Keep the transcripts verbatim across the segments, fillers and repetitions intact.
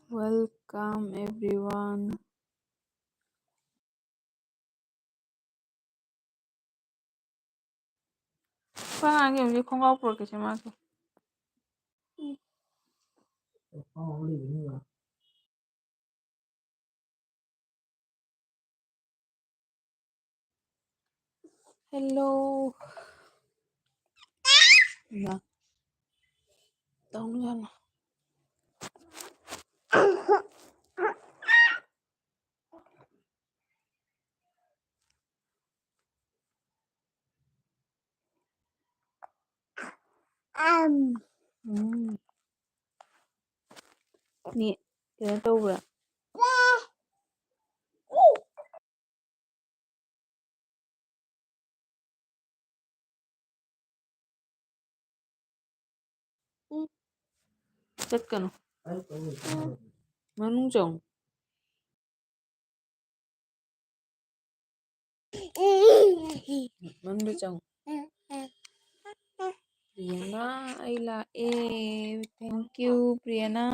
Welcome everyone. ꯑꯩꯈꯣꯏ ꯑꯉꯥꯡꯒꯤ ꯍꯧꯖꯤꯛ ꯈꯣꯡꯒ꯭ꯔꯥꯎ ꯄꯨꯔꯛꯀꯦꯁꯦ ꯃꯥꯒꯤ꯫ Hello. ꯏꯃꯥ꯫ ꯇꯧꯅꯨ ꯌꯥꯝꯅ꯫ ꯎꯝ꯫ ꯅꯦ, ꯀꯩꯅꯣ ꯇꯧꯕ꯭ꯔꯥ? ꯎꯝ꯫ ꯆꯠꯀꯅꯨ꯫ ꯃꯅꯨꯡ ꯆꯪꯉꯨ꯫ ꯃꯅꯨꯡꯗ ꯆꯪꯉꯨ꯫ ꯄ꯭ꯔꯤꯌꯥꯅꯥ, ꯑꯩ ꯂꯥꯛꯑꯦ꯫ Thank you, ꯄ꯭ꯔꯤꯌꯥꯅꯥ꯫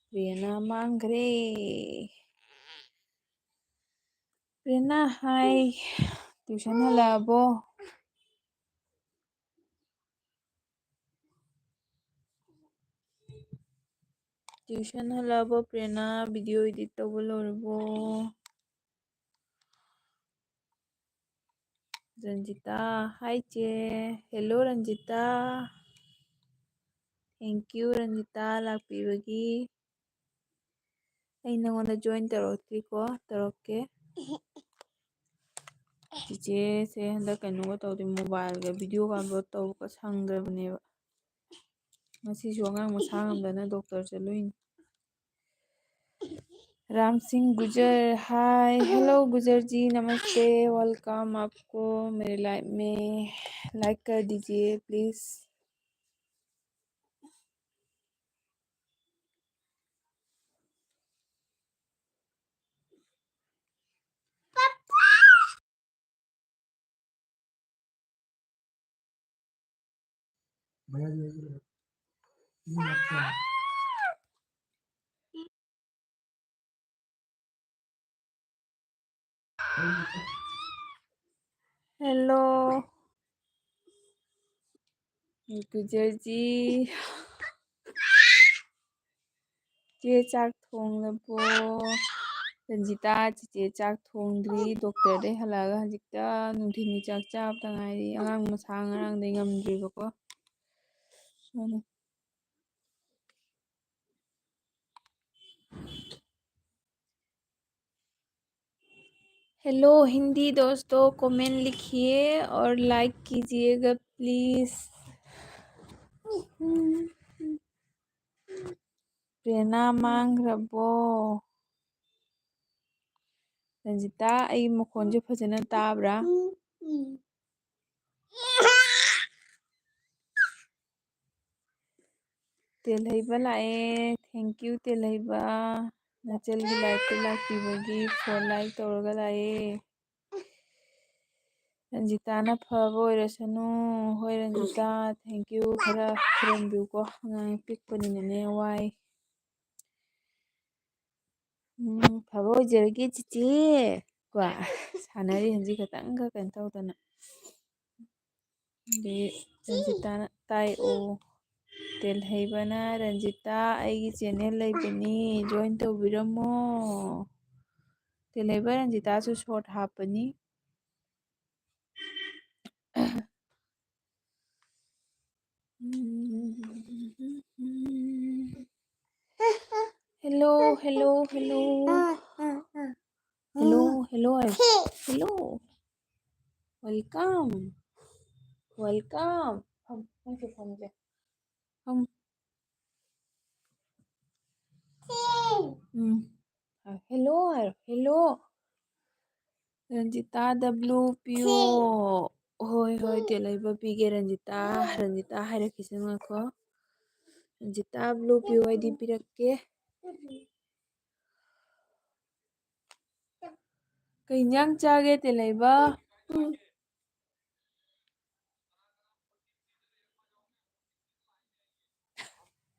ꯄ꯭ꯔꯤꯌꯥꯅꯥ ꯃꯥꯡꯈ꯭ꯔꯦ꯫ ꯄ꯭ꯔꯤꯌꯥꯅꯥ, ꯍꯥꯏ꯫ Tuition ꯍꯜꯂꯛꯑꯕꯣ? Tuition ꯍꯜꯂꯛꯑꯕꯣ, ꯄ꯭ꯔꯦꯔꯅꯥ? Video edit ꯇꯧꯕ ꯂꯣꯏꯔꯕꯣ? ꯔꯟꯖꯤꯇꯥ, hi ꯆꯦ꯫ Hello Ranjita. Thank you Ranjita ꯂꯥꯛꯄꯤꯕꯒꯤ꯫ ꯑꯩ ꯅꯉꯣꯟꯗ join ꯇꯧꯔꯛꯇ꯭ꯔꯤꯀꯣ, ꯇꯧꯔꯛꯀꯦ꯫ ꯆꯤꯆꯦꯁꯦ ꯍꯟꯗꯛ ꯀꯩꯅꯣꯒ ꯇꯧꯗꯦ, mobileꯒ videoꯒ upload ꯇꯧꯕꯒ ꯁꯪꯗ꯭ꯔꯕꯅꯦꯕ꯫ ꯉꯁꯤꯁꯨ ꯑꯉꯥꯡ ꯃꯁꯥ ꯉꯝꯗꯅ doctor ꯆꯠꯂꯨꯏꯅꯤ꯫ राम सिंह गुजर, hi, hello गुजर जी, नमस्ते, welcome आपको मेरे live में। Like कर दीजिए please। Hello. ꯀꯨꯖꯔꯖꯤ꯫ ꯆꯦ ꯆꯥꯛ ꯊꯣꯡꯂꯕꯣ? ꯔꯟꯖꯤꯇꯥ, ꯆꯤꯆꯦ ꯆꯥꯛ ꯊꯣꯡꯗ꯭ꯔꯤ꯫ ꯗꯣꯛꯇꯔꯗꯩ ꯍꯜꯂꯛꯑꯒ ꯍꯧꯖꯤꯛꯇ ꯅꯨꯡꯊꯤꯜꯒꯤ ꯆꯥꯛ ꯆꯥꯕꯇ ꯉꯥꯏꯔꯤ꯫ ꯑꯉꯥꯡ ꯃꯁꯥ ꯉꯔꯥꯡꯗꯩ ꯉꯝꯗ꯭ꯔꯤꯕꯀꯣ꯫ ꯎꯝ꯫ हेलो हिंदी दोस्तों, कमेंट लिखिए और लाइक कीजिएगा प्लीज। ꯄ꯭ꯔꯦꯔꯅꯥ ꯃꯥꯡꯈ꯭ꯔꯕꯣ? ꯔꯟꯖꯤꯇꯥ, ꯑꯩ ꯃꯈꯣꯟꯁꯦ ꯐꯖꯅ ꯇꯥꯕ꯭ꯔꯥ? ꯇꯦꯜꯍꯩꯕ ꯂꯥꯛꯑꯦ꯫ Thank you ꯇꯦꯜꯍꯩꯕ, ꯅꯆꯜꯒꯤ ꯂꯥꯏꯛꯇ ꯂꯥꯛꯄꯤꯕꯒꯤ꯫ ꯐꯣꯔ ꯂꯥꯏꯛ ꯇꯧꯔꯒ ꯂꯥꯛꯑꯦ꯫ ꯔꯟꯖꯤꯇꯥꯅ ꯐꯕ ꯑꯣꯏꯔꯁꯅꯨ꯫ ꯍꯣꯏ ꯔꯟꯖꯤꯇꯥ, thank you꯫ ꯈꯔ ꯈꯨꯔꯨꯝꯕꯤꯌꯨꯀꯣ, ꯑꯉꯥꯡ ꯄꯤꯛꯄꯅꯤꯅꯅꯦ ꯋꯥꯏ꯫ ꯎꯝ, ꯐꯕ ꯑꯣꯏꯖꯔꯒꯦ ꯆꯤꯆꯦ꯫ ꯀꯣ, ꯁꯥꯟꯅꯔꯤ ꯍꯧꯖꯤꯛ ꯈꯇꯪꯒ ꯀꯩꯅꯣ ꯇꯧꯗꯅ꯫ ꯑꯗꯩ ꯔꯟꯖꯤꯇꯥꯅ ꯇꯥꯏ ꯑꯣ꯫ ꯇꯦꯜꯍꯩꯕꯅ, "ꯔꯟꯖꯤꯇꯥ, ꯑꯩꯒꯤ ꯆꯦꯅꯦꯜ ꯂꯩꯕꯅꯤ, ꯖꯣꯏꯟ ꯇꯧꯕꯤꯔꯝꯃꯣ꯫" ꯇꯦꯜꯍꯩꯕ ꯔꯟꯖꯤꯇꯥꯁꯨ ꯁꯣꯔꯠ ꯍꯥꯞꯄꯅꯤ꯫ Hello, hello, hello. Hello, hello, hello. Welcome. Welcome. ꯐꯝ, ꯐꯝꯁꯦ, ꯐꯝꯁꯦ꯫ ꯐꯝ꯫ ꯎꯝ꯫ ꯍꯦꯜꯂꯣ ꯍꯥꯏꯔꯣ, ꯍꯦꯜꯂꯣ꯫ ꯔꯟꯖꯤꯇꯥꯗ ꯕ꯭ꯂꯨ ꯄꯤꯌꯣ꯫ ꯍꯣꯏ, ꯍꯣꯏ, ꯇꯦꯜꯍꯩꯕ ꯄꯤꯒꯦ, ꯔꯟꯖꯤꯇꯥ꯫ ꯔꯟꯖꯤꯇꯥ ꯍꯥꯏꯔꯛꯈꯤꯁꯅꯨ, ꯉꯥꯏꯈꯣ꯫ ꯔꯟꯖꯤꯇꯥ ꯕ꯭ꯂꯨ ꯄꯤꯌꯣ, ꯑꯩꯗꯤ ꯄꯤꯔꯛꯀꯦ꯫ ꯀꯩ ꯏꯟꯖꯥꯡ ꯆꯥꯒꯦ, ꯇꯦꯜꯍꯩꯕ?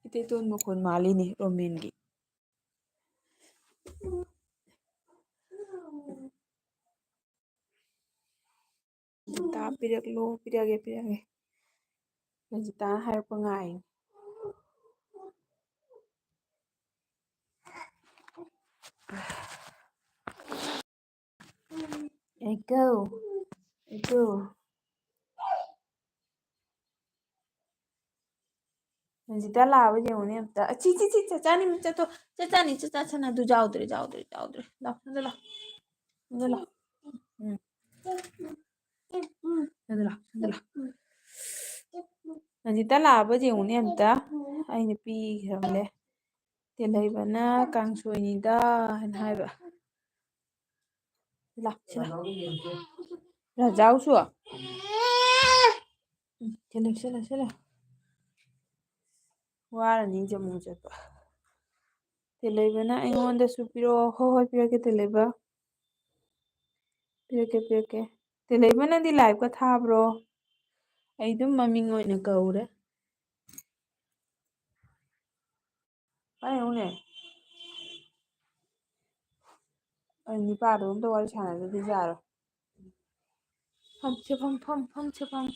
ꯏꯇꯩꯇꯣꯟ ꯃꯈꯣꯟ ꯃꯥꯜꯂꯤꯅꯦ, ꯔꯣꯃꯦꯟꯒꯤ꯫ ꯔꯟꯖꯤꯇꯥ ꯄꯤꯔꯛꯂꯣ, ꯄꯤꯔꯛꯑꯒꯦ, ꯄꯤꯔꯛꯑꯒꯦ꯫ ꯔꯟꯖꯤꯇꯥꯅ ꯍꯥꯏꯔꯛꯄ ꯉꯥꯏꯅꯤ꯫ ꯑꯩ ꯒꯣ, ꯑꯩ ꯒꯣ꯫ ꯔꯟꯖꯤꯇꯥ ꯂꯥꯛꯑꯕ ꯌꯦꯡꯉꯨꯅꯦ ꯑꯝꯇ꯫ ꯑ, ꯆꯤ, ꯆꯤ, ꯆꯤ, ꯆꯠꯆꯥꯅꯤ, ꯆꯠꯇꯣ-, ꯆꯠꯆꯥꯅꯤ, ꯆꯠꯆꯥ ꯁꯅꯥꯗꯨ ꯌꯥꯎꯗ꯭ꯔꯦ, ꯌꯥꯎꯗ꯭ꯔꯦ, ꯌꯥꯎꯗ꯭ꯔꯦ꯫ ꯂꯥꯎ, ꯁꯣꯝꯗ ꯂꯥꯎ꯫ ꯁꯣꯝꯗ ꯂꯥꯎ꯫ ꯎꯝ꯫ ꯁꯣꯝꯗ ꯂꯥꯎ, ꯁꯣꯝꯗ ꯂꯥꯎ꯫ ꯔꯟꯖꯤꯇꯥ ꯂꯥꯛꯑꯕ ꯌꯦꯡꯉꯨꯅꯦ ꯑꯝꯇ꯫ ꯑꯩꯅ ꯄꯤꯈ꯭ꯔꯕꯅꯦ꯫ ꯇꯦꯜꯍꯩꯕꯅ ꯀꯥꯡꯁꯣꯏꯅꯤꯗ ꯍꯥꯏꯅ ꯍꯥꯏꯕ꯫ ꯂꯥꯛ, ꯁꯤ ꯂꯥꯛ꯫ ꯔꯥꯖꯥꯎꯁꯨ? ꯎꯝ, ꯁꯤ ꯂꯥꯛ, ꯁꯤ ꯂꯥꯛ, ꯁꯤ ꯂꯥꯛ꯫ ꯋꯥꯔꯅꯤ ꯖꯝꯃꯨ ꯆꯠꯄ꯫ ꯇꯦꯜꯍꯩꯕꯅ ꯑꯩꯉꯣꯟꯗꯁꯨ ꯄꯤꯔꯛꯑꯣ꯫ ꯍꯣꯏ, ꯍꯣꯏ, ꯄꯤꯔꯛꯀꯦ, ꯇꯦꯜꯍꯩꯕ꯫ ꯄꯤꯔꯛꯀꯦ, ꯄꯤꯔꯛꯀꯦ꯫ ꯇꯦꯜꯍꯩꯕ, ꯅꯪꯗꯤ live-ꯀ ꯊꯥꯕ꯭ꯔꯣ? ꯑꯩ ꯑꯗꯨꯝ ꯃꯃꯤꯡ ꯑꯣꯏꯅ ꯀꯧꯔꯦ꯫ ꯄꯥꯏꯌꯨꯅꯦ꯫ ꯑꯩ ꯅꯨꯄꯥꯗꯣ ꯑꯝꯇ ꯋꯥꯔꯤ ꯁꯥꯟꯅꯗꯗꯤ ꯌꯥꯔꯣꯏ꯫ ꯐꯝꯁꯦ ꯐꯝ, ꯐꯝ, ꯐꯝꯁꯦ ꯐꯝ꯫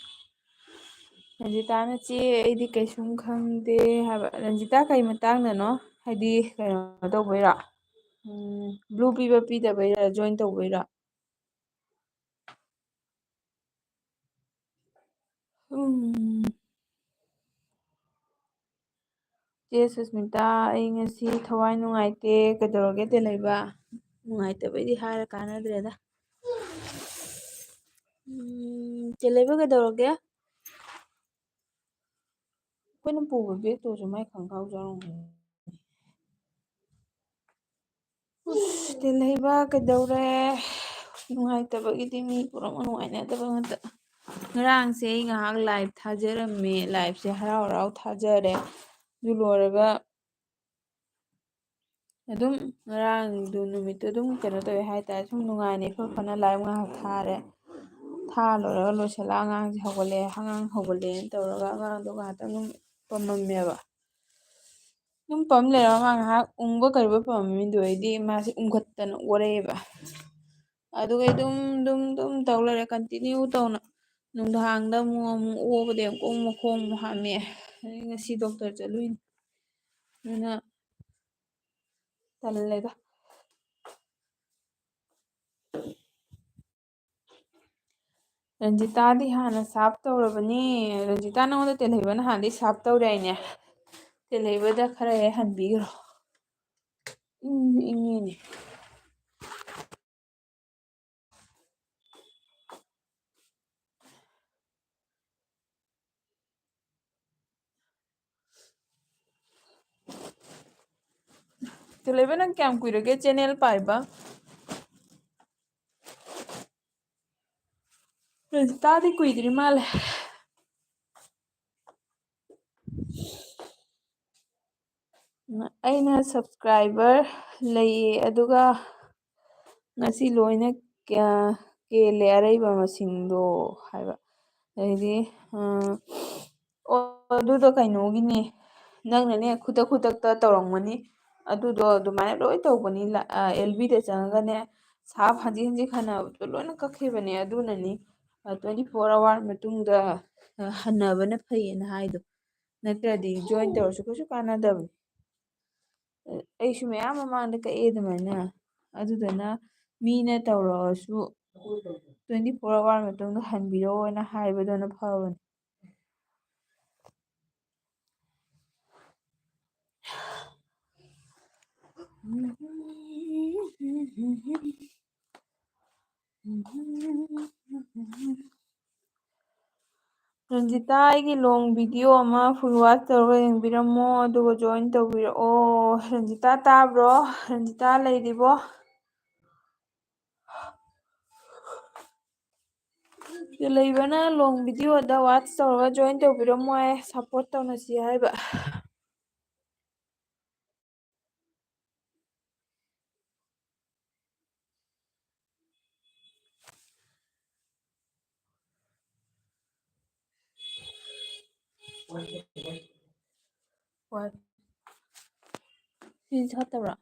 ꯔꯟꯖꯤꯇꯥꯅ, "ꯆꯦ, ꯑꯩꯗꯤ ꯀꯩꯁꯨꯝ ꯈꯪꯗꯦ" ꯍꯥꯏꯕ꯫ ꯔꯟꯖꯤꯇꯥ, ꯀꯩ ꯃꯇꯥꯡꯗꯅꯣ? ꯍꯥꯏꯗꯤ ꯀꯩꯅꯣ ꯇꯧꯕꯩꯔꯣ? ꯎꯝ, blue ꯄꯤꯕ ꯄꯤꯗꯕꯩꯔꯥ? Join ꯇꯧꯕꯩꯔꯥ? ꯎꯝ꯫ ꯆꯦ ꯁꯨꯁꯃꯤꯇꯥ, ꯑꯩ ꯉꯁꯤ ꯊꯋꯥꯏ ꯅꯨꯡꯉꯥꯏꯇꯦ꯫ ꯀꯩꯗꯧꯔꯒꯦ ꯇꯦꯜꯍꯩꯕ? ꯅꯨꯡꯉꯥꯏꯇꯕꯩꯗꯤ ꯍꯥꯏꯔ ꯀꯥꯟꯅꯗ꯭ꯔꯦꯗ꯫ ꯎꯝ, ꯇꯦꯜꯍꯩꯕ ꯀꯩꯗꯧꯔꯒꯦ? ꯑꯩꯈꯣꯏꯅ ꯄꯨꯕ bag-ꯇꯨꯁꯨ ꯃꯥꯏ ꯈꯪꯈꯥꯎ ꯌꯥꯎꯔꯝꯒꯅꯤ꯫ ꯎꯁ, ꯇꯦꯜꯍꯩꯕ ꯀꯩꯗꯧꯔꯦ? ꯅꯨꯡꯉꯥꯏꯇꯕꯒꯤꯗꯤ ꯃꯤ ꯄꯨꯝꯅꯃꯛ ꯅꯨꯡꯉꯥꯏꯅꯗꯕ ꯉꯥꯛꯇ꯫ ꯉꯔꯥꯡꯁꯦ ꯑꯩ ꯉꯥꯏꯍꯥꯛ live ꯊꯥꯖꯔꯝꯃꯦ꯫ Live-ꯁꯦ ꯍꯔꯥꯎ ꯍꯔꯥꯎ ꯊꯥꯖꯔꯦ꯫ ꯑꯗꯨ ꯂꯣꯏꯔꯒ ꯑꯗꯨꯝ ꯉꯔꯥꯡꯗꯨ ꯅꯨꯃꯤꯠꯇꯨ ꯑꯗꯨꯝ ꯀꯩꯅꯣ ꯇꯧꯋꯦ ꯍꯥꯏꯇꯥꯔꯦ, ꯁꯨꯝ ꯅꯨꯡꯉꯥꯏꯅ ꯏꯐ ꯐꯅ live ꯉꯥꯏꯍꯥꯛ ꯊꯥꯔꯦ꯫ ꯊꯥ ꯂꯣꯏꯔꯒ ꯂꯣꯏꯁꯤꯜꯂꯛꯑ ꯑꯉꯥꯡꯁꯦ ꯍꯧꯒꯠꯂꯛꯑꯦ, ꯑꯉꯥꯡ ꯍꯧꯒꯠꯂꯛꯑꯦꯅ ꯇꯧꯔꯒ ꯑꯉꯥꯡꯗꯣ ꯉꯥꯏꯍꯥꯛꯇꯪ ꯑꯗꯨꯝ ꯄꯝꯃꯝꯃꯦꯕ꯫ ꯑꯗꯨꯝ ꯄꯝ ꯂꯩꯔꯒ ꯃꯥ ꯉꯥꯏꯍꯥꯛ ꯎꯪꯕ ꯀꯔꯤꯕ ꯄꯝꯃꯝꯃꯤꯗꯣ ꯑꯩꯗꯤ ꯃꯥꯁꯦ ꯎꯪꯈꯠꯇꯅ ꯑꯣꯔꯛꯑꯦꯕ꯫ ꯑꯗꯨꯒ ꯑꯗꯨꯝ ꯑꯗꯨꯝ ꯑꯗꯨꯝ ꯇꯧ ꯂꯩꯔꯦ, continue ꯇꯧꯅ꯫ ꯅꯨꯡꯗꯥꯡꯗ ꯑꯃꯨꯛ ꯑꯃꯨꯛ ꯑꯣꯕꯗꯤ ꯑꯃꯨꯛ ꯃꯈꯣꯡ ꯑꯃꯨꯛ ꯍꯥꯝꯃꯦ꯫ ꯑꯩ ꯉꯁꯤ ꯗꯣꯛꯇꯔ ꯆꯠꯂꯨꯏꯅꯤ꯫ ꯑꯗꯨꯅ ꯇꯜꯂꯦꯗ꯫ ꯔꯟꯖꯤꯇꯥꯗꯤ ꯍꯥꯟꯅ ꯁꯥꯞ ꯇꯧꯔꯕꯅꯤ꯫ ꯔꯟꯖꯤꯇꯥ, ꯅꯉꯣꯟꯗ ꯇꯦꯜꯍꯩꯕ ꯅꯍꯥꯟꯗꯩ ꯁꯥꯞ ꯇꯧꯔꯦ ꯍꯥꯏꯅꯦ꯫ ꯇꯦꯜꯍꯩꯕꯗ ꯈꯔ ꯍꯦꯛ ꯍꯟꯕꯤꯈ꯭ꯔꯣ꯫ ꯏꯪ ꯏꯪꯉꯤꯅꯦ꯫ ꯇꯦꯜꯍꯩꯕ, ꯅꯪ ꯀꯌꯥꯝ ꯀꯨꯏꯔꯒꯦ ꯆꯦꯅꯦꯜ ꯄꯥꯏꯕ? ꯔꯟꯖꯤꯇꯥꯗꯤ ꯀꯨꯏꯗ꯭ꯔꯤ ꯃꯥꯜꯂꯦ꯫ ꯑꯩꯅ subscriber ꯂꯩꯌꯦ, ꯑꯗꯨꯒ ꯉꯁꯤ ꯂꯣꯏꯅ ꯀꯌꯥ ꯀꯦꯜꯂꯦ, ꯑꯔꯩꯕ ꯃꯁꯤꯡꯗꯣ ꯍꯥꯏꯕ꯫ ꯑꯗꯩꯗꯤ, ꯑ, ꯑꯣ, ꯑꯗꯨꯗꯣ ꯀꯩꯅꯣꯒꯤꯅꯦ, ꯅꯪꯅꯅꯦ ꯈꯨꯗꯛ ꯈꯨꯗꯛꯇ ꯇꯧꯔꯝꯒꯅꯤ꯫ ꯑꯗꯨꯗꯣ ꯑꯗꯨꯃꯥꯏꯅ ꯂꯣꯏ ꯇꯧꯕꯅꯤ꯫ ꯂ-, ꯑ, ꯑꯦꯜ ꯕꯤꯗ ꯆꯪꯉꯒꯅꯦ, ꯁꯥꯞ ꯍꯟꯖꯤꯟ ꯍꯟꯖꯤꯟ ꯈꯟꯅꯕꯗꯣ ꯂꯣꯏꯅ ꯀꯛꯈꯤꯕꯅꯦ꯫ ꯑꯗꯨꯅꯅꯤ, ꯑ, twenty four hour ꯃꯇꯨꯡꯗ, ꯑ, ꯍꯟꯅꯕꯅ ꯐꯩꯌꯦꯅ ꯍꯥꯏꯗꯣ꯫ ꯅꯠꯇ꯭ꯔꯗꯤ join ꯇꯧꯔꯁꯨ ꯀꯩꯁꯨ ꯀꯥꯟꯅꯗꯕꯅꯤ꯫ ꯑꯩꯁꯨ ꯃꯌꯥꯝ ꯃꯃꯥꯡꯗ ꯀꯛꯑꯦ ꯑꯗꯨꯃꯥꯏꯅ꯫ ꯑꯗꯨꯗꯨꯅ ꯃꯤꯅ ꯇꯧꯔꯛꯑꯁꯨ twenty four hour ꯃꯇꯨꯡꯗ ꯍꯟꯕꯤꯔꯛꯑꯣꯅ ꯍꯥꯏꯕꯗꯨꯅ ꯐꯕꯅꯤ꯫ ꯔꯟꯖꯤꯇꯥ, ꯑꯩꯒꯤ long video ꯑꯃ full watch ꯇꯧꯔꯒ ꯌꯦꯡꯕꯤꯔꯝꯃꯣ, ꯑꯗꯨꯒ join ꯇꯧꯕꯤꯔꯛꯑꯣ꯫ ꯔꯟꯖꯤꯇꯥ ꯇꯥꯕ꯭ꯔꯣ? ꯔꯟꯖꯤꯇꯥ ꯂꯩꯔꯤꯕꯣ? ꯂꯩꯕꯅ long videoꯗ watch ꯇꯧꯔꯒ join ꯇꯧꯕꯤꯔꯝꯃꯣ ꯍꯥꯏ, support ꯇꯧꯅꯁꯤ ꯍꯥꯏꯕ꯫ ꯍꯣꯏ꯫ ꯁꯤ ꯆꯠꯇꯕ꯭ꯔꯥ?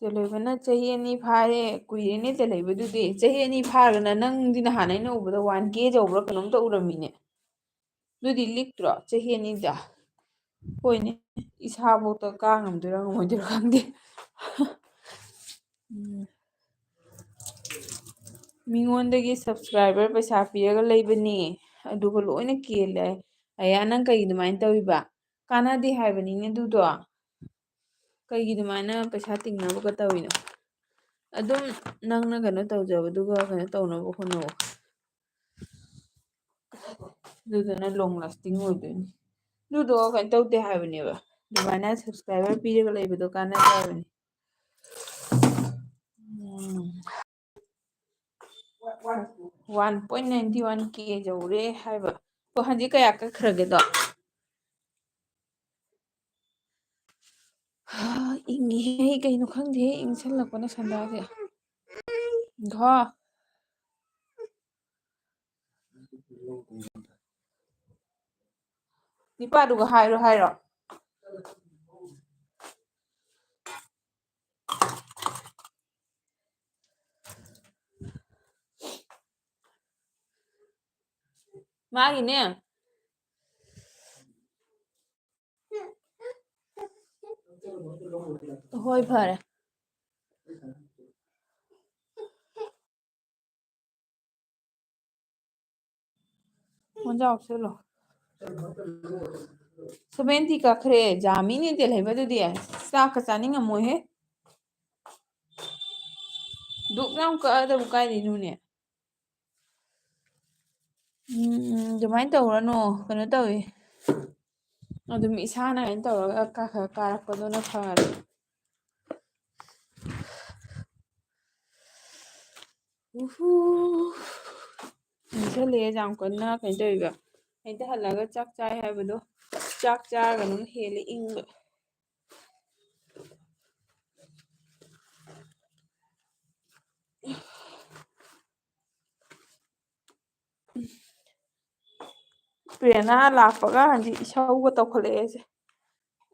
ꯇꯦꯂꯩꯕꯅ ꯆꯍꯤ ꯑꯅꯤ ꯐꯥꯔꯦ꯫ ꯀꯨꯏꯔꯦꯅꯦ ꯇꯦꯂꯩꯕꯗꯨꯗꯤ꯫ ꯆꯍꯤ ꯑꯅꯤ ꯐꯥꯔꯒꯅ ꯅꯪꯗꯤ ꯅꯍꯥꯟ ꯑꯩꯅ ꯎꯕꯗ ꯋꯥꯟ ꯀꯦ ꯌꯧꯕ꯭ꯔꯥ ꯀꯩꯅꯣꯝꯇ ꯎꯔꯝꯃꯤꯅꯦ꯫ ꯑꯗꯨꯗꯤ ꯂꯤꯛꯇ꯭ꯔꯣ ꯆꯍꯤ ꯑꯅꯤꯗ? ꯍꯣꯏꯅꯦ, ꯏꯁꯥꯐꯥꯎꯗ ꯀꯥ ꯉꯝꯗꯣꯏꯔꯥ ꯉꯝꯃꯣꯏꯗꯣꯏꯔꯥ ꯈꯪꯗꯦ꯫ ꯎꯝ꯫ ꯃꯤꯉꯣꯟꯗꯒꯤ subscriber ꯄꯩꯁꯥ ꯄꯤꯔꯒ ꯂꯩꯕꯅꯦ, ꯑꯗꯨꯒ ꯂꯣꯏꯅ ꯀꯦꯜꯂꯦ꯫ ꯑꯌꯥ, ꯅꯪ ꯀꯩꯒꯤ ꯑꯗꯨꯃꯥꯏꯅ ꯇꯧꯔꯤꯕ? ꯀꯥꯟꯅꯗꯦ ꯍꯥꯏꯕꯅꯤꯅꯦ ꯑꯗꯨꯗꯣ꯫ ꯀꯩꯒꯤ ꯑꯗꯨꯃꯥꯏꯅ ꯄꯩꯁꯥ ꯇꯤꯡꯅꯕꯒ ꯇꯧꯔꯤꯅꯣ? ꯑꯗꯨꯝ ꯅꯪꯅ ꯀꯩꯅꯣ ꯇꯧꯖꯕꯗꯨꯒ ꯀꯩꯅꯣ ꯇꯧꯅꯕ ꯍꯣꯠꯅꯧ꯫ ꯑꯗꯨꯗꯨꯅ long lasting ꯑꯣꯏꯗꯣꯏꯅꯤ꯫ ꯑꯗꯨꯗꯣ ꯀꯩꯅꯣ ꯇꯧꯗꯦ ꯍꯥꯏꯕꯅꯦꯕ, ꯑꯗꯨꯃꯥꯏꯅ subscriber ꯄꯤꯔꯒ ꯂꯩꯕꯗꯣ ꯀꯥꯟꯅꯗꯦ ꯍꯥꯏꯕꯅꯤ꯫ ꯎꯝ꯫ One point ninety one K ꯌꯧꯔꯦ ꯍꯥꯏꯕ꯫ ꯑꯣ, ꯍꯧꯖꯤꯛ ꯀꯌꯥ ꯀꯛꯈ꯭ꯔꯒꯦꯗꯣ? ꯏꯪꯉꯤꯍꯦ, ꯀꯩꯅꯣ ꯈꯪꯗꯦꯍꯦ, ꯏꯪꯁꯜꯂꯛꯄꯅ ꯁꯟꯗꯥꯁꯦ꯫ ꯍꯣ꯫ ꯅꯤꯄꯥꯗꯨꯒ ꯍꯥꯏꯔꯣ ꯍꯥꯏꯔꯣ꯫ ꯃꯥꯒꯤꯅꯦ꯫ ꯍꯣꯏ, ꯐꯔꯦ꯫ ꯃꯣꯟꯖꯥ ꯍꯥꯞꯆꯤꯜꯂꯣ꯫ Seventy ꯀꯛꯈ꯭ꯔꯦ꯫ ꯖꯥꯃꯤꯅꯤ ꯇꯦꯜꯍꯩꯕꯗꯨꯗꯤ꯫ ꯆꯥꯛꯀ ꯆꯥꯅꯤꯡꯉꯝꯃꯣꯏꯍꯦ꯫ ꯗꯨꯛ ꯌꯥꯝ ꯀꯛꯑꯗꯕꯨ ꯀꯥꯏꯗꯩꯅꯣꯅꯦ? ꯎꯝ, ꯎꯝ, ꯑꯗꯨꯃꯥꯏꯅ ꯇꯧꯔꯅꯨ꯫ ꯀꯩꯅꯣ ꯇꯧꯏ꯫ ꯑꯗꯨꯝ ꯏꯁꯥꯅ ꯀꯩꯅꯣ ꯇꯧꯔꯒ ꯀꯥ-, ꯈꯔ ꯀꯥꯔꯛꯄꯗꯨꯅ ꯐꯔꯦ꯫ ꯎꯍꯨ꯫ ꯏꯪꯁꯜꯂꯛꯑꯦ, ꯌꯥꯝ ꯀꯟꯅ ꯀꯩꯅꯣ ꯇꯧꯔꯤꯕ꯫ ꯑꯩꯗ ꯍꯜꯂꯛꯑꯒ ꯆꯥꯛ ꯆꯥꯏ ꯍꯥꯏꯕꯗꯣ, ꯆꯥꯛ ꯆꯥꯔꯒꯅ ꯑꯃꯨꯛ ꯍꯦꯜꯂꯦ ꯏꯪꯕ꯫ ꯄ꯭ꯔꯦꯔꯅꯥ ꯂꯥꯛꯄꯒ ꯍꯧꯖꯤꯛ ꯏꯁꯧꯒ ꯇꯧꯈꯠꯂꯛꯑꯦ ꯑꯩꯁꯦ꯫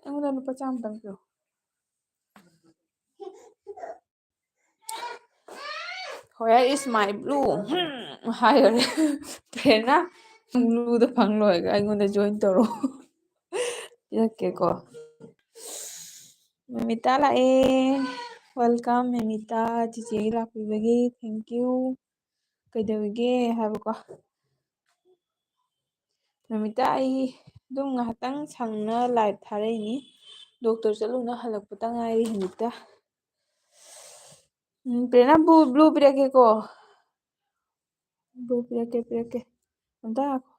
ꯑꯩꯉꯣꯟꯗ ꯂꯨꯄꯥ ꯆꯥꯝꯃꯇꯪ ꯄꯤꯌꯨ꯫ Where is my blue? ꯍꯥꯏꯈꯔꯦ꯫ ꯄ꯭ꯔꯦꯔꯅꯥ, ꯕ꯭ꯂꯨꯗꯣ ꯐꯪ ꯂꯣꯏꯔꯒ ꯑꯩꯉꯣꯟꯗ ꯖꯣꯏꯟ ꯇꯧꯔꯣ꯫ ꯄꯤꯔꯛꯀꯦꯀꯣ꯫ ꯃꯦꯃꯤꯇꯥ ꯂꯥꯛꯑꯦ꯫ Welcome ꯃꯦꯃꯤꯇꯥ, ꯆꯤꯆꯦꯒꯤ ꯂꯥꯛꯄꯤꯕꯒꯤ thank you꯫ ꯀꯩꯗꯧꯔꯤꯒꯦ ꯍꯥꯏꯕꯀꯣ꯫ ꯃꯦꯃꯤꯇꯥ, ꯑꯩ ꯑꯗꯨꯝ ꯉꯥꯏꯍꯥꯛꯇꯪ ꯁꯪꯅ ꯂꯥꯏꯚ ꯊꯥꯔꯛꯏꯅꯤ꯫ ꯗꯣꯛꯇꯔ ꯆꯠꯂꯨꯅ ꯍꯜꯂꯛꯄꯇ ꯉꯥꯏꯔꯤ ꯍꯧꯖꯤꯛꯇ꯫ ꯎꯝ, ꯄ꯭ꯔꯦꯔꯅꯥ, ꯕ꯭ꯂꯨ, ꯕ꯭ꯂꯨ ꯄꯤꯔꯛꯀꯦꯀꯣ꯫ ꯕ꯭ꯂꯨ ꯄꯤꯔꯛꯀꯦ, ꯄꯤꯔꯛꯀꯦ꯫ ꯑꯝꯇ ꯉꯥꯏꯈꯣ꯫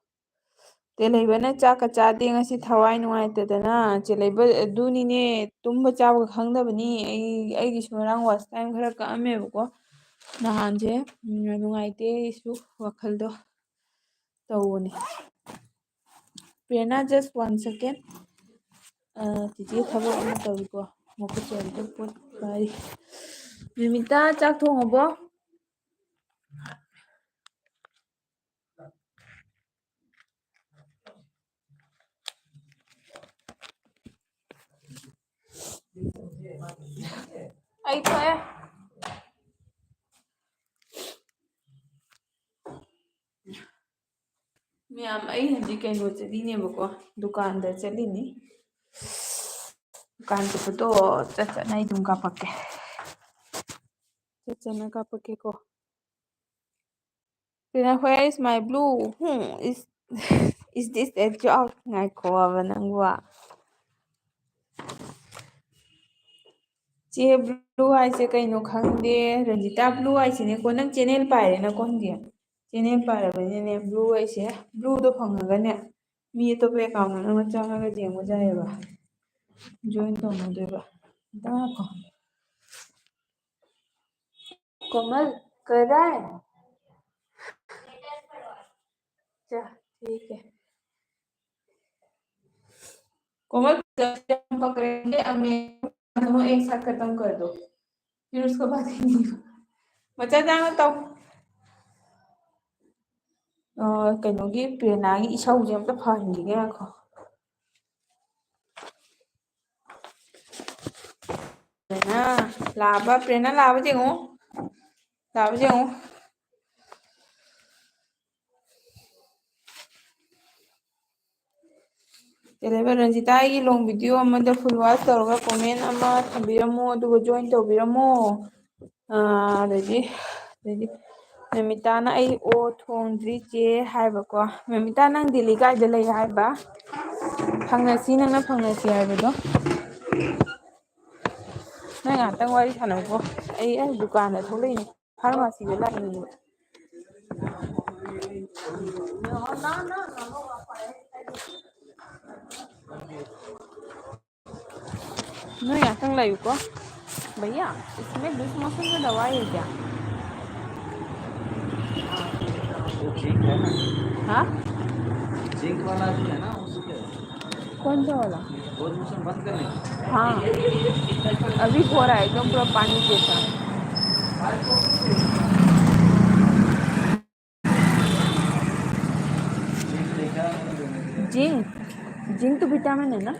ꯆꯦꯂꯩꯕꯅ ꯆꯥꯛꯀ ꯆꯥꯗꯦ ꯉꯁꯤ, ꯊꯋꯥꯏ ꯅꯨꯡꯉꯥꯏꯇꯗꯅ꯫ ꯆꯦꯂꯩꯕ ꯑꯗꯨꯅꯤꯅꯦ, ꯇꯨꯝꯕ ꯆꯥꯕꯒ ꯈꯪꯗꯕꯅꯤ꯫ ꯑꯩ, ꯑꯩꯒꯤꯁꯨ ꯉꯔꯥꯡ ꯋꯥꯆ ꯇꯥꯏꯝ ꯈꯔ ꯀꯛꯑꯝꯃꯦꯕꯀꯣ ꯅꯍꯥꯟꯁꯦ꯫ ꯎꯝ, ꯅꯨꯡꯉꯥꯏꯇꯦ ꯑꯩꯁꯨ ꯋꯥꯈꯜꯗꯣ꯫ ꯇꯧꯕꯅꯤ꯫ ꯄ꯭ꯔꯦꯔꯅꯥ, just one second꯫ ꯑ, ꯆꯤꯆꯦ ꯊꯕꯛ ꯑꯃ ꯇꯧꯔꯤꯀꯣ꯫ ꯃꯈꯨꯠꯁꯦ ꯑꯝꯇ ꯄꯣꯠ ꯄꯥꯏꯔꯤ꯫ ꯃꯦꯃꯤꯇꯥ, ꯆꯥꯛ ꯊꯣꯡꯉꯕꯣ? ꯑꯩ ꯊꯣꯛꯑꯦ꯫ ꯃꯌꯥꯝ, ꯑꯩ ꯍꯧꯖꯤꯛ ꯀꯩꯅꯣ ꯆꯠꯂꯤꯅꯦꯕꯀꯣ, ꯗꯨꯀꯥꯟꯗ ꯆꯠꯂꯤꯅꯤ꯫ ꯗꯨꯀꯥꯟ ꯆꯠꯄꯗꯣ ꯆꯠ ꯆꯠꯅ ꯑꯩ ꯑꯗꯨꯝ ꯀꯥꯞꯄꯛꯀꯦ꯫ ꯆꯠ ꯆꯠꯅ ꯀꯥꯞꯄꯛꯀꯦꯀꯣ꯫ ꯀꯩꯅꯣ, where is my blue? Hmm, is, is this a joke? ꯉꯥꯏꯈꯣꯕ ꯅꯪꯕꯨ꯫ ꯆꯦ, ꯕ꯭ꯂꯨ ꯍꯥꯏꯁꯦ ꯀꯩꯅꯣ ꯈꯪꯗꯦ꯫ ꯔꯟꯖꯤꯇꯥ, ꯕ꯭ꯂꯨ ꯍꯥꯏꯁꯤꯅꯦꯀꯣ, ꯅꯪ ꯆꯦꯅꯦꯜ ꯄꯥꯏꯔꯦꯅꯀꯣ ꯍꯧꯖꯤꯛ꯫ ꯆꯦꯅꯦꯜ ꯄꯥꯏꯔꯕꯅꯤꯅꯅꯦ, ꯕ꯭ꯂꯨ ꯍꯥꯏꯁꯦ, ꯕ꯭ꯂꯨꯗꯣ ꯐꯪꯉꯒꯅꯦ, ꯃꯤ ꯑꯇꯣꯞꯄ ꯑꯦꯀꯥꯎꯟꯗ ꯅꯪꯅ ꯆꯪꯉꯒ ꯌꯦꯡꯕ ꯌꯥꯏꯑꯕ꯫ ꯖꯣꯏꯟ ꯇꯧꯅꯗꯣꯏꯕ꯫ ꯑꯝꯇ ꯉꯥꯏꯈꯣ꯫ ꯀꯣꯃꯜ, ꯀꯗꯥꯏ? ꯆꯥ, ꯊꯤꯀꯦ꯫ कोमल, जब से हम पकड़ेंगे, हमें दोनों एक साथ खत्म कर दो, फिर उसको बात ही नहीं। ꯃꯆꯥ ꯆꯥꯅ ꯇꯧ꯫ ꯑ, ꯀꯩꯅꯣꯒꯤ ꯄ꯭ꯔꯦꯔꯅꯥꯒꯤ ꯏꯁꯧꯁꯦ ꯑꯝꯇ ꯐꯍꯟꯈꯤꯒꯦ, ꯉꯥꯏꯈꯣ꯫ ꯄ꯭ꯔꯦꯔꯅꯥ ꯂꯥꯛꯑꯕ? ꯄ꯭ꯔꯦꯔꯅꯥ ꯂꯥꯛꯑꯕ ꯌꯦꯡꯉꯣ꯫ ꯂꯥꯛꯑꯕ ꯌꯦꯡꯉꯨ꯫ ꯆꯦꯂꯦꯕ ꯔꯟꯖꯤꯇꯥ, ꯑꯩꯒꯤ ꯂꯣꯡ ꯚꯤꯗꯤꯑꯣ ꯑꯃꯗ ꯐꯨꯜ ꯋꯥꯆ ꯇꯧꯔꯒ ꯀꯣꯃꯦꯟ ꯑꯃ ꯊꯝꯕꯤꯔꯝꯃꯣ, ꯑꯗꯨꯒ ꯖꯣꯏꯟ ꯇꯧꯕꯤꯔꯝꯃꯣ꯫ ꯑꯥ, ꯑꯗꯩꯗꯤ, ꯑꯗꯩꯗꯤ ꯃꯦꯃꯤꯇꯥꯅ, "ꯑꯩ ꯑꯣ ꯊꯣꯡꯗ꯭ꯔꯤ ꯆꯦ" ꯍꯥꯏꯕꯀꯣ꯫ ꯃꯦꯃꯤꯇꯥ, ꯅꯪ ꯗꯤꯜꯂꯤ ꯀꯥꯏꯗ ꯂꯩ ꯍꯥꯏꯕ? ꯐꯪꯅꯁꯤ, ꯅꯪꯅ ꯐꯪꯅꯁꯤ ꯍꯥꯏꯕꯗꯣ꯫ ꯅꯪ ꯉꯥꯛꯇꯪ ꯋꯥꯔꯤ ꯁꯥꯟꯅꯧꯀꯣ꯫ ꯑꯩ, ꯑꯩ ꯗꯨꯀꯥꯟꯗ ꯊꯣꯛꯂꯛꯏꯅꯦ, ꯐꯥꯔꯃꯥꯁꯤꯗ ꯂꯥꯛꯏꯅꯦ꯫ ꯅꯣꯏ ꯉꯥꯛꯇꯪ ꯂꯩꯌꯨꯀꯣ꯫ भैया, इसमें लूज मोशन में दवाई है क्या? वो जिंक है ना? हाँ? जिंक वाला जो है ना, उसको कौन सा वाला? लूज मोशन बंद करने का। हाँ, अभी हो रहा है एकदम पूरा पानी जैसा। जिंक, जिंक तो विटामिन है ना?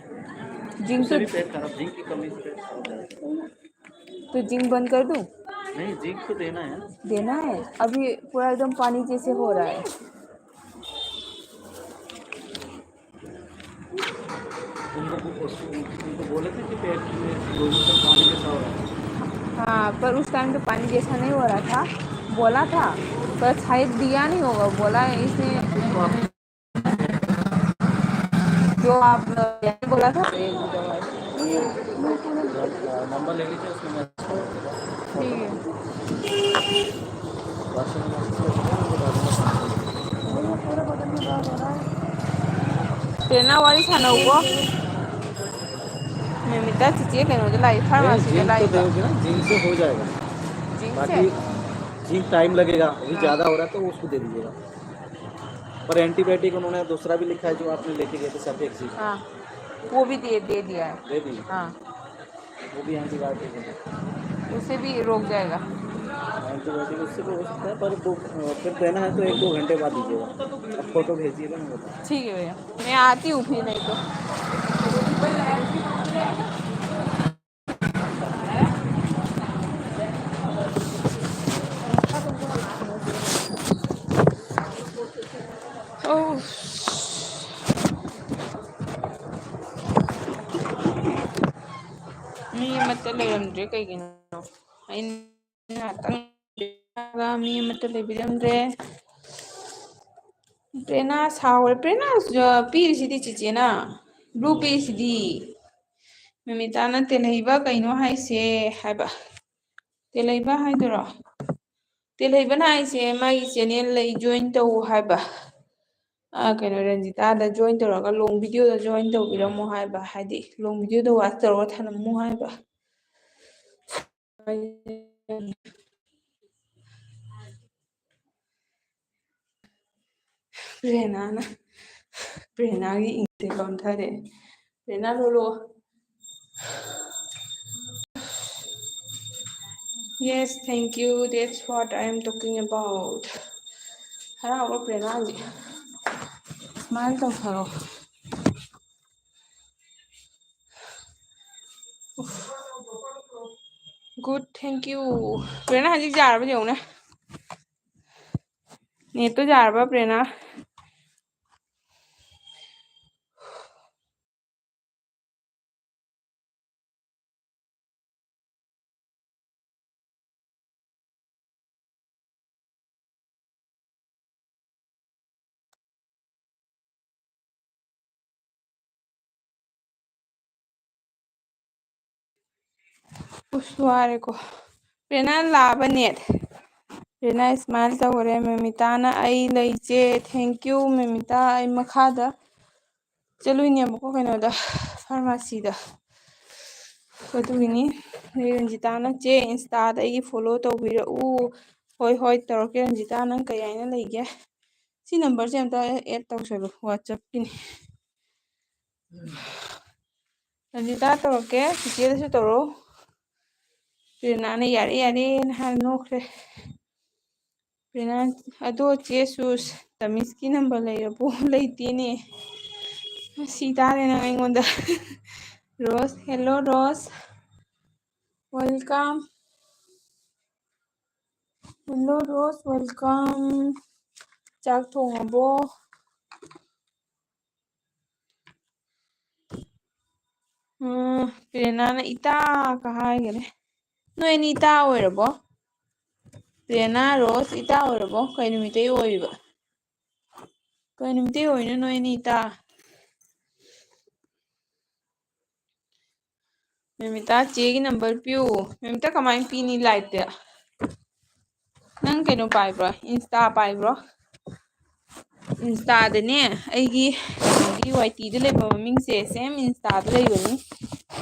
जिंक तो भी पेट खराब, जिंक की कमी से पेट खराब हो जाता है। तो जिंक बंद कर दूं? नहीं, जिंक तो देना है। देना है? अभी पूरा एकदम पानी जैसे हो रहा है। उनको, उनको बोले थे कि पेट में दो दिन तक पानी जैसा हो रहा है। हाँ, पर उस टाइम तो पानी जैसा नहीं हो रहा था, बोला था, पर शायद दिया नहीं होगा, बोला है इसने। जो आप बोला था। नंबर ले लीजिए, उसमें मैं ठीक है। ꯇꯦꯅꯥ ꯋꯥꯔꯤ ꯁꯥꯟꯅꯧꯀꯣ꯫ ꯃꯦꯃꯤꯇꯥ ꯆꯤꯆꯦ ꯀꯩꯅꯣꯗ ꯂꯥꯛꯏ, ꯐꯥꯔꯃꯥꯁꯤꯗ ꯂꯥꯛꯏꯕ꯫ जिंक से हो जाएगा। जिंक से? बाकी जिंक टाइम लगेगा, अभी हाँ। ज्यादा हो रहा है तो उसको दे दीजिएगा। पर एंटीबायोटिक उन्होंने दूसरा भी लिखा है, जो आपने लेके गए थे, सफेक्सी। हाँ, वो भी दे, दे दिया है। दे दी? हाँ। वो भी एंटीबायोटिक है। उससे भी रोक जाएगा। एंटीबायोटिक उससे भी हो सकता है, पर दो, अ, फिर देना है तो एक दो घंटे बाद दीजिएगा। अब फोटो भेजिएगा, मैं बताऊँ। ठीक है भैया, मैं आती हूँ फिर, नहीं तो। ꯃꯤ ꯑꯃꯠꯇ ꯂꯩꯔꯝꯗ꯭ꯔꯦ ꯀꯩꯒꯤꯅꯣ? ꯑꯩꯅ ꯉꯥꯛꯇꯪ ꯃꯤ ꯑꯃꯠꯇ ꯂꯩꯕꯤꯔꯝꯗ꯭ꯔꯦ꯫ ꯄ꯭ꯔꯦꯔꯅꯥ ꯁꯥꯎꯔꯦ꯫ ꯄ꯭ꯔꯦꯔꯅꯥ ꯄꯤꯔꯤꯁꯤꯗꯤ ꯆꯤꯆꯦꯅ꯫ Blue ꯄꯤꯔꯤꯁꯤꯗꯤ꯫ ꯃꯃꯤꯇꯥꯅ "ꯇꯦꯜꯍꯩꯕ ꯀꯩꯅꯣ ꯍꯥꯏꯁꯦ?" ꯍꯥꯏꯕ꯫ ꯇꯦꯜꯍꯩꯕ ꯍꯥꯏꯗꯨꯔꯣ? ꯇꯦꯜꯍꯩꯕꯅ ꯍꯥꯏꯁꯦ ꯃꯥꯒꯤ channel ꯂꯩ, join ꯇꯧ ꯍꯥꯏꯕ꯫ ꯑ, ꯀꯩꯅꯣ, ꯔꯟꯖꯤꯇꯥꯗ join ꯇꯧꯔꯒ long video ꯗ join ꯇꯧꯕꯤꯔꯝꯃꯣ ꯍꯥꯏꯕ, ꯍꯥꯏꯗꯤ long video ꯗ watch ꯇꯧꯔꯒ ꯊꯅꯝꯃꯨ ꯍꯥꯏꯕ꯫ ꯄ꯭ꯔꯦꯔꯅꯥꯅ, ꯄ꯭ꯔꯦꯔꯅꯥꯒꯤ ꯏꯪꯁꯦ ꯂꯣꯟꯊꯔꯦ꯫ ꯄ꯭ꯔꯦꯔꯅꯥ ꯂꯣꯜꯂꯣ꯫ Yes, thank you. That's what I am talking about. ꯍꯔꯥꯎꯕ ꯄ꯭ꯔꯦꯔꯅꯥꯁꯦ꯫ Smile ꯇꯧꯊꯔꯣ꯫ Good, thank you. ꯄ꯭ꯔꯦꯔꯅꯥ ꯍꯧꯖꯤꯛ ꯌꯥꯔꯕ ꯌꯦꯡꯉꯨꯅꯦ꯫ Net ꯇꯣ ꯌꯥꯔꯕ, ꯄ꯭ꯔꯦꯔꯅꯥ? ꯎꯁ, ꯋꯥꯔꯦꯀꯣ꯫ ꯄ꯭ꯔꯦꯔꯅꯥ ꯂꯥꯛꯑꯕ net? ꯄ꯭ꯔꯦꯔꯅꯥ smile ꯇꯧꯈꯔꯦ꯫ ꯃꯃꯤꯇꯥꯅ "ꯑꯩ ꯂꯩ ꯆꯦ, thank you ꯃꯃꯤꯇꯥ, ꯑꯩ ꯃꯈꯥꯗ ꯆꯠꯂꯨꯏꯅꯦꯕꯀꯣ, ꯀꯩꯅꯣꯗ, pharmacy ꯗ꯫ ꯑꯗꯨꯒꯤꯅꯤ꯫ ꯑꯗꯩ ꯔꯟꯖꯤꯇꯥꯅ "ꯆꯦ, Insta ꯗ ꯑꯩꯒꯤ follow ꯇꯧꯕꯤꯔꯛꯎ"꯫ "ꯍꯣꯏ, ꯍꯣꯏ, ꯇꯧꯔꯛꯀꯦ ꯔꯟꯖꯤꯇꯥ, ꯅꯪ ꯀꯩ ꯍꯥꯏꯅ ꯂꯩꯒꯦ?" ꯁꯤ number ꯁꯦ ꯑꯝꯇ add ꯇꯧꯁꯜꯂꯨ, WhatsApp ꯀꯤꯅꯤ꯫ ꯔꯟꯖꯤꯇꯥ ꯇꯧꯔꯛꯀꯦ, ꯆꯤꯆꯦꯗꯁꯨ ꯇꯧꯔꯛꯑꯣ꯫ ꯄ꯭ꯔꯦꯔꯅꯥꯅ "ꯌꯥꯔꯦ, ꯌꯥꯔꯦꯅ" ꯍꯥꯏꯔ ꯅꯣꯛꯈ꯭ꯔꯦ꯫ ꯄ꯭ꯔꯦꯔꯅꯥ, "ꯑꯗꯣ ꯆꯦ ꯁꯨꯁ, ꯇꯃꯤꯁꯀꯤ number ꯂꯩꯔꯕꯣ?" "ꯂꯩꯇꯦꯅꯦ꯫ ꯁꯤ ꯇꯥꯔꯦ ꯅꯪ ꯑꯩꯉꯣꯟꯗ"꯫ ꯔꯣꯁ, hello ꯔꯣꯁ꯫ Welcome꯫ Hello ꯔꯣꯁ, welcome꯫ ꯆꯥꯛ ꯊꯣꯡꯉꯕꯣ? ꯎꯝ, ꯄ꯭ꯔꯦꯔꯅꯥꯅ ꯏꯇꯥꯒ ꯍꯥꯏꯈꯔꯦ꯫ ꯅꯣꯏ ꯑꯅꯤ ꯏꯇꯥ ꯑꯣꯏꯔꯕꯣ? ꯄ꯭ꯔꯦꯔꯅꯥ, ꯔꯣꯁ ꯏꯇꯥ ꯑꯣꯏꯔꯕꯣ? ꯀꯩ ꯅꯨꯃꯤꯠꯇꯩ ꯑꯣꯏꯔꯤꯕ? ꯀꯩ ꯅꯨꯃꯤꯠꯇꯩ ꯑꯣꯏꯔꯤꯅꯣ ꯅꯣꯏ ꯑꯅꯤ ꯏꯇꯥ? ꯃꯦꯃꯤꯇꯥ, ꯆꯦꯒꯤ ꯅꯝꯕꯔ ꯄꯤꯌꯨ꯫ ꯃꯦꯃꯤꯇꯥ, ꯀꯃꯥꯏꯅ ꯄꯤꯅꯤ ꯂꯥꯏꯠꯇ? ꯅꯪ ꯀꯩꯅꯣ ꯄꯥꯏꯕ꯭ꯔꯣ? ꯏꯟꯁꯇꯥ ꯄꯥꯏꯕ꯭ꯔꯣ? ꯏꯟꯁꯇꯥꯗꯅꯦ, ꯑꯩꯒꯤ ꯀꯩꯅꯣꯒꯤ ꯋꯥꯏ ꯇꯤꯗ ꯂꯩꯕ ꯃꯃꯤꯡꯁꯦ ꯁꯦꯝ ꯏꯟꯁꯇꯥꯗ ꯂꯩꯕꯅꯤ꯫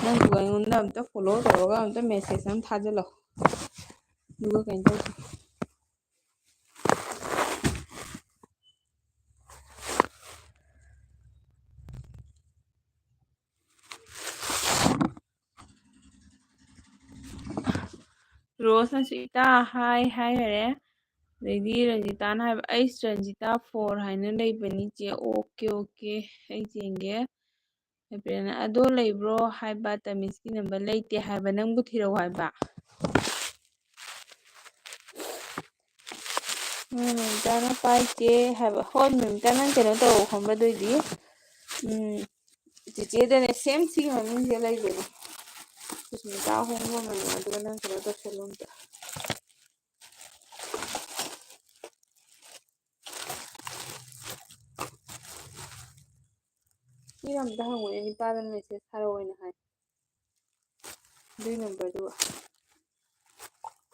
ꯅꯪꯁꯨ ꯑꯩꯉꯣꯟꯗ ꯑꯝꯇ ꯐꯣꯂꯣ ꯇꯧꯔꯒ ꯑꯝꯇ ꯃꯦꯁꯦꯖ ꯑꯃ ꯊꯥꯖꯤꯜꯂꯣ꯫ ꯑꯗꯨꯒ ꯀꯩꯅꯣ ꯇꯧꯁꯤ꯫ ꯔꯣꯁꯅꯁꯨ ꯏꯇꯥ ꯍꯥꯏ ꯍꯥꯏꯈꯔꯦ꯫ ꯑꯗꯩꯗꯤ ꯔꯟꯖꯤꯇꯥꯅ ꯍꯥꯏꯕ, ꯑꯩꯁ ꯔꯟꯖꯤꯇꯥ ꯐꯣꯔ ꯍꯥꯏꯅ ꯂꯩꯕꯅꯤ ꯆꯦ꯫ ꯑꯣꯀꯦ, ꯑꯣꯀꯦ, ꯑꯩ ꯌꯦꯡꯒꯦ꯫ ꯄ꯭ꯔꯦꯔꯅꯥ, ꯑꯗꯣ ꯂꯩꯕ꯭ꯔꯣ ꯍꯥꯏꯕ, ꯇꯃꯤꯁꯀꯤ ꯅꯝꯕꯔ ꯂꯩꯇꯦ ꯍꯥꯏꯕ, ꯅꯪꯕꯨ ꯊꯤꯔꯛꯑꯣ ꯍꯥꯏꯕ꯫ ꯎꯝ, ꯃꯦꯃꯤꯇꯥꯅ ꯄꯥꯏꯗꯦ ꯍꯥꯏꯕ꯫ ꯍꯣꯏ, ꯃꯦꯃꯤꯇꯥ, ꯅꯪ ꯀꯩꯅꯣ ꯇꯧꯔꯣ ꯈꯪꯕ꯭ꯔꯥ? ꯑꯗꯨꯏꯗꯤ, ꯎꯝ, ꯆꯤꯆꯦꯗꯅꯦ, ꯁꯦꯝ ꯁꯤꯒꯤ ꯃꯃꯤꯡꯁꯦ ꯂꯩꯕꯅꯦ꯫ ꯁꯨꯁꯃꯤꯇꯥ ꯍꯣꯡꯕ ꯃꯃꯤꯡ ꯑꯗꯨꯒ ꯅꯪ ꯀꯩꯅꯣ ꯇꯧꯁꯜꯂꯣ ꯑꯝꯇ꯫ ꯁꯤꯗ ꯑꯝꯇ ꯍꯪꯉꯨꯅꯦ, ꯅꯤꯄꯥꯗ ꯃꯦꯁꯦꯖ ꯊꯥꯔꯛꯑꯣꯅ ꯍꯥꯏ꯫ ꯑꯗꯨꯏ ꯅꯝꯕꯔꯗꯨꯒ꯫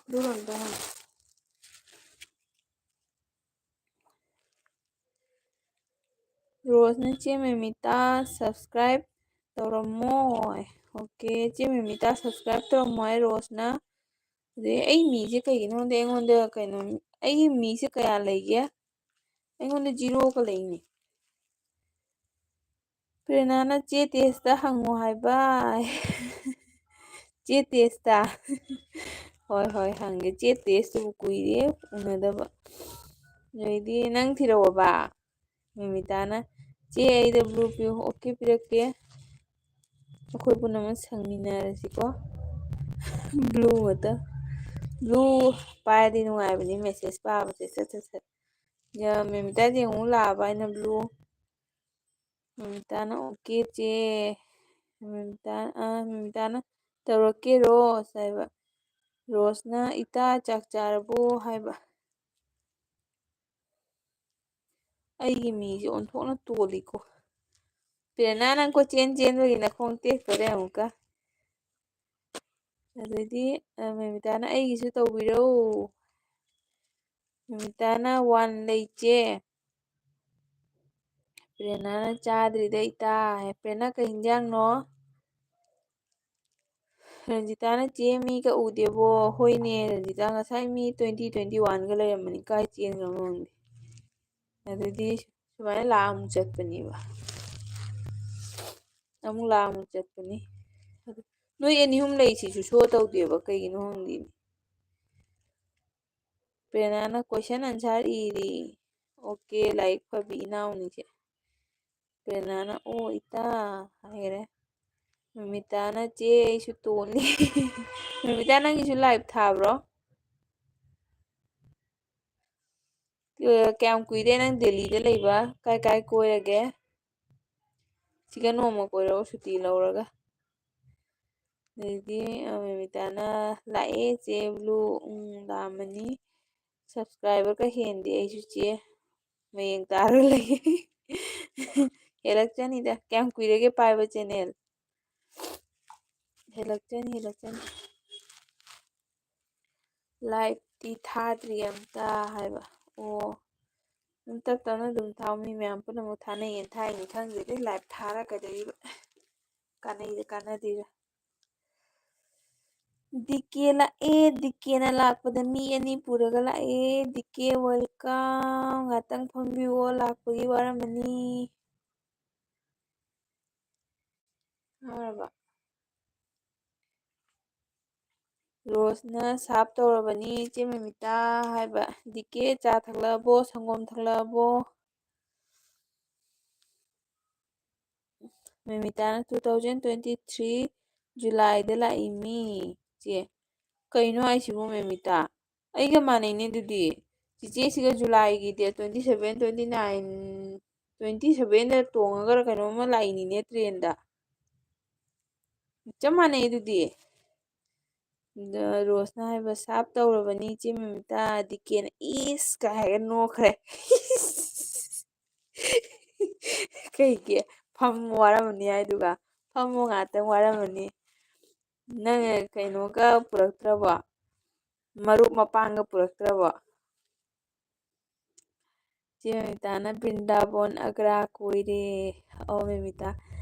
ꯑꯗꯨꯒ ꯑꯝꯇ ꯍꯪꯉꯨ꯫ ꯔꯣꯁꯅ ꯆꯦ ꯃꯦꯃꯤꯇꯥ subscribe ꯇꯧꯔꯝꯃꯣ꯫ ꯑꯣꯀꯦ, ꯆꯦ ꯃꯦꯃꯤꯇꯥ subscribe ꯇꯧꯔꯝꯃꯣ ꯍꯥꯏ ꯔꯣꯁꯅ꯫ ꯑꯗꯩ ꯑꯩ ꯃꯤꯁꯦ ꯀꯩꯒꯤꯅꯣ ꯈꯪꯗꯦ, ꯑꯩꯉꯣꯟꯗ ꯀꯩꯅꯣ, ꯑꯩꯒꯤ ꯃꯤꯁꯦ ꯀꯌꯥ ꯂꯩꯒꯦ? ꯑꯩꯉꯣꯟꯗ ꯖꯤꯔꯣꯒ ꯂꯩꯅꯦ꯫ ꯄ꯭ꯔꯦꯔꯅꯥꯅ ꯆꯦ ꯇꯦꯖꯇ ꯍꯪꯉꯣ ꯍꯥꯏꯕ꯫ ꯆꯦ ꯇꯦꯖꯇ꯫ ꯍꯣꯏ, ꯍꯣꯏ, ꯍꯪꯒꯦ꯫ ꯆꯦ ꯇꯦꯖꯇꯨꯕꯨ ꯀꯨꯏꯔꯦ ꯎꯅꯗꯕ꯫ ꯑꯗꯩꯗꯤ ꯅꯪ ꯊꯤꯔꯛꯑꯣꯕ꯫ ꯃꯦꯃꯤꯇꯥꯅ, "ꯆꯦ, ꯑꯩꯗ blue ꯄꯤꯌꯨ꯫" "ꯑꯣꯀꯦ, ꯄꯤꯔꯛꯀꯦ꯫ ꯑꯩꯈꯣꯏ ꯄꯨꯝꯅꯃꯛ ꯁꯪꯃꯤꯟꯅꯔꯁꯤꯀꯣ꯫" Blue ꯃꯛꯇ꯫ Blue ꯄꯥꯏꯔꯗꯤ ꯅꯨꯡꯉꯥꯏꯕꯅꯤ message ꯄꯥꯕꯁꯦ꯫ ꯁꯠ, ꯁꯠ, ꯁꯠ꯫ ꯌꯥ, ꯃꯦꯃꯤꯇꯥꯗꯤ ꯑꯃꯨꯛ ꯂꯥꯛꯑꯕ ꯑꯩꯅ blue꯫ ꯃꯦꯃꯤꯇꯥꯅ, "ꯑꯣꯀꯦ ꯆꯦ, ꯃꯃꯤꯇꯥ-, ꯑ, ꯃꯃꯤꯇꯥꯅ "ꯇꯧꯔꯛꯀꯦ ꯔꯣꯁ" ꯍꯥꯏꯕ꯫ ꯔꯣꯁꯅ "ꯏꯇꯥ ꯆꯥꯛ ꯆꯥꯔꯕꯣ?" ꯍꯥꯏꯕ꯫ ꯑꯩꯒꯤ ꯃꯤꯁꯦ ꯑꯣꯟꯊꯣꯛꯅ ꯇꯣꯜꯂꯤꯀꯣ꯫ ꯄ꯭ꯔꯦꯔꯅꯥ, ꯅꯪ ꯀꯣꯏꯆꯦꯟ ꯆꯦꯟꯕꯒꯤ ꯅꯈꯣꯡ ꯇꯦꯛꯇꯣꯔꯦ ꯑꯃꯨꯛꯀ꯫ ꯑꯗꯩꯗꯤ, ꯑ, ꯃꯃꯤꯇꯥꯅ "ꯑꯩꯒꯤꯁꯨ ꯇꯧꯕꯤꯔꯧ"꯫ ꯃꯃꯤꯇꯥꯅ "ꯋꯥꯟ ꯂꯩ ꯆꯦ"꯫ ꯄ꯭ꯔꯦꯔꯅꯥꯅ "ꯆꯥꯗ꯭ꯔꯤꯗ ꯏꯇꯥ" ꯍꯥꯏ꯫ ꯄ꯭ꯔꯦꯔꯅꯥ, ꯀꯩ ꯍꯤꯟꯖꯥꯡꯅꯣ? ꯔꯟꯖꯤꯇꯥꯅ "ꯆꯦ, ꯃꯤꯒ ꯎꯗꯦꯕꯣ"꯫ ꯍꯣꯏꯅꯦ ꯔꯟꯖꯤꯇꯥ, ꯉꯁꯥꯏ ꯃꯤ twenty, twenty-oneꯒ ꯂꯩꯔꯝꯕꯅꯤ, ꯀꯥꯏ ꯆꯦꯟꯈ꯭ꯔꯕꯅꯣ ꯈꯪꯗꯦ꯫ ꯑꯗꯩꯗꯤ ꯁꯨꯃꯥꯏꯅ ꯂꯥꯛꯑ ꯑꯃꯨꯛ ꯆꯠꯄꯅꯦꯕ꯫ ꯑꯃꯨꯛ ꯂꯥꯛꯑ ꯑꯃꯨꯛ ꯆꯠꯄꯅꯤ꯫ ꯑꯗꯨ ꯅꯣꯏ ꯑꯅꯤ ꯑꯍꯨꯝ ꯂꯩꯁꯤꯁꯨ show ꯇꯧꯗꯦꯕ, ꯀꯩꯒꯤꯅꯣ ꯈꯪꯗꯦ꯫ ꯄ꯭ꯔꯦꯔꯅꯥꯅ question answer ꯏꯔꯤ꯫ Okay, ꯂꯥꯏꯔꯤꯛ ꯐꯕꯤ ꯏꯅꯥꯎꯅꯤꯁꯦ꯫ ꯄ꯭ꯔꯦꯔꯅꯥꯅ "ꯑꯣ ꯏꯇꯥ" ꯍꯥꯏꯈꯔꯦ꯫ ꯃꯃꯤꯇꯥꯅ "ꯆꯦ, ꯑꯩꯁꯨ ꯇꯣꯜꯂꯤ"꯫ ꯃꯃꯤꯇꯥ, ꯅꯪꯒꯤꯁꯨ live ꯊꯥꯕ꯭ꯔꯣ? ꯑ, ꯀꯌꯥꯝ ꯀꯨꯏꯔꯦ ꯅꯪ ꯗꯦꯜꯂꯤꯗ ꯂꯩꯕ? ꯀꯥꯏ ꯀꯥꯏ ꯀꯣꯏꯔꯒꯦ? ꯁꯤꯒ ꯅꯣꯡꯃ ꯀꯣꯏꯔꯛꯑꯣ ꯁꯨꯇꯤ ꯂꯧꯔꯒ꯫ ꯑꯗꯩꯗꯤ, ꯑ, ꯃꯃꯤꯇꯥꯅ "ꯂꯥꯛꯑꯦ ꯆꯦ ꯕ꯭ꯂꯨ"꯫ ꯎꯝ, ꯂꯥꯛꯑꯝꯃꯅꯤ꯫ Subscriberꯒ ꯍꯦꯟꯗꯦ ꯑꯩꯁꯨ ꯆꯦ꯫ ꯃꯌꯦꯡ ꯇꯥꯔ ꯂꯩ꯫ ꯍꯦꯜꯂꯛꯆꯅꯤꯗ꯫ ꯀꯌꯥꯝ ꯀꯨꯏꯔꯒꯦ ꯄꯥꯏꯕ channel? ꯍꯦꯜꯂꯛꯆꯅꯤ, ꯍꯦꯜꯂꯛꯆꯅꯤ꯫ Liveꯇꯤ ꯊꯥꯗ꯭ꯔꯤ ꯑꯝꯇ ꯍꯥꯏꯕ꯫ ꯑꯣ, ꯑꯗꯨꯝ ꯇꯞ ꯇꯞꯅ ꯑꯗꯨꯝ ꯊꯥꯎ꯫ ꯃꯤ ꯃꯌꯥꯝ ꯄꯨꯝꯅꯃꯛ ꯊꯥꯅꯩꯌꯦꯅ ꯊꯥꯏꯅꯤ ꯈꯪꯗꯦ꯫ ꯑꯗꯩ live ꯊꯥꯔ ꯀꯩꯗꯧꯔꯤꯕ? ꯀꯥꯟꯅꯩꯔ ꯀꯥꯟꯅꯗ꯭ꯔꯤꯔ? ꯗꯤ ꯀꯦ ꯂꯥꯛꯑꯦ, ꯗꯤ ꯀꯦꯅ ꯂꯥꯛꯄꯗ ꯃꯤ ꯑꯅꯤ ꯄꯨꯔꯒ ꯂꯥꯛꯑꯦ꯫ D K, welcome꯫ ꯉꯥꯛꯇꯪ ꯐꯝꯕꯤꯌꯣ, ꯂꯥꯛꯄꯒꯤ ꯋꯥꯔꯝꯃꯅꯤ꯫ ꯌꯥꯔꯕ? ꯔꯣꯁꯅ "ꯁꯥꯞ ꯇꯧꯔꯕꯅꯤ ꯏꯆꯦ ꯃꯃꯤꯇꯥ" ꯍꯥꯏꯕ꯫ ꯗꯤ ꯀꯦ, ꯆꯥ ꯊꯛꯂꯛꯑꯕꯣ? ꯁꯪꯒꯣꯝ ꯊꯛꯂꯛꯑꯕꯣ? ꯃꯃꯤꯇꯥꯅ "two thousand twenty-three Julyꯗ ꯂꯥꯛꯏꯃꯤ ꯆꯦ"꯫ ꯀꯩꯅꯣ ꯍꯥꯏꯁꯤꯕꯣ ꯃꯃꯤꯇꯥ? ꯑꯩꯒ ꯃꯥꯟꯅꯩꯅꯦ ꯑꯗꯨꯗꯤ꯫ ꯆꯤꯆꯦꯁꯤꯒ Julyꯒꯤ date twenty seven, twenty nine, twenty sevenꯗ ꯇꯣꯡꯉꯒꯔ ꯀꯩꯅꯣꯝꯃ ꯂꯥꯛꯏꯅꯤꯅꯦ trainꯗ꯫ ꯆꯞ ꯃꯥꯟꯅꯩ ꯑꯗꯨꯗꯤ꯫ ꯑꯗ ꯔꯣꯁꯅ ꯍꯥꯏꯕ, "ꯁꯥꯞ ꯇꯧꯔꯕꯅꯤ ꯏꯆꯦ ꯃꯃꯤꯇꯥ"꯫ ꯗꯤ ꯀꯦꯅ "ꯏꯁ" ꯀꯥꯏ ꯍꯥꯏꯔꯒ ꯅꯣꯛꯈ꯭ꯔꯦ꯫ "ꯀꯩꯒꯤ? ꯐꯝ ꯋꯥꯔꯝꯃꯅꯤ ꯍꯥꯏꯗꯨꯒ꯫ ꯐꯝꯃꯣ, ꯉꯥꯛꯇꯪ ꯋꯥꯔꯝꯃꯅꯤ꯫ ꯅꯪ ꯀꯩꯅꯣꯒ ꯄꯨꯔꯛꯇ꯭ꯔꯕꯣ? ꯃꯔꯨꯞ ꯃꯄꯥꯡꯒ ꯄꯨꯔꯛꯇ꯭ꯔꯕꯣ?" ꯆꯦ ꯃꯦꯃꯤꯇꯥꯅ "ꯕ꯭ꯔꯤꯟꯗꯥꯕꯣꯟ ꯑꯒ꯭ꯔꯥ ꯀꯣꯏꯔꯦ"꯫ ꯑꯣ ꯃꯦꯃꯤꯇꯥ,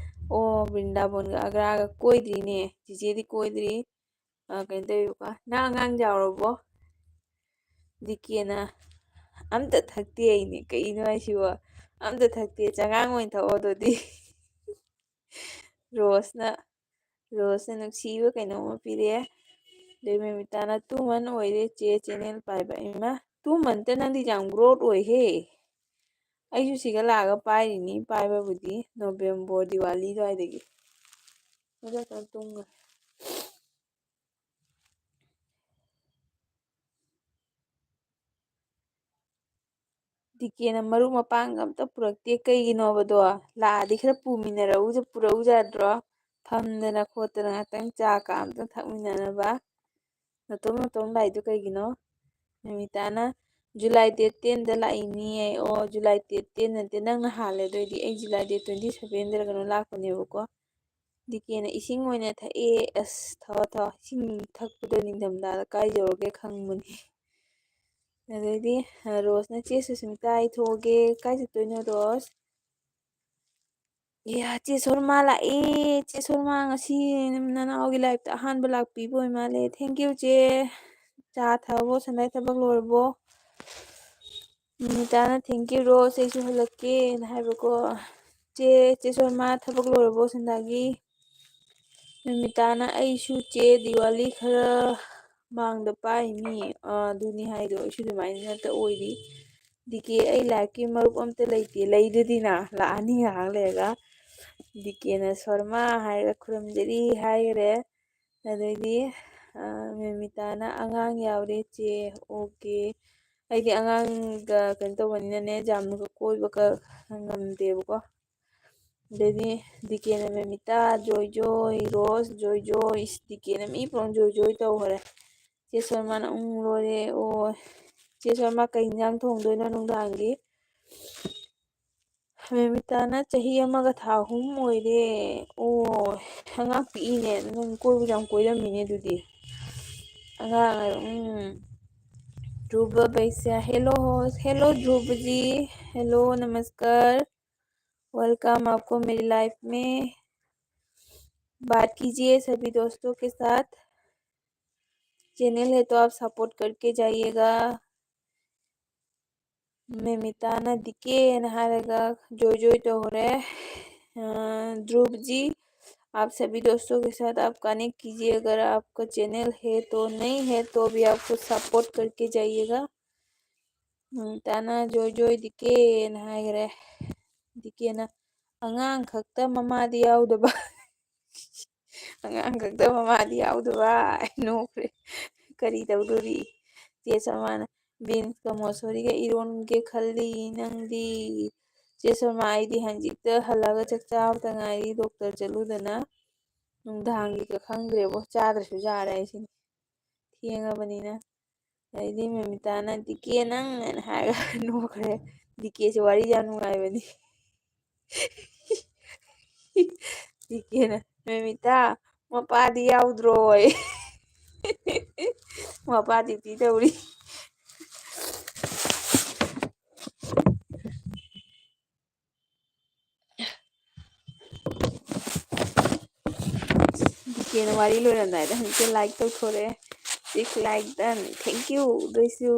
ꯑꯣ ꯕ꯭ꯔꯤꯟꯗꯥꯕꯣꯟꯒ ꯑꯒ꯭ꯔꯥꯒ ꯀꯣꯏꯗ꯭ꯔꯤꯅꯦ꯫ ꯆꯤꯆꯦꯗꯤ ꯀꯣꯏꯗ꯭ꯔꯤ꯫ ꯑ, ꯀꯩꯅꯣ ꯇꯧꯋꯦꯕꯀꯣ, "ꯅꯪ ꯑꯉꯥꯡ ꯌꯥꯎꯔꯕꯣ?" ꯗꯤ ꯀꯦꯅ "ꯑꯝꯇ ꯊꯛꯇꯦ ꯑꯩꯅꯦ"꯫ "ꯀꯩꯅꯣ ꯍꯥꯏꯁꯤꯕꯣ? ꯑꯝꯇ ꯊꯛꯇꯦ, ꯆꯉꯥꯡ ꯑꯣꯏꯅ ꯊꯛꯑꯣ ꯑꯗꯨꯗꯤ"꯫ ꯔꯣꯁꯅ, ꯔꯣꯁꯅ ꯅꯨꯡꯁꯤꯕ ꯀꯩꯅꯣꯝꯃ ꯄꯤꯔꯛꯑꯦ꯫ ꯑꯗꯩ ꯃꯦꯃꯤꯇꯥꯅ "ꯇꯨ ꯃꯟ ꯑꯣꯏꯔꯦ ꯆꯦ, ꯆꯦꯅꯦꯜ ꯄꯥꯏꯕ"꯫ ꯏꯃꯥ, "ꯇꯨ ꯃꯟꯇ ꯅꯪꯗꯤ ꯌꯥꯝ ꯒ꯭ꯔꯣꯠ ꯑꯣꯏꯍꯦ"꯫ ꯑꯩꯁꯨ ꯁꯤꯒ ꯂꯥꯛꯑꯒ ꯄꯥꯏꯔꯤꯅꯤ, ꯄꯥꯏꯕꯕꯨꯗꯤ ꯅꯣꯕꯦꯝꯕꯔ ꯗꯤꯋꯥꯂꯤ ꯑꯗꯨꯋꯥꯏꯗꯒꯤ꯫ ꯃꯖꯥ ꯇꯨꯝꯈ꯭ꯔꯦ꯫ ꯗꯤ ꯀꯦꯅ "ꯃꯔꯨꯞ ꯃꯄꯥꯡꯒ ꯑꯝꯇ ꯄꯨꯔꯛꯇꯦ, ꯀꯩꯒꯤꯅꯣꯕꯗꯣ? ꯂꯥꯛꯑꯗꯤ ꯈꯔ ꯄꯨꯃꯤꯟꯅꯔꯛꯎ, ꯄꯨꯔꯛꯎ ꯌꯥꯗ꯭ꯔꯣ? ꯐꯝꯗꯅ ꯈꯣꯠꯇꯅ ꯉꯥꯛꯇꯪ ꯆꯥ ꯀꯥ ꯑꯝꯇ ꯊꯛꯃꯤꯟꯅꯅꯕ꯫ ꯅꯇꯣꯝ ꯅꯇꯣꯝ ꯂꯥꯛꯏꯗꯣ ꯀꯩꯒꯤꯅꯣ?" ꯃꯦꯃꯤꯇꯥꯅ "ꯖꯨꯂꯥꯏ ꯗꯦꯠ ꯇꯦꯟꯗ ꯂꯥꯛꯏꯅꯦ"꯫ "ꯑꯣ, ꯖꯨꯂꯥꯏ ꯗꯦꯠ ꯇꯦꯟ ꯅꯠꯇꯦ, ꯅꯪꯅ ꯍꯥꯜꯂꯦ꯫ ꯑꯗꯨꯑꯣꯏꯗꯤ ꯑꯩ ꯖꯨꯂꯥꯏ ꯗꯦꯠ ꯇ꯭ꯋꯦꯟꯇꯤ ꯁꯚꯦꯟꯗꯔ ꯀꯩꯅꯣ ꯂꯥꯛꯄꯅꯦꯕꯀꯣ"꯫ ꯗꯤ ꯀꯦꯅ "ꯏꯁꯤꯡ ꯑꯣꯏꯅ ꯊꯛꯑꯦ"꯫ "ꯑꯁ, ꯊꯛꯑꯣ, ꯊꯛꯑꯣ, ꯏꯁꯤꯡ ꯊꯛꯄꯗꯣ ꯅꯤꯡꯊꯝꯊꯥꯗ ꯀꯥꯏ ꯌꯧꯔꯒꯦ ꯈꯪꯕꯅꯤ"꯫ ꯑꯗꯩꯗꯤ, ꯑ, ꯔꯣꯁꯅ "ꯆꯦ ꯁꯨꯁꯃꯤꯇꯥ, ꯑꯩ ꯊꯣꯛꯑꯒꯦ"꯫ "ꯀꯥꯏ ꯆꯠꯇꯣꯏꯅꯣ ꯔꯣꯁ?" "ꯏꯌꯥ, ꯆꯦ ꯁꯣꯔꯃꯥ ꯂꯥꯛꯑꯦ꯫ ꯆꯦ ꯁꯣꯔꯃꯥ ꯉꯁꯤ ꯅꯅꯥꯎꯒꯤ ꯂꯥꯏꯐꯇ ꯑꯍꯥꯟꯕ ꯂꯥꯛꯄꯤꯕ ꯑꯣꯏ ꯃꯥꯜꯂꯦ꯫ Thank you ꯆꯦ꯫ ꯆꯥ ꯊꯛꯑꯕꯣ, ꯁꯟꯗꯥꯏ ꯊꯕꯛ ꯂꯣꯏꯔꯕꯣ?" ꯃꯤꯅꯤꯇꯥꯅ "Thank you ꯔꯣꯁ, ꯑꯩꯁꯨ ꯍꯜꯂꯛꯀꯦꯅ" ꯍꯥꯏꯕꯀꯣ꯫ "ꯆꯦ, ꯆꯦ ꯁꯣꯔꯃꯥ ꯊꯕꯛ ꯂꯣꯏꯔꯕꯣ ꯁꯟꯗꯥꯒꯤ?" ꯃꯤꯃꯤꯇꯥꯅ "ꯑꯩꯁꯨ ꯆꯦ, ꯗꯤꯋꯥꯂꯤ ꯈꯔ ꯃꯥꯡꯗ ꯄꯥꯏꯅꯤ"꯫ ꯑꯥ, ꯑꯗꯨꯅꯤ ꯍꯥꯏꯗꯣ, ꯑꯩꯁꯨ ꯑꯗꯨꯃꯥꯏꯅ ꯉꯥꯛꯇ ꯑꯣꯏꯔꯤ꯫ "ꯗꯤ ꯀꯦ, ꯑꯩ ꯂꯥꯏꯐꯀꯤ ꯃꯔꯨꯞ ꯑꯝꯇ ꯂꯩꯇꯦ"꯫ "ꯂꯩꯗꯨꯗꯤꯅ, ꯂꯥꯛꯑꯅꯤ ꯉꯥꯏꯍꯥꯛ ꯂꯩꯔꯒ"꯫ ꯗꯤ ꯀꯦꯅ "ꯁꯣꯔꯃꯥ" ꯍꯥꯏꯔꯒ "ꯈꯨꯔꯨꯝꯖꯔꯤ" ꯍꯥꯏꯈ꯭ꯔꯦ꯫ ꯑꯗꯩꯗꯤ, ꯑ, ꯃꯦꯃꯤꯇꯥꯅ "ꯑꯉꯥꯡ ꯌꯥꯎꯔꯦ ꯆꯦ"꯫ "ꯑꯣꯀꯦ"꯫ ꯑꯩꯗꯤ ꯑꯉꯥꯡꯒ ꯀꯩꯅꯣ ꯇꯧꯕꯅꯤꯅꯅꯦ, ꯌꯥꯝꯅꯒ ꯀꯣꯏꯕꯒ ꯉꯝꯗꯦꯕꯀꯣ꯫ ꯑꯗꯩꯗꯤ ꯗꯤ ꯀꯦꯅ ꯃꯦꯃꯤꯇꯥ, ꯖꯣꯏ ꯖꯣꯏ, ꯔꯣꯁ, ꯖꯣꯏ ꯖꯣꯏ, ꯏꯁ, ꯗꯤ ꯀꯦꯅ ꯃꯤ ꯄꯨꯝꯅꯃꯛ ꯖꯣꯏ ꯖꯣꯏ ꯇꯧꯈ꯭ꯔꯦ꯫ ꯆꯦ ꯁꯣꯔꯃꯥꯅ ꯎꯪ ꯂꯣꯏꯔꯦ꯫ ꯑꯣ, ꯆꯦ ꯁꯣꯔꯃꯥ ꯀꯩ ꯏꯟꯖꯥꯡ ꯊꯣꯡꯗꯣꯏꯅꯣ ꯅꯨꯡꯗꯥꯡꯒꯤ? ꯃꯦꯃꯤꯇꯥꯅ ꯆꯍꯤ ꯑꯃꯒ ꯊꯥ ꯑꯍꯨꯝ ꯑꯣꯏꯔꯦ꯫ ꯑꯣ, ꯑꯉꯥꯡ ꯄꯤꯛꯏꯅꯦ꯫ ꯅꯪ ꯀꯣꯏꯕꯁꯨ ꯌꯥꯝ ꯀꯣꯏꯔꯝꯃꯤꯅꯦ ꯑꯗꯨꯗꯤ꯫ ꯑꯉꯥꯡ ꯍꯥꯏꯕ, ꯎꯝ꯫ ध्रुव भैया, hello, hello Dhruv ji, hello, नमस्कार। Welcome आपको मेरी लाइफ में। बात कीजिए सभी दोस्तों के साथ। चैनल है तो आप सपोर्ट करके जाइएगा। ꯃꯦꯃꯤꯇꯥꯅ ꯗꯤ ꯀꯦꯅ ꯍꯥꯏꯔꯒ ꯖꯣꯏ ꯖꯣꯏ ꯇꯧꯔꯦ꯫ ꯑ, ध्रुव जी, आप सभी दोस्तों के साथ आप कनेक्ट कीजिए। अगर आपका चैनल है तो नहीं है तो भी आपको सपोर्ट करके जाइएगा। ꯃꯦꯃꯤꯇꯥꯅ ꯖꯣꯏ ꯖꯣꯏ ꯗꯤ ꯀꯦꯅ ꯍꯥꯏꯈ꯭ꯔꯦ꯫ ꯗꯤ ꯀꯦꯅ ꯑꯉꯥꯡ ꯈꯛꯇ ꯃꯃꯥꯗꯤ ꯌꯥꯎꯗꯕ꯫ ꯑꯉꯥꯡ ꯈꯛꯇ ꯃꯃꯥꯗꯤ ꯌꯥꯎꯗꯕ꯫ ꯑꯩ ꯅꯣꯛꯈ꯭ꯔꯦ꯫ ꯀꯔꯤ ꯇꯧꯗꯣꯔꯤ? ꯆꯦ ꯁꯣꯔꯃꯥꯅ ꯕꯤꯟꯁꯀ ꯃꯣꯁꯣꯔꯤꯒ ꯏꯔꯣꯟꯒꯦ ꯈꯜꯂꯤ꯫ ꯅꯪꯗꯤ? ꯆꯦ ꯁꯣꯔꯃꯥ, ꯑꯩꯗꯤ ꯍꯧꯖꯤꯛꯇ ꯍꯜꯂꯒ ꯆꯥꯛ ꯆꯥꯕꯇ ꯉꯥꯏꯔꯤ꯫ ꯗꯣꯛꯇꯔ ꯆꯠꯂꯨꯗꯅ ꯅꯨꯡꯗꯥꯡꯒꯤꯒ ꯈꯪꯗ꯭ꯔꯦꯕꯣ꯫ ꯆꯥꯗ꯭ꯔꯁꯨ ꯌꯥꯔꯦ ꯍꯥꯏꯁꯤꯅꯤ꯫ ꯊꯦꯡꯉꯕꯅꯤꯅ꯫ ꯑꯗꯩꯗꯤ ꯃꯦꯃꯤꯇꯥꯅ, "ꯗꯤ ꯀꯦ ꯅꯪ?" ꯍꯥꯏꯅ ꯍꯥꯏꯔꯒ ꯅꯣꯛꯈ꯭ꯔꯦ꯫ ꯗꯤ ꯀꯦꯁꯦ ꯋꯥꯔꯤ ꯌꯥꯝ ꯅꯨꯡꯉꯥꯏꯕꯅꯤ꯫ ꯗꯤ ꯀꯦꯅ, "ꯃꯦꯃꯤꯇꯥ, ꯃꯄꯥꯗꯤ ꯌꯥꯎꯗ꯭ꯔꯣꯌꯦ?" ꯃꯄꯥ ꯗ꯭ꯌꯨꯇꯤ ꯇꯧꯔꯤ꯫ ꯗꯤ ꯀꯦꯅ ꯋꯥꯔꯤ ꯂꯣꯏꯔꯝꯗꯥꯏꯗ ꯍꯧꯖꯤꯛꯇ ꯂꯥꯏꯛ ꯇꯧꯊꯣꯔꯛꯑꯦ꯫ Six like done. Thank you, ꯗꯣꯏꯁꯨ꯫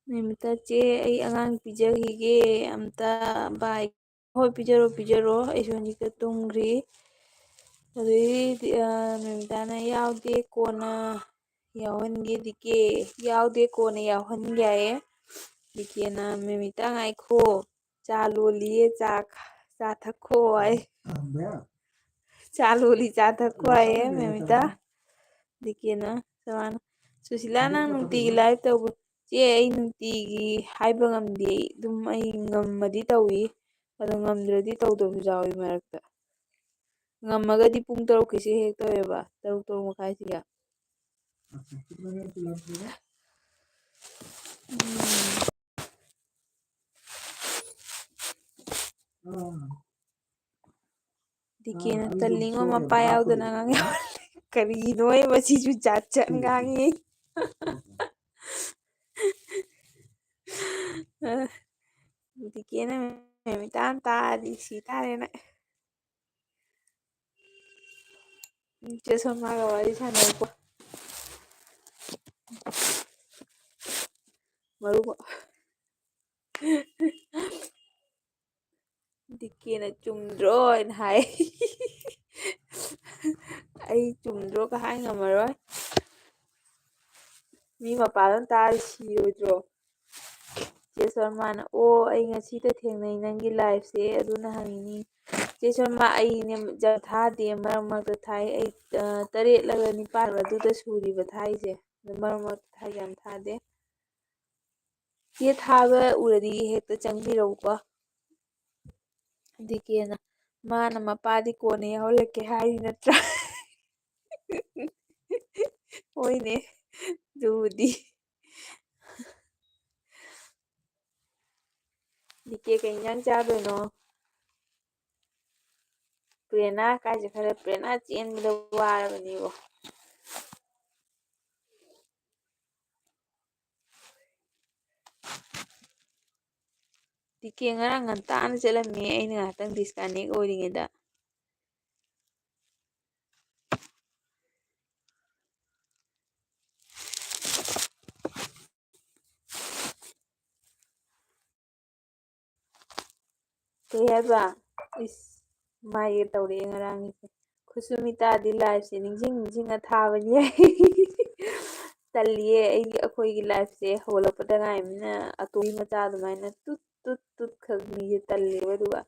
ꯃꯦꯃꯤꯇꯥ ꯆꯦ, ꯑꯩ ꯑꯉꯥꯡ ꯄꯤꯖꯈꯤꯒꯦ ꯑꯝꯇ, bye꯫ ꯍꯣꯏ, ꯄꯤꯖꯔꯣ, ꯄꯤꯖꯔꯣ, ꯑꯩꯁꯨ ꯍꯧꯖꯤꯛꯇ ꯇꯨꯝꯈ꯭ꯔꯤ꯫ ꯑꯗꯩꯗꯤ, ꯑ, ꯃꯦꯃꯤꯇꯥꯅ ꯌꯥꯎꯗꯦ, ꯀꯣꯟꯅ ꯌꯥꯎꯍꯟꯒꯦ ꯗꯤ ꯀꯦ꯫ ꯌꯥꯎꯗꯦ, ꯀꯣꯟꯅ ꯌꯥꯎꯍꯟꯒꯦ ꯍꯥꯏꯌꯦ꯫ ꯗꯤ ꯀꯦꯅ, "ꯃꯦꯃꯤꯇꯥ ꯉꯥꯏꯈꯣ, ꯆꯥ ꯂꯣꯜꯂꯤꯌꯦ, ꯆꯥ, ꯆꯥ ꯊꯛꯈꯣ ꯍꯥꯏ꯫ ꯆꯥ ꯂꯣꯜꯂꯤ, ꯆꯥ ꯊꯛꯈꯣ ꯍꯥꯏꯌꯦ ꯃꯦꯃꯤꯇꯥ꯫ ꯗꯤ ꯀꯦꯅ ꯁꯃꯥꯅ, "ꯁꯨꯁꯤꯂꯥ, ꯅꯪ ꯅꯨꯡꯇꯤꯒꯤ live ꯇꯧꯕ?" "ꯆꯦ, ꯑꯩ ꯅꯨꯡꯇꯤꯒꯤ ꯍꯥꯏꯕ ꯉꯝꯗꯦ꯫ ꯑꯗꯨꯝ ꯑꯩ ꯉꯝꯃꯗꯤ ꯇꯧꯏ, ꯑꯗꯣ ꯉꯝꯗ꯭ꯔꯗꯤ ꯇꯧꯗꯕꯁꯨ ꯌꯥꯎꯏ ꯃꯔꯛꯇ꯫ ꯉꯝꯃꯒꯗꯤ ꯄꯨꯡ ꯇꯔꯨꯛꯀꯤꯁꯦ ꯍꯦꯛ ꯇꯧꯋꯦꯕ, ꯇꯔꯨꯛ, ꯇꯔꯨꯛ ꯃꯈꯥꯏꯁꯤꯒ꯫" ꯎꯝ꯫ ꯗꯤ ꯀꯦꯅ, "ꯇꯜꯂꯤꯉꯣ, ꯃꯄꯥ ꯌꯥꯎꯗꯅ ꯑꯉꯥꯡ ꯌꯥꯎꯍꯜꯂꯦ꯫" ꯀꯔꯤꯅꯣꯍꯦ, ꯃꯁꯤꯁꯨ ꯖꯥꯠ ꯖꯥꯠ ꯉꯥꯡꯉꯤ꯫ ꯗꯤ ꯀꯦꯅ ꯃꯦꯃꯤꯇꯥ ꯇꯥꯔꯗꯤ ꯁꯤ ꯇꯥꯔꯦ ꯅꯪ꯫ ꯆꯦ ꯁꯣꯃꯥꯒ ꯋꯥꯔꯤ ꯁꯥꯟꯅꯧꯀꯣ꯫ ꯃꯔꯨ ꯗꯤ ꯀꯦꯅ "ꯆꯨꯝꯗ꯭ꯔꯣ?" ꯍꯥꯏꯅ ꯍꯥꯏ꯫ ꯑꯩ "ꯆꯨꯝꯗ꯭ꯔꯣꯒ" ꯍꯥꯏ ꯉꯝꯃꯔꯣꯏ꯫ ꯃꯤ ꯃꯄꯥꯟꯗ ꯇꯥꯔꯤ ꯁꯤꯔꯣꯏꯗ꯭ꯔꯣ? ꯆꯦ ꯁꯣꯃꯥꯅ, "ꯑꯣ, ꯑꯩ ꯉꯁꯤꯗ ꯊꯦꯡꯅꯩ ꯅꯪꯒꯤ liveꯁꯦ, ꯑꯗꯨꯅ ꯍꯪꯉꯤꯅꯤ꯫" ꯆꯦ ꯁꯣꯃꯥ, ꯑꯩꯅꯦ ꯌꯥꯝ ꯊꯥꯗꯦ, ꯃꯔꯛ ꯃꯔꯛꯇ ꯊꯥꯏ꯫ ꯑꯩ, ꯑ, ꯇꯔꯦꯠꯂꯒ ꯅꯤꯄꯥꯜꯂ ꯑꯗꯨꯗ ꯁꯨꯔꯤꯕ ꯊꯥꯏꯁꯦ꯫ ꯑꯗꯨ ꯃꯔꯛ ꯃꯔꯛꯇ ꯊꯥꯏ, ꯌꯥꯝ ꯊꯥꯗꯦ꯫ ꯆꯦ ꯊꯥꯕ ꯎꯔꯗꯤ ꯍꯦꯛꯇ ꯆꯪꯕꯤꯔꯛꯎꯀꯣ꯫ ꯗꯤ ꯀꯦꯅ, "ꯃꯥꯅ ꯃꯄꯥꯗꯤ ꯀꯣꯟꯅ ꯌꯥꯎꯍꯜꯂꯛꯀꯦ ꯍꯥꯏꯔꯤ ꯅꯠꯇ꯭ꯔꯥ?" ꯍꯣꯏꯅꯦ, ꯑꯗꯨꯕꯨꯗꯤ꯫ ꯗꯤ ꯀꯦ, ꯀꯩ ꯏꯟꯖꯥꯡ ꯆꯥꯗꯣꯏꯅꯣ? ꯄ꯭ꯔꯦꯔꯅꯥ ꯀꯥꯏ ꯆꯠꯈ꯭ꯔꯦ? ꯄ꯭ꯔꯦꯔꯅꯥ ꯆꯦꯟꯕꯗ ꯋꯥꯔꯕꯅꯤꯕꯣ꯫ ꯗꯤ ꯀꯦ ꯉꯔꯥꯡ ꯉꯟꯇꯥꯅ ꯆꯠꯂꯝꯃꯦ, ꯑꯩꯅ ꯉꯥꯏꯍꯥꯛꯇꯪ disconnect ꯑꯣꯏꯔꯤꯉꯩꯗ꯫ ꯀꯩ ꯍꯥꯏꯕ? ꯏꯁ, ꯃꯥꯏꯒ ꯇꯧꯔꯛꯑꯦ ꯉꯔꯥꯡꯒꯤꯁꯦ꯫ ꯈꯨꯁꯨꯃꯤꯇꯥꯗꯤ liveꯁꯦ ꯅꯤꯡꯁꯤꯡ ꯅꯤꯡꯁꯤꯡꯉ ꯊꯥꯕꯅꯤ꯫ ꯇꯜꯂꯤꯌꯦ, ꯑꯩꯗꯤ ꯑꯩꯈꯣꯏꯒꯤ liveꯁꯦ ꯍꯧꯒꯠꯂꯛꯄꯗ ꯉꯥꯏꯃꯤꯅ ꯑꯇꯣꯝꯕꯤ ꯃꯆꯥ ꯑꯗꯨꯃꯥꯏꯅ ꯇꯨꯠ ꯇꯨꯠ ꯇꯨꯠ ꯈꯛ ꯃꯤꯁꯦ ꯇꯜꯂꯦꯕ꯫ ꯑꯗꯨꯒ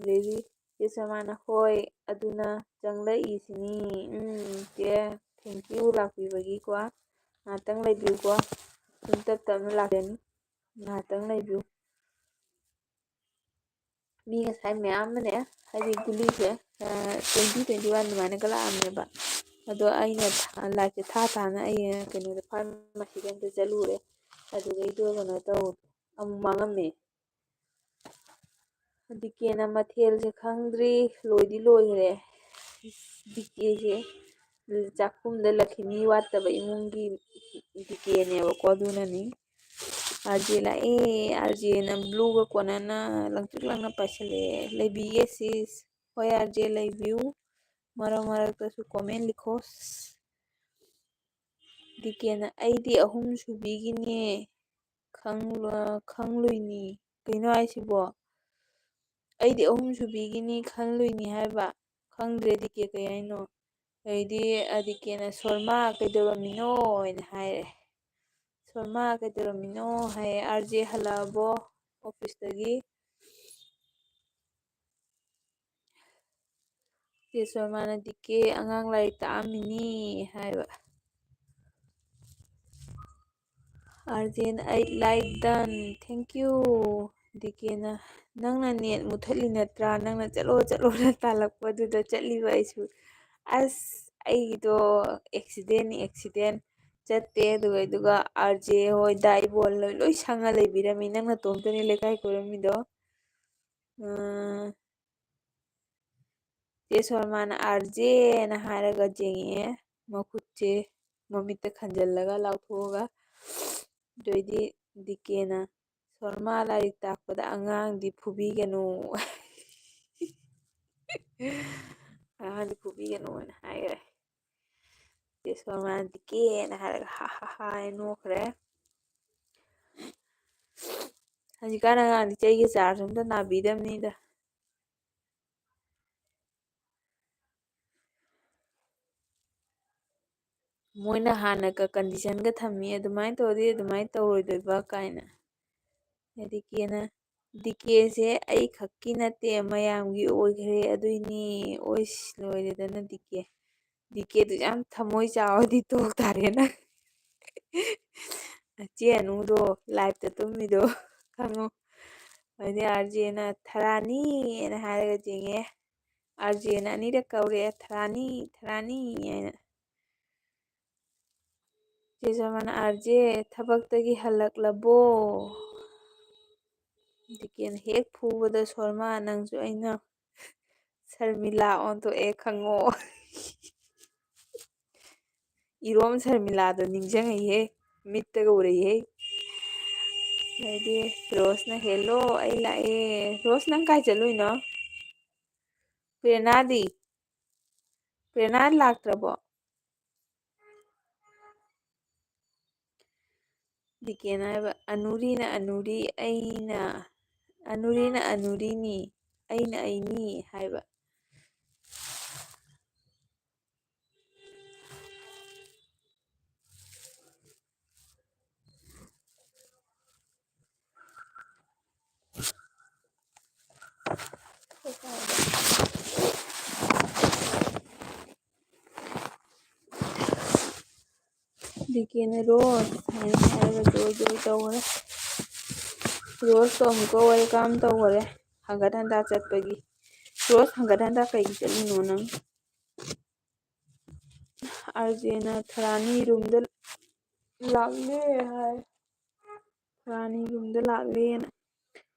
ꯑꯗꯩꯗꯤ ꯆꯦ ꯁꯣꯃꯥꯅ, "ꯍꯣꯏ, ꯑꯗꯨꯅ ꯆꯪꯂꯛꯏꯁꯤꯅꯤ꯫ ꯎꯝ, ꯆꯦ, thank you ꯂꯥꯛꯄꯤꯕꯒꯤꯀꯣ꯫ ꯉꯥꯏꯍꯥꯛꯇꯪ ꯂꯩꯕꯤꯌꯨꯀꯣ꯫ ꯑꯗꯨꯝ ꯇꯞ ꯇꯞꯅ ꯂꯥꯛꯆꯅꯤ꯫ ꯉꯥꯏꯍꯥꯛꯇꯪ ꯂꯩꯕꯤꯌꯨ꯫" ꯃꯤ ꯉꯁꯥꯏ ꯃꯌꯥꯝ ꯑꯃꯅꯦ, ꯍꯥꯏꯗꯤ ꯒꯨꯂꯤꯁꯦ, ꯑ, twenty, twenty-one ꯑꯗꯨꯃꯥꯏꯅꯒ ꯂꯥꯛꯑꯝꯃꯦꯕ꯫ ꯑꯗꯣ ꯑꯩꯅ ꯊ-, ꯂꯥꯏꯠꯁꯦ ꯊꯥ ꯊꯥꯅ ꯑꯩ ꯀꯩꯅꯣꯗ, ꯐꯥꯔꯃꯥꯁꯤꯗ ꯑꯝꯇ ꯆꯠꯂꯨꯔꯦ꯫ ꯑꯗꯨꯗꯩꯗꯣ ꯀꯩꯅꯣ ꯇꯧ-, ꯑꯃꯨꯛ ꯃꯥꯡꯉꯝꯃꯦ꯫ ꯗꯤꯀꯦꯅ ꯃꯊꯦꯜꯁꯦ ꯈꯪꯗ꯭ꯔꯤ, ꯂꯣꯏꯗꯤ ꯂꯣꯏꯈ꯭ꯔꯦ꯫ ꯗꯤꯀꯦꯁꯦ ꯆꯥꯛꯈꯨꯝꯗ ꯂꯛꯈꯤꯃꯤ ꯋꯥꯠꯇꯕ ꯏꯃꯨꯡꯒꯤ ꯗꯤꯀꯦꯅꯦꯕꯀꯣ, ꯑꯗꯨꯅꯅꯤ꯫ ꯑꯥꯔꯖꯦ ꯂꯥꯛꯑꯦ, ꯑꯥꯔꯖꯦꯅ ꯕ꯭ꯂꯨꯒ ꯀꯣꯅꯅ ꯂꯪꯇ꯭ꯔꯤꯛ ꯂꯪꯅ ꯄꯥꯏꯁꯜꯂꯛꯑꯦ꯫ "ꯂꯩꯕꯤꯒꯦ ꯁꯤꯁ꯫" "ꯍꯣꯏ ꯑꯥꯔꯖꯦ, ꯂꯩꯕꯤꯌꯨ꯫ ꯃꯔꯛ ꯃꯔꯛꯇꯁꯨ ꯀꯣꯃꯦꯟ ꯂꯤꯈꯣ꯫" ꯗꯤꯀꯦꯅ, "ꯑꯩꯗꯤ ꯑꯍꯨꯝ ꯁꯨꯕꯤꯒꯤꯅꯦ, ꯈꯪꯂꯨ-, ꯈꯪꯂꯨꯏꯅꯤ꯫" ꯀꯩꯅꯣ ꯍꯥꯏꯁꯤꯕꯣ? "ꯑꯩꯗꯤ ꯑꯍꯨꯝ ꯁꯨꯕꯤꯒꯤꯅꯤ ꯈꯜꯂꯨꯏꯅꯤ" ꯍꯥꯏꯕ? ꯈꯪꯗ꯭ꯔꯦ ꯗꯤꯀꯦ, ꯀꯩ ꯍꯥꯏꯅꯣ? ꯑꯗꯩꯗꯤ ꯑꯗꯤꯀꯦꯅ, "ꯁꯣꯔꯃꯥ ꯀꯩꯗꯧꯔꯝꯃꯤꯅꯣ?" ꯍꯥꯏꯅ ꯍꯥꯏꯔꯦ꯫ "ꯁꯣꯔꯃꯥ ꯀꯩꯗꯧꯔꯝꯃꯤꯅꯣ?" ꯍꯥꯏꯌꯦ꯫ "ꯑꯥꯔꯖꯦ ꯍꯜꯂꯛꯑꯕꯣ ꯑꯣꯐꯤꯁꯇꯒꯤ?" ꯆꯦ ꯁꯣꯔꯃꯥꯅ, "ꯗꯤꯀꯦ, ꯑꯉꯥꯡ ꯂꯥꯏꯔꯤꯛ ꯇꯥꯛꯑꯝꯃꯤꯅꯤ" ꯍꯥꯏꯕ꯫ ꯑꯥꯔꯖꯦꯅ, "ꯑꯩ ꯂꯥꯏꯔꯤꯛ done, thank you꯫" ꯗꯤꯀꯦꯅ, "ꯅꯪꯅ ꯅꯦꯠ ꯃꯨꯠꯊꯠꯂꯤ ꯅꯠꯇ꯭ꯔꯥ? ꯅꯪꯅ ꯆꯠꯂꯣ ꯆꯠꯂꯣꯅ ꯇꯥꯜꯂꯛꯄꯗꯨꯗ ꯆꯠꯂꯤꯕ ꯑꯩꯁꯨ꯫" ꯑꯁ, ꯑꯩꯒꯤꯗꯣ ꯑꯦꯛꯁꯤꯗꯦꯟꯅꯤ, ꯑꯦꯛꯁꯤꯗꯦꯟ꯫ ꯆꯠꯇꯦ꯫ ꯑꯗꯨꯒ, ꯑꯗꯨꯒ ꯑꯥꯔꯖꯦ ꯍꯣꯏ, ꯗꯥ ꯏꯕꯣꯜ ꯍꯣꯏ ꯂꯣꯏ ꯁꯪꯉ ꯂꯩꯕꯤꯔꯝꯃꯤ꯫ ꯅꯪ ꯅꯇꯣꯝꯇꯅꯤ ꯂꯩꯀꯥꯏ ꯀꯣꯏꯔꯝꯃꯤꯗꯣ꯫ ꯑ, ꯆꯦ ꯁꯣꯔꯃꯥꯅ "ꯑꯥꯔꯖꯦꯅ" ꯍꯥꯏꯔꯒ ꯌꯦꯡꯉꯛꯑꯦ, ꯃꯈꯨꯠꯁꯦ ꯃꯃꯤꯠꯇ ꯈꯟꯖꯜꯂꯒ ꯂꯥꯎꯊꯣꯛꯑꯒ꯫ ꯑꯗꯩꯗꯤ ꯗꯤꯀꯦꯅ, "ꯁꯣꯔꯃꯥ ꯂꯥꯏꯔꯤꯛ ꯇꯥꯛꯄꯗ ꯑꯉꯥꯡꯗꯤ ꯐꯨꯕꯤꯒꯅꯨ꯫ ꯑꯉꯥꯡꯗꯤ ꯐꯨꯕꯤꯒꯅꯨꯅ" ꯍꯥꯏꯈ꯭ꯔꯦ꯫ ꯆꯦ ꯁꯣꯔꯃꯥꯅ "ꯗꯤꯀꯦꯅ" ꯍꯥꯏꯔꯒ ꯍꯥ ꯍꯥ ꯍꯥ ꯍꯥꯏꯅ ꯅꯣꯛꯈ꯭ꯔꯦ꯫ ꯍꯧꯖꯤꯛꯀꯥꯟ ꯑꯉꯥꯡꯗꯤ ꯆꯩꯒ ꯆꯥꯔꯁꯨ ꯑꯝꯇ ꯅꯥꯕꯤꯗꯕꯅꯤꯗ꯫ ꯃꯣꯏꯅ ꯍꯥꯟꯅꯒ ꯀꯟꯗꯤꯁꯟꯒ ꯊꯝꯃꯤ, "ꯑꯗꯨꯃꯥꯏꯅ ꯇꯧꯔꯗꯤ ꯑꯗꯨꯃꯥꯏꯅ ꯇꯧꯔꯣꯏꯗꯣꯏꯕ" ꯀꯥꯏꯅ꯫ ꯍꯥꯏꯗꯤ ꯀꯦꯅ, ꯗꯤ ꯀꯦꯁꯦ ꯑꯩ ꯈꯛꯀꯤ ꯅꯠꯇꯦ, ꯃꯌꯥꯝꯒꯤ ꯑꯣꯏꯈ꯭ꯔꯦ꯫ ꯑꯗꯨꯏꯅꯦ꯫ ꯑꯣꯏꯁ, ꯂꯣꯏꯔꯦꯗꯅ ꯗꯤ ꯀꯦ꯫ ꯗꯤ ꯀꯦꯗꯨ ꯌꯥꯝ ꯊꯃꯣꯏ ꯆꯥꯎꯔꯗꯤ ꯇꯣꯛ ꯇꯥꯔꯦꯅ꯫ ꯆꯦ ꯑꯅꯨꯗꯣ ꯂꯥꯏꯞꯇ ꯇꯨꯝꯃꯤꯗꯣ ꯈꯪꯉꯣ꯫ ꯑꯗꯩ ꯑꯥꯔ ꯖꯦꯅ "ꯊꯔꯥꯅꯤꯅ" ꯍꯥꯏꯔꯒ ꯆꯤꯡꯉꯦ꯫ ꯑꯥꯔ ꯖꯦꯅ ꯑꯅꯤꯔꯛ ꯀꯧꯔꯛꯑꯦ, "ꯊꯔꯥꯅꯤ, ꯊꯔꯥꯅꯤ" ꯍꯥꯏꯅ꯫ ꯆꯦ ꯁꯣꯃꯥꯅ, "ꯑꯥꯔ ꯖꯦ, ꯊꯕꯛꯇꯒꯤ ꯍꯜꯂꯛꯂꯕꯣ?" ꯗꯤ ꯀꯦꯅ ꯍꯦꯛ ꯐꯨꯕꯗ, "ꯁꯣꯔꯃꯥ, ꯅꯪꯁꯨ ꯑꯩꯅ ꯁꯔꯃꯤꯂꯥ ꯑꯣꯟꯊꯣꯛꯑꯦ ꯈꯪꯉꯣ꯫" ꯏꯔꯣꯝ ꯁꯔꯃꯤꯂꯥꯗꯣ ꯅꯤꯡꯁꯤꯡꯉꯛꯏꯍꯦ, ꯃꯤꯠꯇꯒ ꯎꯔꯛꯏꯍꯦ꯫ ꯑꯗꯩꯗꯤ ꯔꯣꯁꯅ, "ꯍꯦꯜꯂꯣ, ꯑꯩ ꯂꯥꯛꯑꯦ꯫" ꯔꯣꯁ, ꯅꯪ ꯀꯥꯏ ꯆꯠꯂꯨꯏꯅꯣ? ꯄ꯭ꯔꯦꯔꯅꯥꯗꯤ? ꯄ꯭ꯔꯦꯔꯅꯥ ꯂꯥꯛꯇ꯭ꯔꯕꯣ? ꯗꯤ ꯀꯦꯅ ꯍꯥꯏꯕ, "ꯑꯅꯨꯔꯤꯅ ꯑꯅꯨꯔꯤ, ꯑꯩꯅ, ꯑꯅꯨꯔꯤꯅ ꯑꯅꯨꯔꯤꯅꯤ, ꯑꯩꯅ ꯑꯩꯅꯤ" ꯍꯥꯏꯕ꯫ ꯗꯤ ꯀꯦꯅ "ꯔꯣꯁ" ꯍꯥꯏꯅ ꯍꯥꯏꯔꯒ ꯖꯣꯔ ꯖꯣꯔ ꯇꯧꯈ꯭ꯔꯦ꯫ ꯔꯣꯁꯇꯣ ꯑꯃꯨꯛꯀ ꯋꯦꯜꯀꯝ ꯇꯧꯈ꯭ꯔꯦ, ꯍꯪꯒꯠ ꯍꯟꯗ ꯆꯠꯄꯒꯤ꯫ ꯔꯣꯁ, ꯍꯪꯒꯠ ꯍꯟꯗ ꯀꯩꯒꯤ ꯆꯠꯂꯤꯅꯣ ꯅꯪ? ꯑꯥꯔ ꯖꯦꯅ ꯊꯔꯥꯅꯤ ꯔꯨꯝꯗ ꯂꯥꯛꯂꯦ ꯍꯥꯏ꯫ ꯊꯔꯥꯅꯤ ꯔꯨꯝꯗ ꯂꯥꯛꯂꯦꯅ꯫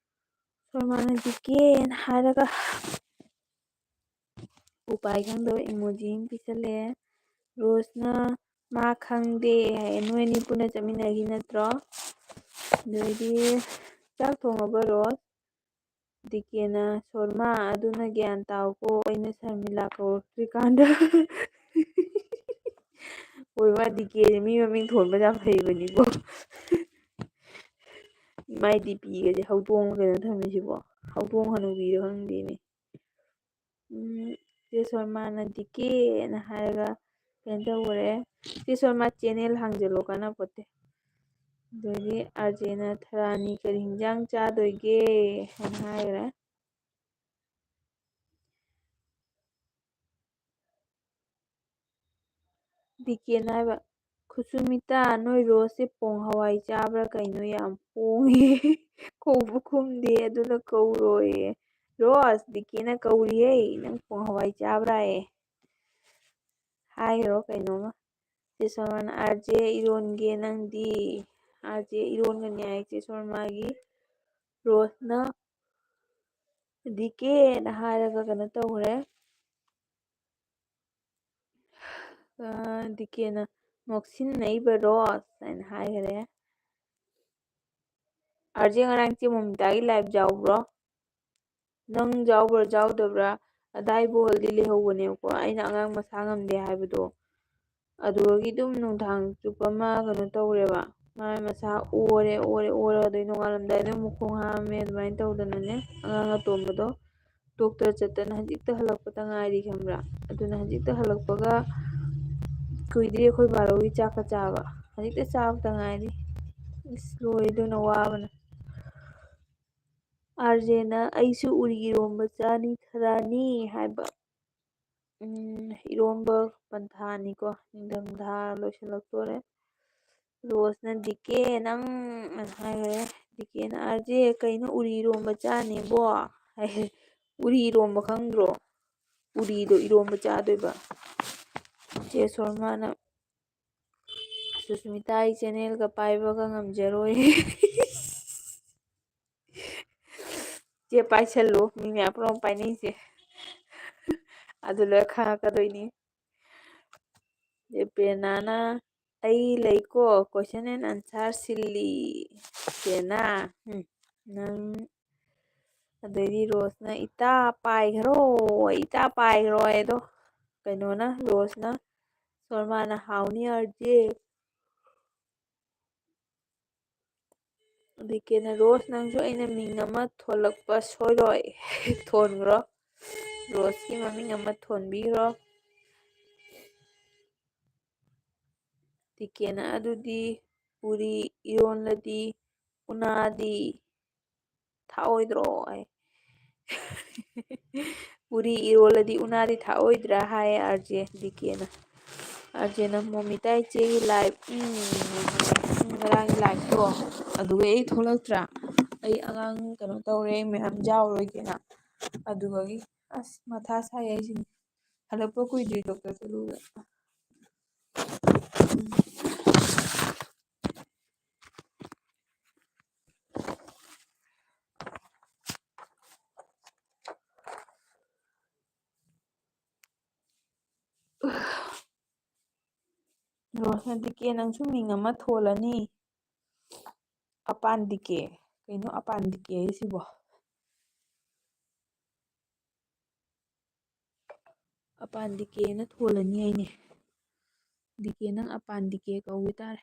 ꯁꯣꯔꯃꯥꯅ "ꯗꯤ ꯀꯦꯅ" ꯍꯥꯏꯔꯒ ꯎꯄꯥꯏ ꯈꯪꯗꯕ ꯏꯃꯣꯖꯤ ꯑꯃ ꯄꯤꯁꯜꯂꯛꯑꯦ꯫ ꯔꯣꯁꯅ "ꯃꯥ ꯈꯪꯗꯦ" ꯍꯥꯏꯌꯦ꯫ "ꯅꯣꯏ ꯑꯅꯤ ꯄꯨꯟꯅ ꯆꯠꯃꯤꯟꯅꯈꯤ ꯅꯠꯇ꯭ꯔꯣ?" ꯑꯗꯩꯗꯤ, "ꯆꯥꯛ ꯊꯣꯡꯉꯕ, ꯔꯣꯁ?" ꯗꯤ ꯀꯦꯅ, "ꯁꯣꯔꯃꯥ, ꯑꯗꯨꯅ ꯒ꯭ꯌꯥꯟ ꯇꯥꯎꯀꯣ, ꯑꯩꯅ ꯁꯔꯃꯤꯂꯥ ꯀꯧꯔꯛꯇ꯭ꯔꯤꯀꯥꯟꯗ꯫" ꯍꯣꯏ, ꯃꯥ ꯗꯤ ꯀꯦꯁꯦ ꯃꯤ ꯃꯃꯤꯡ ꯊꯣꯟꯕ ꯌꯥꯝ ꯍꯩꯕꯅꯤꯀꯣ꯫ ꯃꯥꯏ ꯗꯤ ꯄꯤꯒꯁꯦ ꯍꯧꯗꯣꯡ ꯀꯩꯅꯣ ꯊꯝꯃꯤꯁꯤꯕꯣ? ꯍꯧꯗꯣꯡ ꯍꯅꯨꯕꯤꯔ ꯈꯪꯗꯦꯅꯦ꯫ ꯎꯝ, ꯆꯦ ꯁꯣꯔꯃꯥꯅ "ꯗꯤ ꯀꯦꯅ" ꯍꯥꯏꯔꯒ ꯀꯩꯅꯣ ꯇꯧꯈꯔꯦ꯫ ꯆꯦ ꯁꯣꯔꯃꯥ ꯆꯦꯅꯦꯜ ꯍꯥꯡꯖꯜꯂꯣ, ꯀꯥꯟꯅꯄꯣꯠꯇꯦ꯫ ꯑꯗꯒꯤ ꯑꯥꯔꯖꯦꯅ ꯊꯔꯥꯅꯤ ꯀꯔꯤ ꯍꯤꯟꯖꯥꯡ ꯆꯥꯗꯣꯏꯒꯦ ꯍꯥꯏꯅ ꯍꯥꯏꯈ꯭ꯔꯦ꯫ ꯗꯤ ꯀꯦꯅ ꯍꯥꯏꯕ, "ꯈꯨꯁꯨꯃꯤꯇꯥ, ꯅꯣꯏ ꯔꯣꯁꯁꯦ ꯄꯣꯡ ꯍꯋꯥꯏ ꯆꯥꯕ꯭ꯔꯥ ꯀꯩꯅꯣ? ꯌꯥꯝ ꯄꯣꯡꯉꯦ꯫ ꯀꯧꯕ ꯈꯨꯝꯗꯦ, ꯑꯗꯨꯅ ꯀꯧꯔꯣꯌꯦ꯫" "ꯔꯣꯁ, ꯗꯤ ꯀꯦꯅ ꯀꯧꯔꯤꯌꯦ, ꯅꯪ ꯄꯣꯡ ꯍꯋꯥꯏ ꯆꯥꯕ꯭ꯔꯥꯌꯦ? ꯍꯥꯏꯈ꯭ꯔꯣ ꯀꯩꯅꯣꯝꯃ꯫" ꯆꯦ ꯁꯣꯃꯥꯅ, "ꯑꯥꯔꯖꯦ ꯏꯔꯣꯟꯒꯦ ꯅꯪꯗꯤ?" ꯑꯥꯔꯖꯦ ꯏꯔꯣꯟꯒꯅꯤ ꯍꯥꯏ ꯆꯦ ꯁꯣꯃꯥꯒꯤ꯫ ꯔꯣꯁꯅ "ꯗꯤ ꯀꯦꯅ" ꯍꯥꯏꯔꯒ ꯀꯩꯅꯣ ꯇꯧꯈ꯭ꯔꯦ꯫ ꯑ, ꯗꯤ ꯀꯦꯅ "ꯅꯣꯛꯁꯤꯟꯅꯩꯕ ꯔꯣꯁ" ꯍꯥꯏꯅ ꯍꯥꯏꯈ꯭ꯔꯦ꯫ "ꯑꯥꯔꯖꯦ ꯉꯔꯥꯡ ꯆꯦ ꯃꯣꯃꯤꯇꯥꯒꯤ live ꯌꯥꯎꯕ꯭ꯔꯣ? ꯅꯪ ꯌꯥꯎꯕ꯭ꯔꯥ ꯌꯥꯎꯗꯕ꯭ꯔꯥ?" ꯑꯗꯥꯏꯕꯨ ꯍꯣꯜꯗꯤ ꯂꯩꯍꯧꯕꯅꯦꯕꯀꯣ, ꯑꯩꯅ ꯑꯉꯥꯡ ꯃꯁꯥ ꯉꯝꯗꯦ ꯍꯥꯏꯕꯗꯣ꯫ ꯑꯗꯨꯗꯒꯤ ꯑꯗꯨꯝ ꯅꯨꯡꯗꯥꯡ ꯆꯨꯞꯄ ꯑꯃ ꯀꯩꯅꯣ ꯇꯧꯔꯦꯕ, ꯃꯥꯏ ꯃꯁꯥ ꯑꯣꯔꯦ ꯑꯣꯔꯦ ꯑꯣꯔꯦ, ꯑꯗꯩ ꯅꯣꯡꯉꯥꯜꯂꯝꯗꯥꯏꯗ ꯑꯃꯨꯛ ꯈꯣꯡ ꯍꯥꯝꯃꯦ꯫ ꯑꯗꯨꯃꯥꯏꯅ ꯇꯧꯗꯅꯅꯦ, ꯑꯉꯥꯡ ꯑꯇꯣꯝꯕꯗꯣ ꯗꯣꯛꯇꯔ ꯆꯠꯇꯅ ꯍꯧꯖꯤꯛꯇ ꯍꯜꯂꯛꯄꯗ ꯉꯥꯏꯔꯤ, ꯈꯪꯕ꯭ꯔꯥ? ꯑꯗꯨꯅ ꯍꯧꯖꯤꯛꯇ ꯍꯜꯂꯛꯄꯒ ꯀꯨꯏꯗ꯭ꯔꯤ ꯑꯩꯈꯣꯏ ꯕꯥꯔꯣꯒꯤ ꯆꯥꯛꯀ ꯆꯥꯕ, ꯍꯧꯖꯤꯛꯇ ꯆꯥꯕꯗ ꯉꯥꯏꯔꯤ꯫ ꯑꯁ, ꯂꯣꯏꯔꯦ, ꯑꯗꯨꯅ ꯋꯥꯕꯅ꯫ ꯑꯥꯔꯖꯦꯅ "ꯑꯩꯁꯨ ꯎꯔꯤ ꯏꯔꯣꯝꯕ ꯆꯥꯅꯤ ꯊꯔꯥꯅꯤ" ꯍꯥꯏꯕ꯫ ꯎꯝ, ꯏꯔꯣꯝꯕ ꯄꯟꯊꯥꯅꯤꯀꯣ, ꯅꯤꯡꯊꯝꯊꯥ ꯂꯣꯏꯁꯤꯜꯂꯛꯇꯣꯔꯦ꯫ ꯔꯣꯁꯅ "ꯗꯤ ꯀꯦ ꯅꯪ" ꯑꯅ ꯍꯥꯏꯈ꯭ꯔꯦ꯫ ꯗꯤ ꯀꯦꯅ "ꯑꯥꯔꯖꯦ, ꯀꯩꯅꯣ ꯎꯔꯤ ꯏꯔꯣꯝꯕ ꯆꯥꯅꯦꯕꯣ?" ꯍꯥꯏ꯫ "ꯎꯔꯤ ꯏꯔꯣꯝꯕ ꯈꯪꯗ꯭ꯔꯣ? ꯎꯔꯤꯗꯣ ꯏꯔꯣꯝꯕ ꯆꯥꯗꯣꯏꯕ꯫" ꯆꯦ ꯁꯣꯔꯃꯥꯅ "ꯁꯨꯁꯃꯤꯇꯥ, ꯑꯩ channelꯒ ꯄꯥꯏꯕꯒ ꯉꯝꯖꯔꯣꯏ꯫" ꯆꯦ ꯄꯥꯏꯁꯜꯂꯨ, ꯃꯤ ꯃꯌꯥꯝ ꯄꯨꯝꯅꯃꯛ ꯄꯥꯏꯅꯩꯁꯦ꯫ ꯑꯗꯨ ꯂꯣꯏ ꯈꯪꯉꯛꯀꯗꯣꯏꯅꯤ꯫ ꯆꯦ ꯄ꯭ꯔꯦꯔꯅꯥꯅ "ꯑꯩ ꯂꯩꯀꯣ, question and answer ꯁꯤꯜꯂꯤ꯫" ꯄ꯭ꯔꯦꯔꯅꯥ, ꯎꯝ, ꯅꯪ꯫ ꯑꯗꯩꯗꯤ ꯔꯣꯁꯅ "ꯏꯇꯥ ꯄꯥꯏꯈ꯭ꯔꯣ, ꯏꯇꯥ ꯄꯥꯏꯈ꯭ꯔꯣ" ꯍꯥꯏꯗꯣ꯫ ꯀꯩꯅꯣꯅ, ꯔꯣꯁꯅ, ꯁꯣꯔꯃꯥꯅ "ꯍꯥꯎꯅꯤ ꯑꯥꯔꯖꯦ꯫" ꯗꯤ ꯀꯦꯅ "ꯔꯣꯁ, ꯅꯪꯁꯨ ꯑꯩꯅ ꯃꯤꯡ ꯑꯃ ꯊꯣꯜꯂꯛꯄ ꯁꯣꯏꯔꯣꯏ꯫" ꯊꯣꯟꯈ꯭ꯔꯣ, ꯔꯣꯁꯀꯤ ꯃꯃꯤꯡ ꯑꯃ ꯊꯣꯟꯕꯤꯈ꯭ꯔꯣ꯫ ꯗꯤ ꯀꯦꯅ "ꯑꯗꯨꯗꯤ ꯄꯨꯔꯤ ꯏꯔꯣꯜꯂꯗꯤ ꯎꯅꯥꯗꯤ ꯊꯥꯛꯑꯣꯏꯗ꯭ꯔꯣ ꯍꯥꯏ꯫ ꯄꯨꯔꯤ ꯏꯔꯣꯜꯂꯗꯤ ꯎꯅꯥꯗꯤ ꯊꯥꯛꯑꯣꯏꯗ꯭ꯔꯥ ꯍꯥꯏ ꯑꯥꯔ ꯖꯦ ꯗꯤ ꯀꯦꯅ꯫ ꯑꯥꯔ ꯖꯦꯅ ꯃꯣꯃꯤꯇꯥ ꯏꯆꯦꯒꯤ ꯂꯥꯏꯐ, ꯎꯝ, ꯎꯝ, ꯉꯔꯥꯡꯒꯤ ꯂꯥꯏꯐꯇꯣ, ꯑꯗꯨꯒ ꯑꯩ ꯊꯣꯛꯂꯛꯇ꯭ꯔꯥ? ꯑꯩ ꯑꯉꯥꯡ ꯀꯩꯅꯣ ꯇꯧꯔꯦ, ꯃꯌꯥꯝ ꯌꯥꯎꯔꯣꯏꯒꯦꯅ꯫ ꯑꯗꯨꯒꯤ ꯑꯁ ꯃꯊꯥ ꯁꯥꯏ ꯑꯩꯁꯤꯅꯦ꯫ ꯍꯜꯂꯛꯄ ꯀꯨꯏꯗ꯭ꯔꯤ ꯗꯣꯛꯇꯔ ꯆꯠꯂꯨꯕ꯫ ꯔꯣꯁꯅ ꯗꯤ ꯀꯦ ꯅꯪꯁꯨ ꯃꯤꯡ ꯑꯃ ꯊꯣꯜꯂꯅꯤ꯫ ꯑꯄꯥꯟ ꯗꯤ ꯀꯦ꯫ ꯀꯩꯅꯣ ꯑꯄꯥꯟ ꯗꯤ ꯀꯦ ꯍꯥꯏꯁꯤꯕꯣ? ꯑꯄꯥꯟ ꯗꯤ ꯀꯦꯅ ꯊꯣꯜꯂꯅꯤ ꯍꯥꯏꯅꯦ꯫ ꯗꯤ ꯀꯦ ꯅꯪ ꯑꯄꯥꯟ ꯗꯤ ꯀꯦ ꯀꯧꯕ ꯇꯥꯔꯦ꯫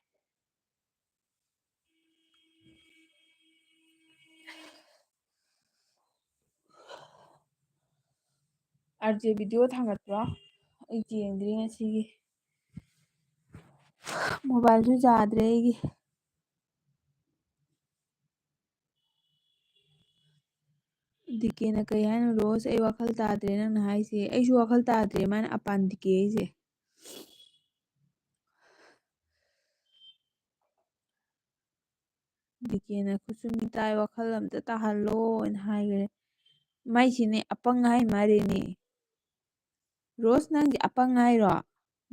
ꯑꯥꯔ ꯖꯦ ꯚꯤꯗꯤꯑꯣ ꯊꯥꯡꯒꯠꯄ꯭ꯔꯣ? ꯑꯩ ꯌꯦꯡꯗ꯭ꯔꯤ ꯉꯁꯤꯒꯤ꯫ ꯃꯣꯕꯥꯏꯜꯁꯨ ꯌꯥꯗ꯭ꯔꯦ ꯑꯩꯒꯤ꯫ ꯗꯤ ꯀꯦꯅ ꯀꯩ ꯍꯥꯏꯅꯣ? ꯔꯣꯁ, ꯑꯩ ꯋꯥꯈꯜ ꯇꯥꯗ꯭ꯔꯦ ꯅꯪꯅ ꯍꯥꯏꯁꯦ꯫ ꯑꯩꯁꯨ ꯋꯥꯈꯜ ꯇꯥꯗ꯭ꯔꯦ ꯃꯥꯅ ꯑꯄꯥꯟ ꯗꯤ ꯀꯦ ꯍꯥꯏꯁꯦ꯫ ꯗꯤ ꯀꯦꯅ ꯈꯨꯠꯁꯨ ꯃꯤꯇꯥꯏ ꯋꯥꯈꯜ ꯑꯝꯇ ꯇꯥꯍꯜꯂꯣꯅ ꯍꯥꯏꯈ꯭ꯔꯦ꯫ ꯃꯥꯏꯁꯤꯅꯦ ꯑꯄꯪ ꯍꯥꯏ ꯃꯥꯜꯂꯦꯅꯦ꯫ ꯔꯣꯁ, ꯅꯪꯁꯦ ꯑꯄꯪ ꯍꯥꯏꯔꯣ?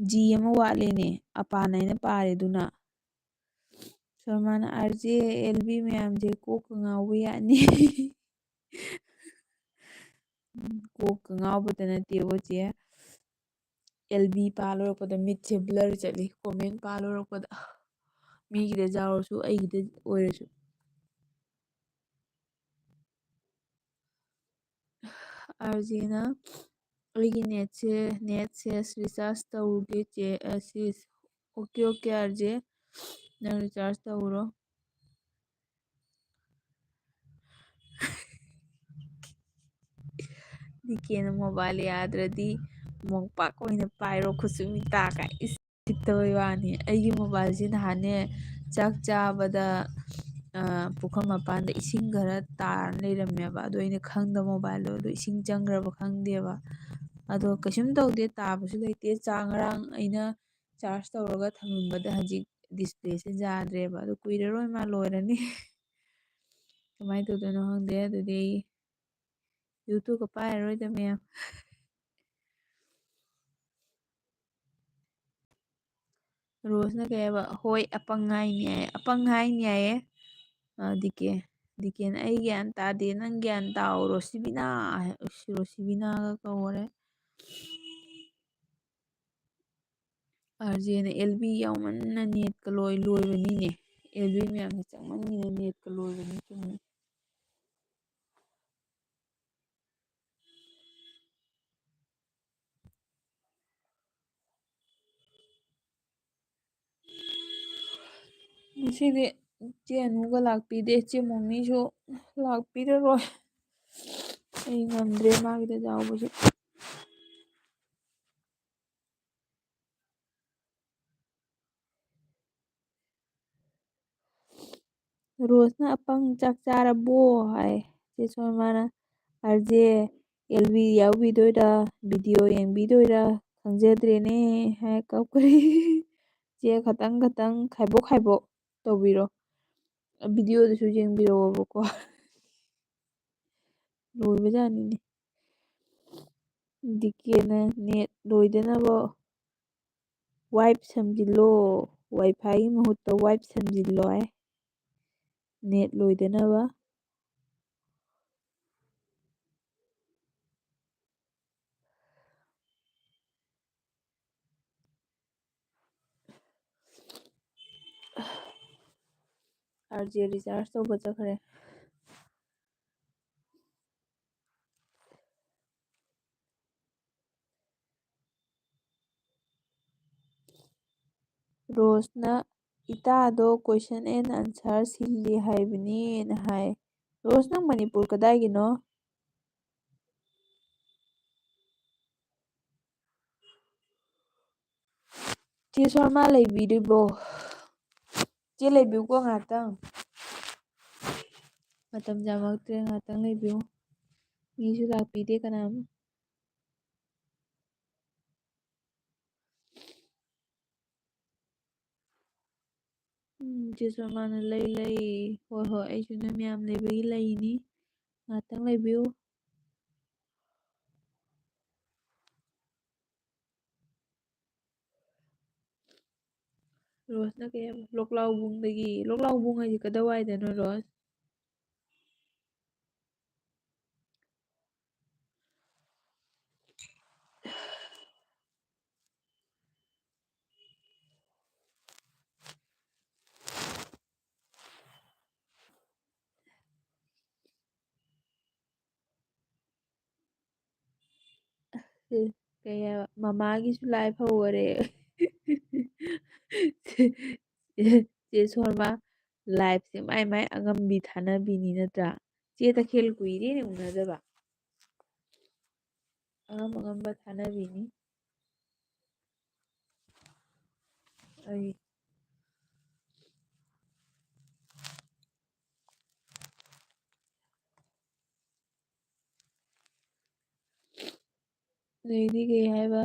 ꯖꯤ ꯑꯃ ꯋꯥꯠꯂꯦꯅꯦ꯫ ꯑꯄꯥꯟ ꯍꯥꯏꯅ ꯄꯥꯔꯦ ꯑꯗꯨꯅ꯫ ꯁꯣꯃꯥꯅ ꯑꯥꯔ ꯖꯦ, ꯑꯦꯜ ꯕꯤ ꯃꯌꯥꯝꯁꯦ ꯀꯣꯛꯀ ꯉꯥꯎꯕ ꯌꯥꯅꯤ꯫ ꯎꯝ, ꯀꯣꯛꯀ ꯉꯥꯎꯕꯇ ꯅꯠꯇꯦꯕꯣ ꯆꯦ꯫ ꯑꯦꯜ ꯕꯤ ꯄꯥ ꯂꯣꯏꯔꯛꯄꯗ ꯃꯤꯠꯁꯦ ꯕ꯭ꯂꯔ ꯆꯠꯂꯤ, ꯀꯣꯃꯦꯟ ꯄꯥ ꯂꯣꯏꯔꯛꯄꯗ꯫ ꯃꯤꯒꯤꯗ ꯌꯥꯎꯔꯁꯨ, ꯑꯩꯒꯤꯗ ꯑꯣꯏꯔꯁꯨ꯫ ꯑꯥꯔ ꯖꯦꯅ ꯑꯩꯒꯤ ꯅꯦꯠꯁꯦ, ꯅꯦꯠꯁꯦ ꯔꯤꯆꯥꯔꯖ ꯇꯧꯔꯨꯒꯦ ꯆꯦ, ꯑ, ꯁꯤꯁ꯫ ꯑꯣꯀꯦ, ꯑꯣꯀꯦ, ꯑꯥꯔ ꯖꯦ, ꯅꯪ ꯔꯤꯆꯥꯔꯖ ꯇꯧꯔꯣ꯫ ꯗꯤ ꯀꯦꯅ ꯃꯣꯕꯥꯏꯜ ꯌꯥꯗ꯭ꯔꯗꯤ ꯃꯣꯝꯄꯥꯛ ꯑꯣꯏꯅ ꯄꯥꯏꯔꯣ, ꯈꯨꯠꯁꯨ ꯃꯤꯠ ꯇꯥ ꯀꯥꯏ꯫ ꯏꯁ, ꯎꯁꯤꯠꯇꯕꯩ ꯋꯥꯅꯤ꯫ ꯑꯩꯒꯤ ꯃꯣꯕꯥꯏꯜꯁꯤ ꯅꯍꯥꯟꯅꯦ, ꯆꯥꯛ ꯆꯥꯕꯗ, ꯑ, ꯄꯨꯈꯝ ꯃꯄꯥꯟꯗ ꯏꯁꯤꯡ ꯈꯔ ꯇꯥꯔ ꯂꯩꯔꯝꯃꯦꯕ꯫ ꯑꯗꯣ ꯑꯩꯅ ꯈꯪꯗꯕ mobileꯗꯣ, ꯑꯗꯣ ꯏꯁꯤꯡ ꯆꯪꯈ꯭ꯔꯕ ꯈꯪꯗꯦꯕ꯫ ꯑꯗꯣ ꯀꯩꯁꯨꯝ ꯇꯧꯗꯦ, ꯇꯥꯕꯁꯨ ꯂꯩꯇꯦ꯫ ꯆꯥ ꯉꯔꯥꯡ ꯑꯩꯅ charge ꯇꯧꯔꯒ ꯊꯝꯃꯝꯕꯗ ꯍꯧꯖꯤꯛ displayꯁꯦ ꯌꯥꯗ꯭ꯔꯦꯕ꯫ ꯑꯗꯨ ꯀꯨꯏꯔꯔꯣꯏ ꯃꯥ ꯂꯣꯏꯔꯅꯤ꯫ ꯀꯃꯥꯏꯅ ꯇꯧꯗꯣꯏꯅꯣ ꯈꯪꯗꯦ꯫ ꯑꯗꯨꯗꯤ ꯑꯩ YouTubeꯀ ꯄꯥꯏꯔꯔꯣꯏꯗ, ꯃꯌꯥꯝ꯫ ꯔꯣꯁꯅ ꯀꯩ ꯍꯥꯏꯕ? "ꯍꯣꯏ, ꯑꯄꯪ ꯍꯥꯏꯅꯤ" ꯍꯥꯏꯌꯦ꯫ "ꯑꯄꯪ ꯍꯥꯏꯅꯤ" ꯍꯥꯏꯌꯦ꯫ ꯑ, ꯗꯤ ꯀꯦ꯫ ꯗꯤ ꯀꯦꯅ, "ꯑꯩ ꯒ꯭ꯌꯥꯟ ꯇꯥꯗꯦ, ꯅꯪ ꯒ꯭ꯌꯥꯟ ꯇꯥꯎ, ꯔꯣꯁꯤꯕꯤꯅꯥ" ꯍꯥꯏ꯫ ꯎꯁ, ꯔꯣꯁꯤꯕꯤꯅꯥꯒ ꯀꯧꯔꯦ꯫ ꯑꯥꯔ ꯖꯦꯅ ꯑꯦꯜ ꯕꯤ ꯌꯥꯎꯃꯟꯅ netꯀ ꯂꯣꯏ ꯂꯣꯏꯕꯅꯤꯅꯦ꯫ ꯑꯦꯜ ꯕꯤ ꯃꯌꯥꯝꯁꯦ ꯆꯪꯃꯟꯒꯤꯅ netꯀ ꯂꯣꯏꯕꯅꯤ, ꯆꯨꯝꯃꯤ꯫ ꯉꯁꯤꯗꯤ ꯆꯦ ꯑꯅꯨꯒ ꯂꯥꯛꯄꯤꯗꯦ, ꯆꯦ ꯃꯣꯃꯤꯁꯨ ꯂꯥꯛꯄꯤꯔꯔꯣꯏ꯫ ꯑꯩ ꯉꯝꯗ꯭ꯔꯦ ꯃꯥꯒꯤꯗ ꯌꯥꯎꯕꯁꯨ꯫ ꯔꯣꯁꯅ, "ꯑꯄꯪ, ꯆꯥꯛ ꯆꯥꯔꯕꯣ?" ꯍꯥꯏ꯫ ꯆꯦ ꯁꯣꯃꯥꯅ, "ꯑꯥꯔ ꯖꯦ, ꯑꯦꯜ ꯕꯤ ꯌꯥꯎꯕꯤꯗꯣꯏꯔꯥ, video ꯌꯦꯡꯕꯤꯗꯣꯏꯔꯥ ꯈꯪꯖꯗ꯭ꯔꯦꯅꯦ" ꯍꯥꯏ ꯀꯞꯈ꯭ꯔꯦ꯫ ꯆꯦ, ꯈꯇꯪ ꯈꯇꯪ ꯈꯥꯏꯕꯣꯛ ꯈꯥꯏꯕꯣꯛ ꯇꯧꯕꯤꯔꯣ꯫ Videoꯗꯨꯁꯨ ꯌꯦꯡꯕꯤꯔꯛꯑꯣꯕꯀꯣ꯫ ꯂꯣꯏꯕꯖꯥꯠꯅꯤꯅꯦ꯫ ꯗꯤ ꯀꯦꯅ net ꯂꯣꯏꯗꯅꯕ wipe ꯁꯝꯖꯤꯜꯂꯣ, WiFiꯒꯤ ꯃꯍꯨꯠꯇ wipe ꯁꯝꯖꯤꯜꯂꯣ ꯍꯥꯏ꯫ Net ꯂꯣꯏꯗꯅꯕ꯫ ꯑꯥꯔ ꯖꯦ recharge ꯇꯧꯕ ꯆꯠꯈ꯭ꯔꯦ꯫ ꯔꯣꯁꯅ, "ꯏꯇꯥꯗꯣ question and answer ꯁꯤꯜꯂꯤ ꯍꯥꯏꯕꯅꯦꯅ" ꯍꯥꯏ꯫ ꯔꯣꯁ, ꯅꯪ ꯃꯅꯤꯄꯨꯔ ꯀꯗꯥꯏꯒꯤꯅꯣ? ꯆꯦ ꯁꯣꯔꯃꯥ ꯂꯩꯕꯤꯔꯤꯕꯣ? ꯆꯦ ꯂꯩꯕꯤꯌꯨꯀꯣ ꯉꯥꯏꯍꯥꯛꯇꯪ꯫ ꯃꯇꯝ ꯌꯥꯝꯃꯛꯇ꯭ꯔꯦ, ꯉꯥꯏꯍꯥꯛꯇꯪ ꯂꯩꯕꯤꯌꯨ꯫ ꯃꯤꯁꯨ ꯂꯥꯛꯄꯤꯗꯦ ꯀꯅꯥꯝ꯫ ꯎꯝ, ꯆꯦ ꯁꯣꯃꯥꯅ ꯂꯩ ꯂꯩ꯫ ꯍꯣꯏ ꯍꯣꯏ, ꯑꯩꯁꯨ ꯅꯣꯏ ꯃꯌꯥꯝ ꯂꯩꯕꯒꯤ ꯂꯩꯅꯤ꯫ ꯉꯥꯛꯇꯪ ꯂꯩꯕꯤꯌꯨ꯫ ꯔꯣꯁꯅ ꯀꯩ ꯍꯥꯏꯕ? ꯂꯣꯛꯂꯥꯎꯕꯨꯡꯗꯒꯤ꯫ ꯂꯣꯛꯂꯥꯎꯕꯨꯡ ꯍꯥꯏꯗꯤ ꯀꯗꯥꯏꯋꯥꯏꯗꯅꯣ, ꯔꯣꯁ? ꯀꯩ ꯍꯥꯏꯕ? ꯃꯃꯥꯒꯤꯁꯨ ꯂꯥꯏꯐ ꯍꯧꯔꯦ꯫ ꯆꯦ ꯁꯣꯔꯃ, ꯂꯥꯏꯐꯁꯦ ꯃꯥꯏ ꯃꯥꯏ ꯑꯉꯝꯕꯤ ꯊꯥꯅꯕꯤꯅꯤ ꯅꯠꯇ꯭ꯔꯥ? ꯆꯦ ꯇꯈꯦꯜ ꯀꯨꯏꯔꯦꯅꯦ ꯎꯅꯗꯕ꯫ ꯑꯉꯝ ꯑꯉꯝꯕ ꯊꯥꯅꯕꯤꯅꯤ꯫ ꯑꯩ ꯑꯗꯩꯗꯤ ꯀꯩ ꯍꯥꯏꯕ?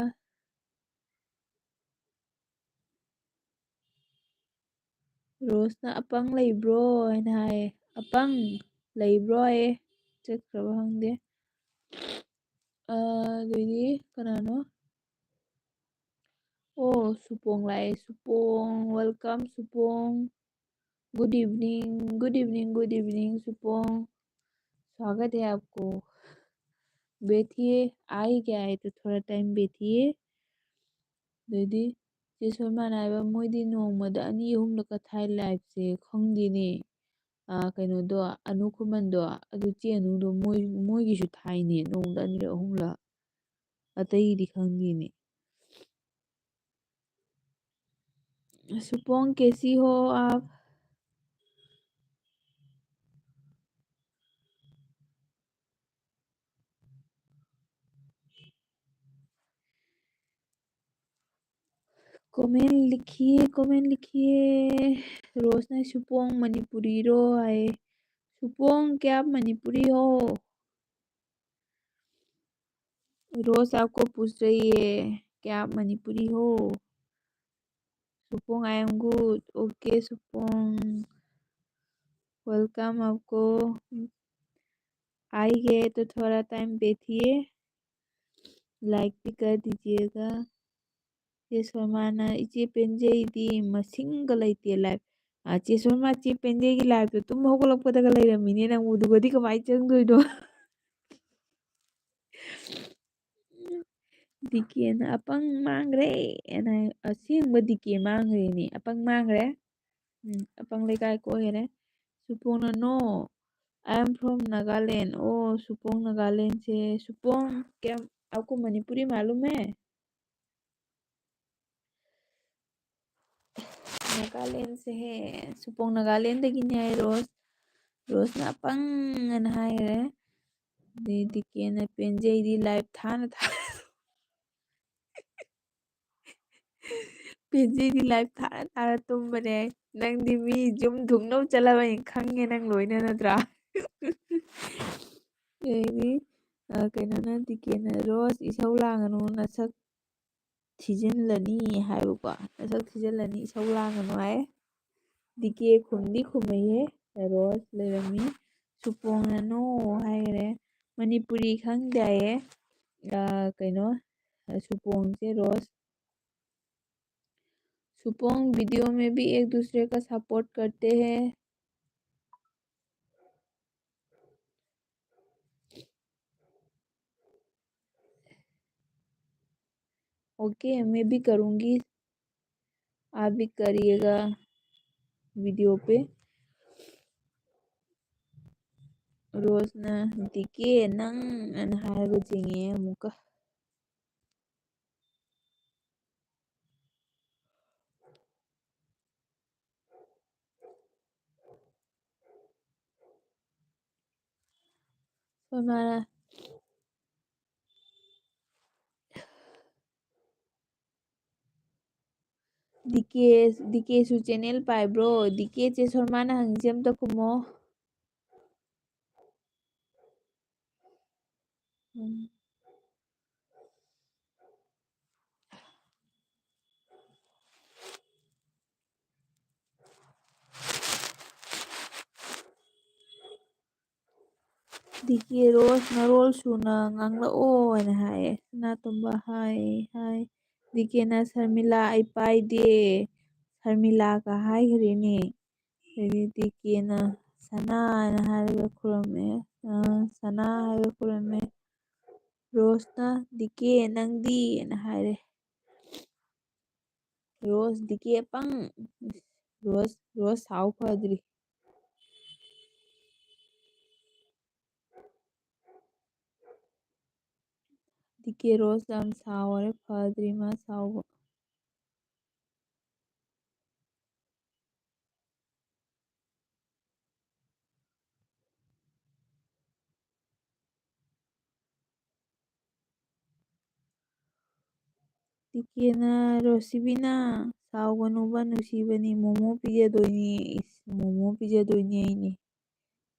ꯔꯣꯁꯅ "ꯑꯄꯪ ꯂꯩꯕ꯭ꯔꯣ?" ꯍꯥꯏꯅ ꯍꯥꯏꯌꯦ꯫ "ꯑꯄꯪ ꯂꯩꯕ꯭ꯔꯣ?" ꯍꯥꯏꯌꯦ꯫ ꯆꯠꯈ꯭ꯔꯕ ꯈꯪꯗꯦ꯫ ꯑ, ꯑꯗꯩꯗꯤ ꯀꯅꯥꯅꯣ? ꯑꯣ, ꯁꯨꯄꯣꯡ ꯂꯥꯛꯑꯦ꯫ ꯁꯨꯄꯣꯡ, welcome ꯁꯨꯄꯣꯡ꯫ Good evening, good evening, good evening ꯁꯨꯄꯣꯡ꯫ स्वागत है आपको। बैठिए, आ ही गया है तो थोड़ा टाइम बैठिए। ꯑꯗꯩꯗꯤ ꯆꯦ ꯁꯣꯃꯥꯅ ꯍꯥꯏꯕ, "ꯃꯣꯏꯗꯤ ꯅꯣꯡꯃꯗ ꯑꯅꯤ ꯑꯍꯨꯝꯂꯛꯀ ꯊꯥꯏ ꯂꯥꯏꯐꯁꯦ, ꯈꯪꯗꯦꯅꯦ꯫ ꯑꯥ, ꯀꯩꯅꯣꯗꯣ, ꯑꯅꯨ ꯈꯨꯃꯟꯗꯣ, ꯑꯗꯨ ꯆꯦ ꯑꯅꯨꯗꯣ ꯃꯣꯏ, ꯃꯣꯏꯒꯤꯁꯨ ꯊꯥꯏꯅꯦ ꯅꯣꯡꯃꯗ ꯑꯅꯤꯔꯛ ꯑꯍꯨꯝꯂꯛ꯫ ꯑꯇꯩꯗꯤ ꯈꯪꯗꯦꯅꯦ꯫" सुपोंग, कैसी हो आप? कमेंट लिखिए, कमेंट लिखिए। रोज ने सुपोंग मणिपुरी रो आए। सुपोंग, क्या आप मणिपुरी हो? रोज आपको पूछ रही है, क्या आप मणिपुरी हो? Supong, I am good। Okay Supong, welcome आपको। आइए तो थोड़ा टाइम बैठिए, लाइक भी कर दीजिएगा। ꯆꯦ ꯁꯣꯃꯥꯅ, "ꯏꯆꯦ ꯄꯦꯟꯖꯩꯗꯤ ꯃꯁꯤꯡꯒ ꯂꯩꯇꯦ ꯂꯥꯏꯐ"꯫ ꯑꯥ, ꯆꯦ ꯁꯣꯃꯥ, ꯆꯦ ꯄꯦꯟꯖꯩꯒꯤ ꯂꯥꯏꯐꯇꯣ ꯇꯨꯝ ꯍꯧꯒꯠꯂꯛꯄꯗꯒ ꯂꯩꯔꯝꯃꯤꯅꯦ, ꯅꯪ ꯎꯗꯨꯒꯗꯤ ꯀꯃꯥꯏꯅ ꯆꯪꯗꯣꯏꯅꯣ? ꯗꯤ ꯀꯦꯅ "ꯑꯄꯪ ꯃꯥꯡꯈ꯭ꯔꯦ" ꯑꯅ ꯍꯥꯏ꯫ ꯑꯁꯦꯡꯕ ꯗꯤ ꯀꯦ ꯃꯥꯡꯈ꯭ꯔꯦꯅꯦ, ꯑꯄꯪ ꯃꯥꯡꯈ꯭ꯔꯦ꯫ ꯎꯝ, ꯑꯄꯪ ꯂꯩꯀꯥꯏ ꯀꯣꯏꯈꯔꯦ꯫ ꯁꯨꯄꯣꯡꯅ, "No, I am from Nagaland." ꯑꯣ, ꯁꯨꯄꯣꯡ ꯅꯥꯒꯥꯂꯦꯟꯁꯦ, ꯁꯨꯄꯣꯡ, क्या आपको मणिपुरी मालूम है? ꯅꯥꯒꯥꯂꯦꯟꯁꯦ ꯍꯦ, ꯁꯨꯄꯣꯡ ꯅꯥꯒꯥꯂꯦꯟꯗꯒꯤꯅꯦ ꯍꯥꯏ ꯔꯣꯁ꯫ ꯔꯣꯁꯅ "ꯑꯄꯪ" ꯑꯅ ꯍꯥꯏꯈ꯭ꯔꯦ꯫ ꯑꯗꯩ ꯗꯤ ꯀꯦꯅ "ꯄꯦꯟꯖꯩꯗꯤ ꯂꯥꯏꯐ ꯊꯥꯅ ꯊꯥꯅ" ꯄꯦꯟꯖꯩꯗꯤ ꯂꯥꯏꯐ ꯊꯥꯔ ꯊꯥꯔ ꯇꯨꯝꯕꯅꯦ꯫ ꯅꯪꯗꯤ ꯃꯤ ꯌꯨꯝ ꯊꯨꯡꯅꯕ ꯆꯠꯂꯕꯅꯤ ꯈꯪꯉꯦ ꯅꯪ ꯂꯣꯏꯅ, ꯅꯠꯇ꯭ꯔꯥ? ꯑꯗꯩꯗꯤ, ꯑ, ꯀꯩꯅꯣꯅ, ꯗꯤ ꯀꯦꯅ "ꯔꯣꯁ, ꯏꯁꯧ ꯂꯥꯡꯒꯅꯨ, ꯅꯁꯛ ꯊꯤꯖꯤꯜꯂꯅꯤ" ꯍꯥꯏꯕꯀꯣ꯫ "ꯅꯁꯛ ꯊꯤꯖꯤꯜꯂꯅꯤ, ꯏꯁꯧ ꯂꯥꯡꯒꯅꯨ" ꯍꯥꯏ꯫ D K ꯈꯨꯝꯗꯤ ꯈꯨꯝꯃꯩꯍꯦ꯫ ꯔꯣꯁ ꯂꯩꯔꯝꯃꯤ꯫ ꯁꯨꯄꯣꯡꯅ "No" ꯍꯥꯏꯈ꯭ꯔꯦ꯫ ꯃꯅꯤꯄꯨꯔꯤ ꯈꯪꯗꯦ ꯍꯥꯏꯌꯦ꯫ ꯑ, ꯀꯩꯅꯣ, ꯁꯨꯄꯣꯡꯁꯦ ꯔꯣꯁ꯫ सुपोंग, वीडियो में भी एक दूसरे का सपोर्ट करते हैं। ओके, मैं भी करूँगी, आप भी करिएगा वीडियो पे। ꯔꯣꯁꯅ "ꯗꯤ ꯀꯦ, ꯅꯪ" ꯑꯅ ꯍꯥꯏꯔꯒ ꯆꯤꯡꯉꯦ ꯑꯃꯨꯛꯀ꯫ ꯁꯣꯃꯥꯅ, ꯗꯤ ꯀꯦ, ꯗꯤ ꯀꯦꯁꯨ ꯆꯦꯅꯦꯜ ꯄꯥꯏꯕ꯭ꯔꯣ? ꯗꯤ ꯀꯦ ꯆꯦ ꯁꯣꯔꯃꯥꯅ ꯍꯪꯉꯤꯁꯦ ꯑꯝꯇ ꯈꯨꯝꯃꯣ꯫ ꯎꯝ꯫ ꯗꯤ ꯀꯦ ꯔꯣꯁ ꯃꯔꯣꯜ ꯁꯨꯅ ꯉꯥꯡꯂꯛꯑꯣ ꯍꯥꯏꯅ ꯍꯥꯏꯌꯦ꯫ ꯁꯅꯥꯇꯣꯝꯕ ꯍꯥꯏ, ꯍꯥꯏ꯫ ꯗꯤ ꯀꯦꯅ ꯁꯔꯃꯤꯂꯥ ꯑꯩ ꯄꯥꯏꯗꯦ꯫ ꯁꯔꯃꯤꯂꯥꯒ ꯍꯥꯏꯈ꯭ꯔꯦꯅꯦ꯫ ꯑꯗꯒꯤ ꯗꯤ ꯀꯦꯅ ꯁꯅꯥ ꯍꯥꯏꯅ ꯍꯥꯏꯔꯒ ꯈꯨꯔꯨꯝꯃꯦ꯫ ꯑ, ꯁꯅꯥ ꯍꯥꯏꯔꯒ ꯈꯨꯔꯨꯝꯃꯦ꯫ ꯔꯣꯁꯅ ꯗꯤ ꯀꯦ ꯅꯪꯗꯤ ꯍꯥꯏꯅ ꯍꯥꯏꯔꯦ꯫ ꯔꯣꯁ ꯗꯤ ꯀꯦ ꯑꯄꯪ꯫ ꯔꯣꯁ, ꯔꯣꯁ ꯁꯥꯎ ꯐꯗ꯭ꯔꯤ꯫ ꯗꯤ ꯀꯦ ꯔꯣꯁ ꯌꯥꯝ ꯁꯥꯎꯔꯦ, ꯐꯗ꯭ꯔꯤ ꯃꯥ ꯁꯥꯎꯕ꯫ ꯗꯤ ꯀꯦꯅ ꯔꯣꯁꯤꯕꯤꯅ, "ꯁꯥꯎꯒꯅꯨꯕ ꯅꯨꯡꯁꯤꯕꯅꯤ, ꯃꯣꯃꯣ ꯄꯤꯖꯗꯣꯏꯅꯤ꯫ ꯏꯁ, ꯃꯣꯃꯣ ꯄꯤꯖꯗꯣꯏꯅꯤ ꯑꯩꯅꯤ꯫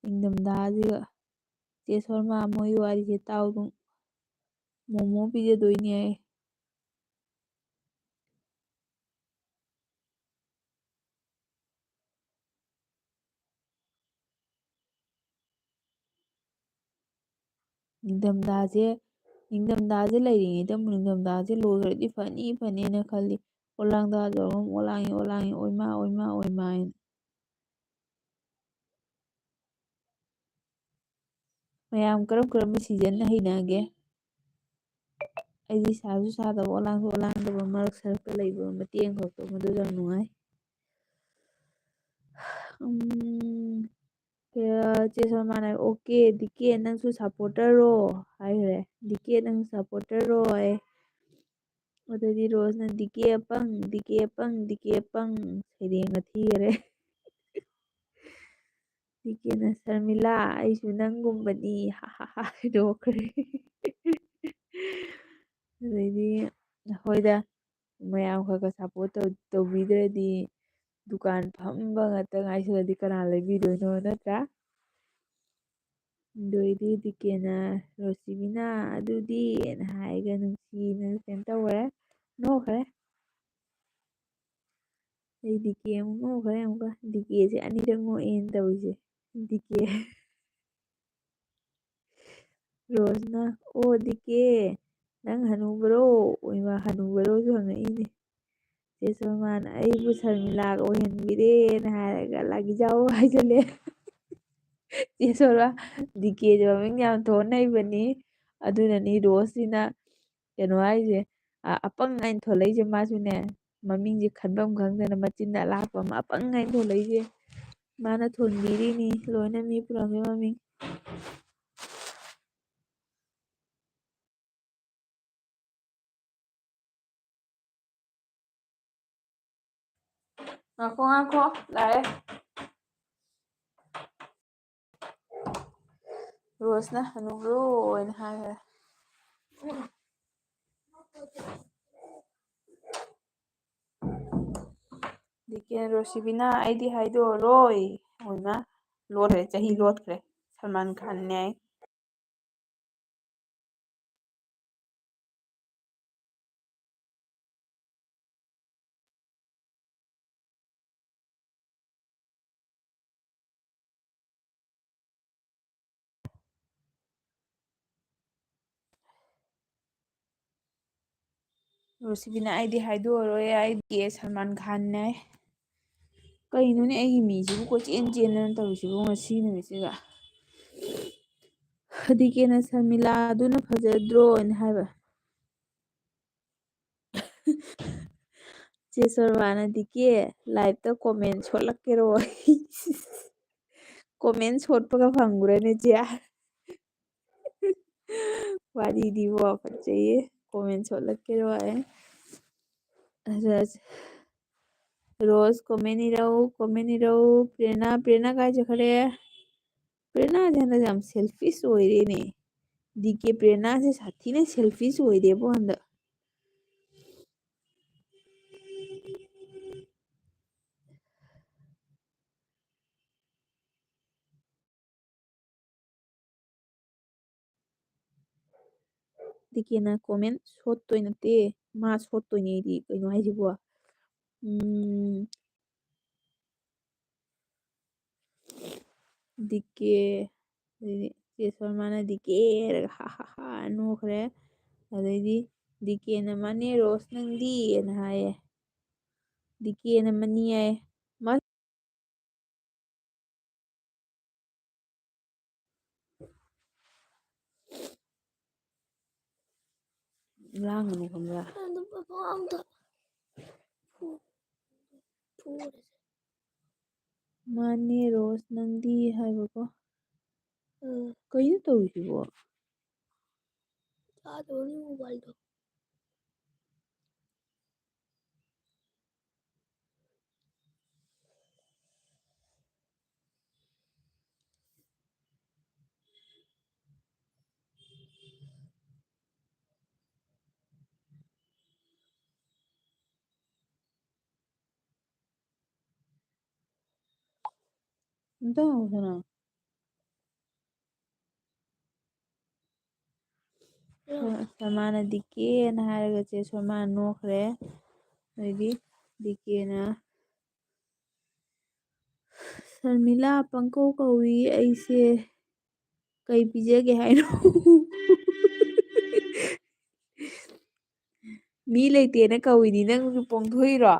ꯅꯤꯡꯊꯝꯊꯥꯁꯤꯒ꯫ ꯆꯦ ꯁꯣꯔꯃꯥ ꯃꯣꯏꯒꯤ ꯋꯥꯔꯤꯁꯦ ꯇꯥꯎ ꯑꯗꯨꯝ꯫ ꯃꯣꯃꯣ ꯄꯤꯖꯗꯣꯏꯅꯤ ꯑꯩ"꯫ ꯅꯤꯡꯊꯝꯊꯥꯁꯦ, ꯅꯤꯡꯊꯝꯊꯥꯁꯦ ꯂꯩꯔꯤꯉꯩꯗ ꯑꯃꯨꯛ ꯅꯤꯡꯊꯝꯊꯥꯁꯦ ꯂꯣꯏꯈ꯭ꯔꯗꯤ ꯐꯅꯤ, ꯐꯅꯤꯅ ꯈꯜꯂꯤ꯫ ꯑꯣꯂꯥꯡꯗ ꯇꯧꯔꯒ ꯑꯃꯨꯛ ꯑꯣꯂꯥꯡꯉꯤ, ꯑꯣꯂꯥꯡꯉꯤ, ꯑꯣꯏꯃꯥ, ꯑꯣꯏꯃꯥ, ꯑꯣꯏꯃꯥ ꯍꯥꯏꯅ꯫ ꯃꯌꯥꯝ ꯀꯔꯝ ꯀꯔꯝꯕ ꯁꯤꯖꯟꯅ ꯍꯩꯅꯒꯦ? ꯑꯩꯗꯤ ꯁꯥꯁꯨ ꯁꯥꯗꯕ, ꯑꯣꯂꯥꯡꯁꯨ ꯑꯣꯂꯥꯡꯗꯕ, ꯃꯔꯛ ꯁꯔꯛꯇ ꯂꯩꯕ ꯃꯇꯦꯛ ꯑꯃꯈꯛꯇꯣ, ꯃꯗꯨ ꯌꯥꯝ ꯅꯨꯡꯉꯥꯏ꯫ ꯎꯝ, ꯀꯦ-, ꯆꯦ ꯁꯣꯃꯥꯅ, "ꯑꯣꯀꯦ, ꯗꯤ ꯀꯦ ꯅꯪꯁꯨ ꯁꯞꯄꯣꯔꯇꯔꯔꯣ?" ꯍꯥꯏꯈ꯭ꯔꯦ꯫ "ꯗꯤ ꯀꯦ ꯅꯪ ꯁꯞꯄꯣꯔꯇꯔꯔꯣ?" ꯍꯥꯏ꯫ ꯑꯗꯨꯗꯤ ꯔꯣꯁꯅ, "D K ꯑꯄꯪ, D K ꯑꯄꯪ, D K ꯑꯄꯪ", ꯁꯩꯔꯦꯡꯒ ꯊꯤꯈꯔꯦ꯫ ꯗꯤ ꯀꯦꯅ, "ꯁꯔꯃꯤꯂꯥ, ꯑꯩꯁꯨ ꯅꯪꯒꯨꯝꯕꯅꯤ, ꯍꯥ ꯍꯥ ꯍꯥ", ꯍꯥꯏꯗꯣꯛꯈ꯭ꯔꯦ꯫ ꯑꯗꯩꯗꯤ, ꯍꯣꯏꯗ, ꯃꯌꯥꯝ ꯈꯔ ꯈꯔ support ꯇꯧ-, ꯇꯧꯕꯤꯗ꯭ꯔꯗꯤ ꯗꯨꯀꯥꯟ ꯐꯝꯕ ꯉꯥꯛꯇ ꯉꯥꯏꯁꯤꯜꯂꯗꯤ ꯀꯅꯥ ꯂꯩꯕꯤꯗꯣꯏꯅꯣ, ꯅꯠꯇ꯭ꯔꯥ? ꯑꯗꯨꯏꯗꯤ ꯗꯤꯀꯦꯅ ꯔꯣꯁꯤꯕꯤꯅ ꯑꯗꯨꯗꯤꯅ ꯍꯥꯏꯔꯒ ꯅꯨꯡꯁꯤꯅ ꯀꯩꯅꯣ ꯇꯧꯈ꯭ꯔꯦ, ꯅꯣꯛꯈ꯭ꯔꯦ꯫ ꯑꯩ ꯗꯤꯀꯦ ꯑꯃꯨꯛ ꯅꯣꯛꯈ꯭ꯔꯦ ꯑꯃꯨꯛꯀ꯫ ꯗꯤꯀꯦꯁꯦ ꯑꯅꯤꯔꯛ ꯅꯣꯛꯑꯦꯅ ꯇꯧꯔꯤꯁꯦ꯫ ꯗꯤꯀꯦ꯫ ꯔꯣꯁꯅ, "ꯑꯣ ꯗꯤꯀꯦ, ꯅꯪ ꯍꯅꯨꯕꯔꯣ?" ꯑꯣꯏꯃꯥ, ꯍꯅꯨꯕꯔꯣꯁꯨ ꯍꯪꯉꯛꯏꯅꯦ꯫ ꯆꯦ ꯁꯣꯃꯥꯅ, "ꯑꯩꯕꯨ ꯁꯔꯃꯤꯂꯥꯒ ꯑꯣꯏꯍꯟꯕꯤꯔꯦꯅ" ꯍꯥꯏꯔꯒ ꯂꯥꯒꯤꯖꯥꯎ ꯍꯥꯏꯖꯜꯂꯦ꯫ ꯆꯦ ꯁꯣꯃꯥ, ꯗꯤꯀꯦꯁꯦ ꯃꯃꯤꯡ ꯌꯥꯝ ꯊꯣꯟ ꯍꯩꯕꯅꯤ꯫ ꯑꯗꯨꯅꯅꯤ ꯔꯣꯁꯁꯤꯅ ꯀꯩꯅꯣ ꯍꯥꯏꯁꯦ, ꯑ-, ꯑꯄꯪ ꯍꯥꯏꯅ ꯊꯣꯂꯛꯏꯁꯦ꯫ ꯃꯥꯁꯨꯅꯦ, ꯃꯃꯤꯡꯁꯦ ꯈꯟꯐꯝ ꯈꯪꯗꯅ ꯃꯆꯤꯟꯗ ꯑꯂꯥꯛꯄ ꯑꯃ ꯑꯄꯪ ꯍꯥꯏꯅ ꯊꯣꯂꯛꯏꯁꯦ꯫ ꯃꯥꯅ ꯊꯣꯟꯕꯤꯔꯤꯅꯤ ꯂꯣꯏꯅ ꯃꯤ ꯄꯨꯝꯅꯃꯛꯀꯤ ꯃꯃꯤꯡ꯫ ꯉꯥꯏꯈꯣ, ꯉꯥꯏꯈꯣ, ꯂꯥꯛꯑꯦ꯫ ꯔꯣꯁꯅ "ꯍꯅꯨꯕ꯭ꯔꯣ?" ꯍꯥꯏꯅ ꯍꯥꯏꯈ꯭ꯔꯦ꯫ ꯗꯤꯀꯦ, "ꯔꯣꯁꯤꯕꯤꯅꯥ, ꯑꯩꯗꯤ ꯍꯥꯏꯗꯣꯛꯑꯔꯣꯏ"꯫ ꯑꯣꯏꯃꯥ, ꯂꯣꯠꯈ꯭ꯔꯦ, ꯆꯍꯤ ꯂꯣꯠꯈ꯭ꯔꯦ꯫ ꯁꯜꯃꯥꯟ ꯈꯥꯟꯅꯦ ꯍꯥꯏ꯫ ꯔꯣꯁꯤꯕꯤꯅ, "ꯑꯩꯗꯤ ꯍꯥꯏꯗꯣꯛꯑꯔꯣꯏ, ꯑꯩꯗꯤ ꯁꯜꯃꯥꯟ ꯈꯥꯟꯅꯦ"꯫ ꯀꯩꯅꯣꯅꯦ, ꯑꯩꯒꯤ ꯃꯤꯁꯤꯕꯨ ꯀꯣꯏꯆꯦꯟ ꯆꯦꯟꯗꯅ ꯇꯧꯔꯤꯁꯤꯕꯨ ꯉꯁꯤ ꯅꯨꯃꯤꯠꯁꯤꯗ? ꯗꯤꯀꯦꯅ, "ꯁꯔꯃꯤꯂꯥꯗꯨꯅ ꯐꯖꯗ꯭ꯔꯣ?" ꯍꯥꯏꯅ ꯍꯥꯏꯕ꯫ ꯆꯦ ꯁꯣꯔꯕꯥꯅ, "ꯗꯤꯀꯦ, live ꯇ comment ꯁꯣꯠꯂꯛꯀꯦꯔꯣ?" Comment ꯁꯣꯠꯄꯒ ꯐꯪꯕ꯭ꯔꯅꯦ, ꯆꯦ? ꯋꯥꯔꯤꯗꯤꯕꯣ, ꯐꯠꯖꯩꯌꯦ꯫ Comment ꯁꯣꯠꯂꯛꯀꯦꯔꯣ ꯍꯥꯏ꯫ ꯑꯗ ꯔꯣꯁ comment ꯏꯔꯧ, comment ꯏꯔꯧ꯫ ꯄ꯭ꯔꯦꯔꯅꯥ, ꯄ꯭ꯔꯦꯔꯅꯥ ꯀꯥꯏ ꯆꯠꯈ꯭ꯔꯦ? ꯄ꯭ꯔꯦꯔꯅꯥꯁꯦ ꯍꯟꯗꯛ ꯌꯥꯝ selfish ꯑꯣꯏꯔꯦꯅꯦ꯫ ꯗꯤꯀꯦ ꯄ꯭ꯔꯦꯔꯅꯥꯁꯦ ꯁꯥꯊꯤꯅ selfish ꯑꯣꯏꯔꯦꯕꯣ ꯍꯟꯗꯛ꯫ ꯗꯤ ꯀꯦꯅ ꯀꯣꯃꯦꯟ ꯁꯣꯠꯇꯣꯏ ꯅꯠꯇꯦ, ꯃꯥ ꯁꯣꯠꯇꯣꯏꯅꯦ ꯑꯩꯗꯤ꯫ ꯀꯩꯅꯣ ꯍꯥꯏꯁꯤꯕꯣ? ꯎꯝ, ꯗꯤ ꯀꯦ, ꯑꯗꯩꯗꯤ ꯆꯦ ꯁꯣꯃꯥꯅ "ꯗꯤ ꯀꯦ" ꯍꯥꯏꯔꯒ "ꯍꯥ ꯍꯥ ꯍꯥ" ꯅꯣꯛꯈ꯭ꯔꯦ꯫ ꯑꯗꯩꯗꯤ ꯗꯤ ꯀꯦꯅ "ꯃꯥꯅꯦ ꯔꯣꯁ, ꯅꯪꯗꯤ?" ꯑꯅ ꯍꯥꯏꯌꯦ꯫ ꯗꯤ ꯀꯦꯅ "ꯃꯅꯤ" ꯍꯥꯏꯌꯦ꯫ ꯃꯥ ꯂꯥꯡꯒꯅꯨ ꯈꯪꯕ꯭ꯔꯥ? ꯑꯗꯨ ꯄꯄꯥ ꯑꯝꯇ ꯐꯨ-, ꯐꯨꯔꯁꯦ꯫ "ꯃꯥꯅꯦ ꯔꯣꯁ, ꯅꯪꯗꯤ?" ꯍꯥꯏꯕꯀꯣ꯫ ꯎꯝ꯫ ꯀꯩꯅꯣ ꯇꯧꯔꯤꯁꯤꯕꯣ? ꯆꯥꯗꯕꯅꯤ ꯃꯣꯕꯥꯏꯜꯗꯣ꯫ ꯑꯝꯇ ꯉꯥꯡꯉꯨꯗꯅ꯫ ꯁꯣꯃꯥꯅ "ꯗꯤ ꯀꯦꯅ" ꯍꯥꯏꯔꯒ ꯆꯦ ꯁꯣꯃꯥ ꯅꯣꯛꯈ꯭ꯔꯦ꯫ ꯑꯗꯩꯗꯤ ꯗꯤ ꯀꯦꯅ "ꯁꯔꯃꯤꯂꯥ, ꯄꯪꯀꯧ ꯀꯧꯏ ꯑꯩꯁꯦ, ꯀꯩ ꯄꯤꯖꯒꯦ ꯍꯥꯏꯅꯣ?" ꯃꯤ ꯂꯩꯇꯦꯅ ꯀꯧꯏꯅꯤ, ꯅꯪꯁꯨ ꯄꯣꯡꯊꯣꯛꯏꯔꯣ?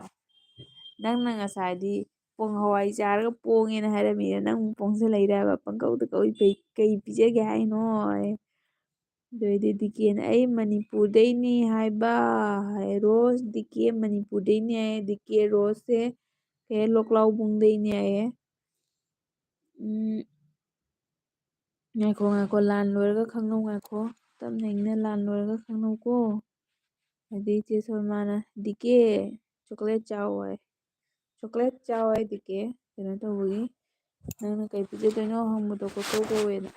ꯅꯪꯅ ꯉꯁꯥꯏꯗꯤ ꯄꯣꯡ ꯍꯋꯥꯏ ꯆꯥꯔꯒ ꯄꯣꯡꯉꯦꯅ ꯍꯥꯏꯔꯝꯃꯤꯅ, ꯅꯪ ꯄꯣꯡꯁꯤꯜꯂꯛꯏꯔꯕ? "ꯄꯪꯀꯧꯗ ꯀꯧꯏ, ꯀꯩ, ꯀꯩ ꯄꯤꯖꯒꯦ ꯍꯥꯏꯅꯣ?" ꯍꯥꯏ꯫ ꯑꯗꯨ ꯑꯣꯏꯔꯗꯤ ꯗꯤ ꯀꯦꯅ "ꯑꯩ ꯃꯅꯤꯄꯨꯔꯗꯩꯅꯤ" ꯍꯥꯏꯕ ꯍꯥꯏ꯫ ꯔꯣꯁ, ꯗꯤ ꯀꯦ ꯃꯅꯤꯄꯨꯔꯗꯩꯅꯤ ꯍꯥꯏ꯫ ꯗꯤ ꯀꯦ ꯔꯣꯁꯁꯦ ꯀꯩ ꯍꯥꯏ, ꯂꯣꯛꯂꯥꯎꯕꯨꯡꯗꯩꯅꯤ ꯍꯥꯏꯌꯦ꯫ ꯎꯝ, ꯉꯥꯏꯈꯣ, ꯉꯥꯏꯈꯣ, ꯂꯥꯟ ꯂꯣꯏꯔꯒ ꯈꯪꯅꯧ, ꯉꯥꯏꯈꯣ꯫ ꯇꯞꯅ ꯏꯪꯅ ꯂꯥꯟ ꯂꯣꯏꯔꯒ ꯈꯪꯅꯧꯀꯣ꯫ ꯑꯗꯩ ꯆꯦ ꯁꯣꯃꯥꯅ "ꯗꯤ ꯀꯦ, ꯆꯣꯀ꯭ꯂꯦꯠ ꯆꯥꯎ" ꯍꯥꯏ꯫ "ꯆꯣꯀ꯭ꯂꯦꯠ ꯆꯥꯎ" ꯍꯥꯏ ꯗꯤ ꯀꯦ꯫ ꯀꯩꯅꯣ ꯇꯧꯕꯒꯤ, ꯅꯪꯅ ꯀꯩ ꯄꯤꯖꯗꯣꯏꯅꯣ ꯍꯪꯕꯗꯣ ꯀꯣꯏꯀꯧ ꯀꯧꯋꯦꯅ꯫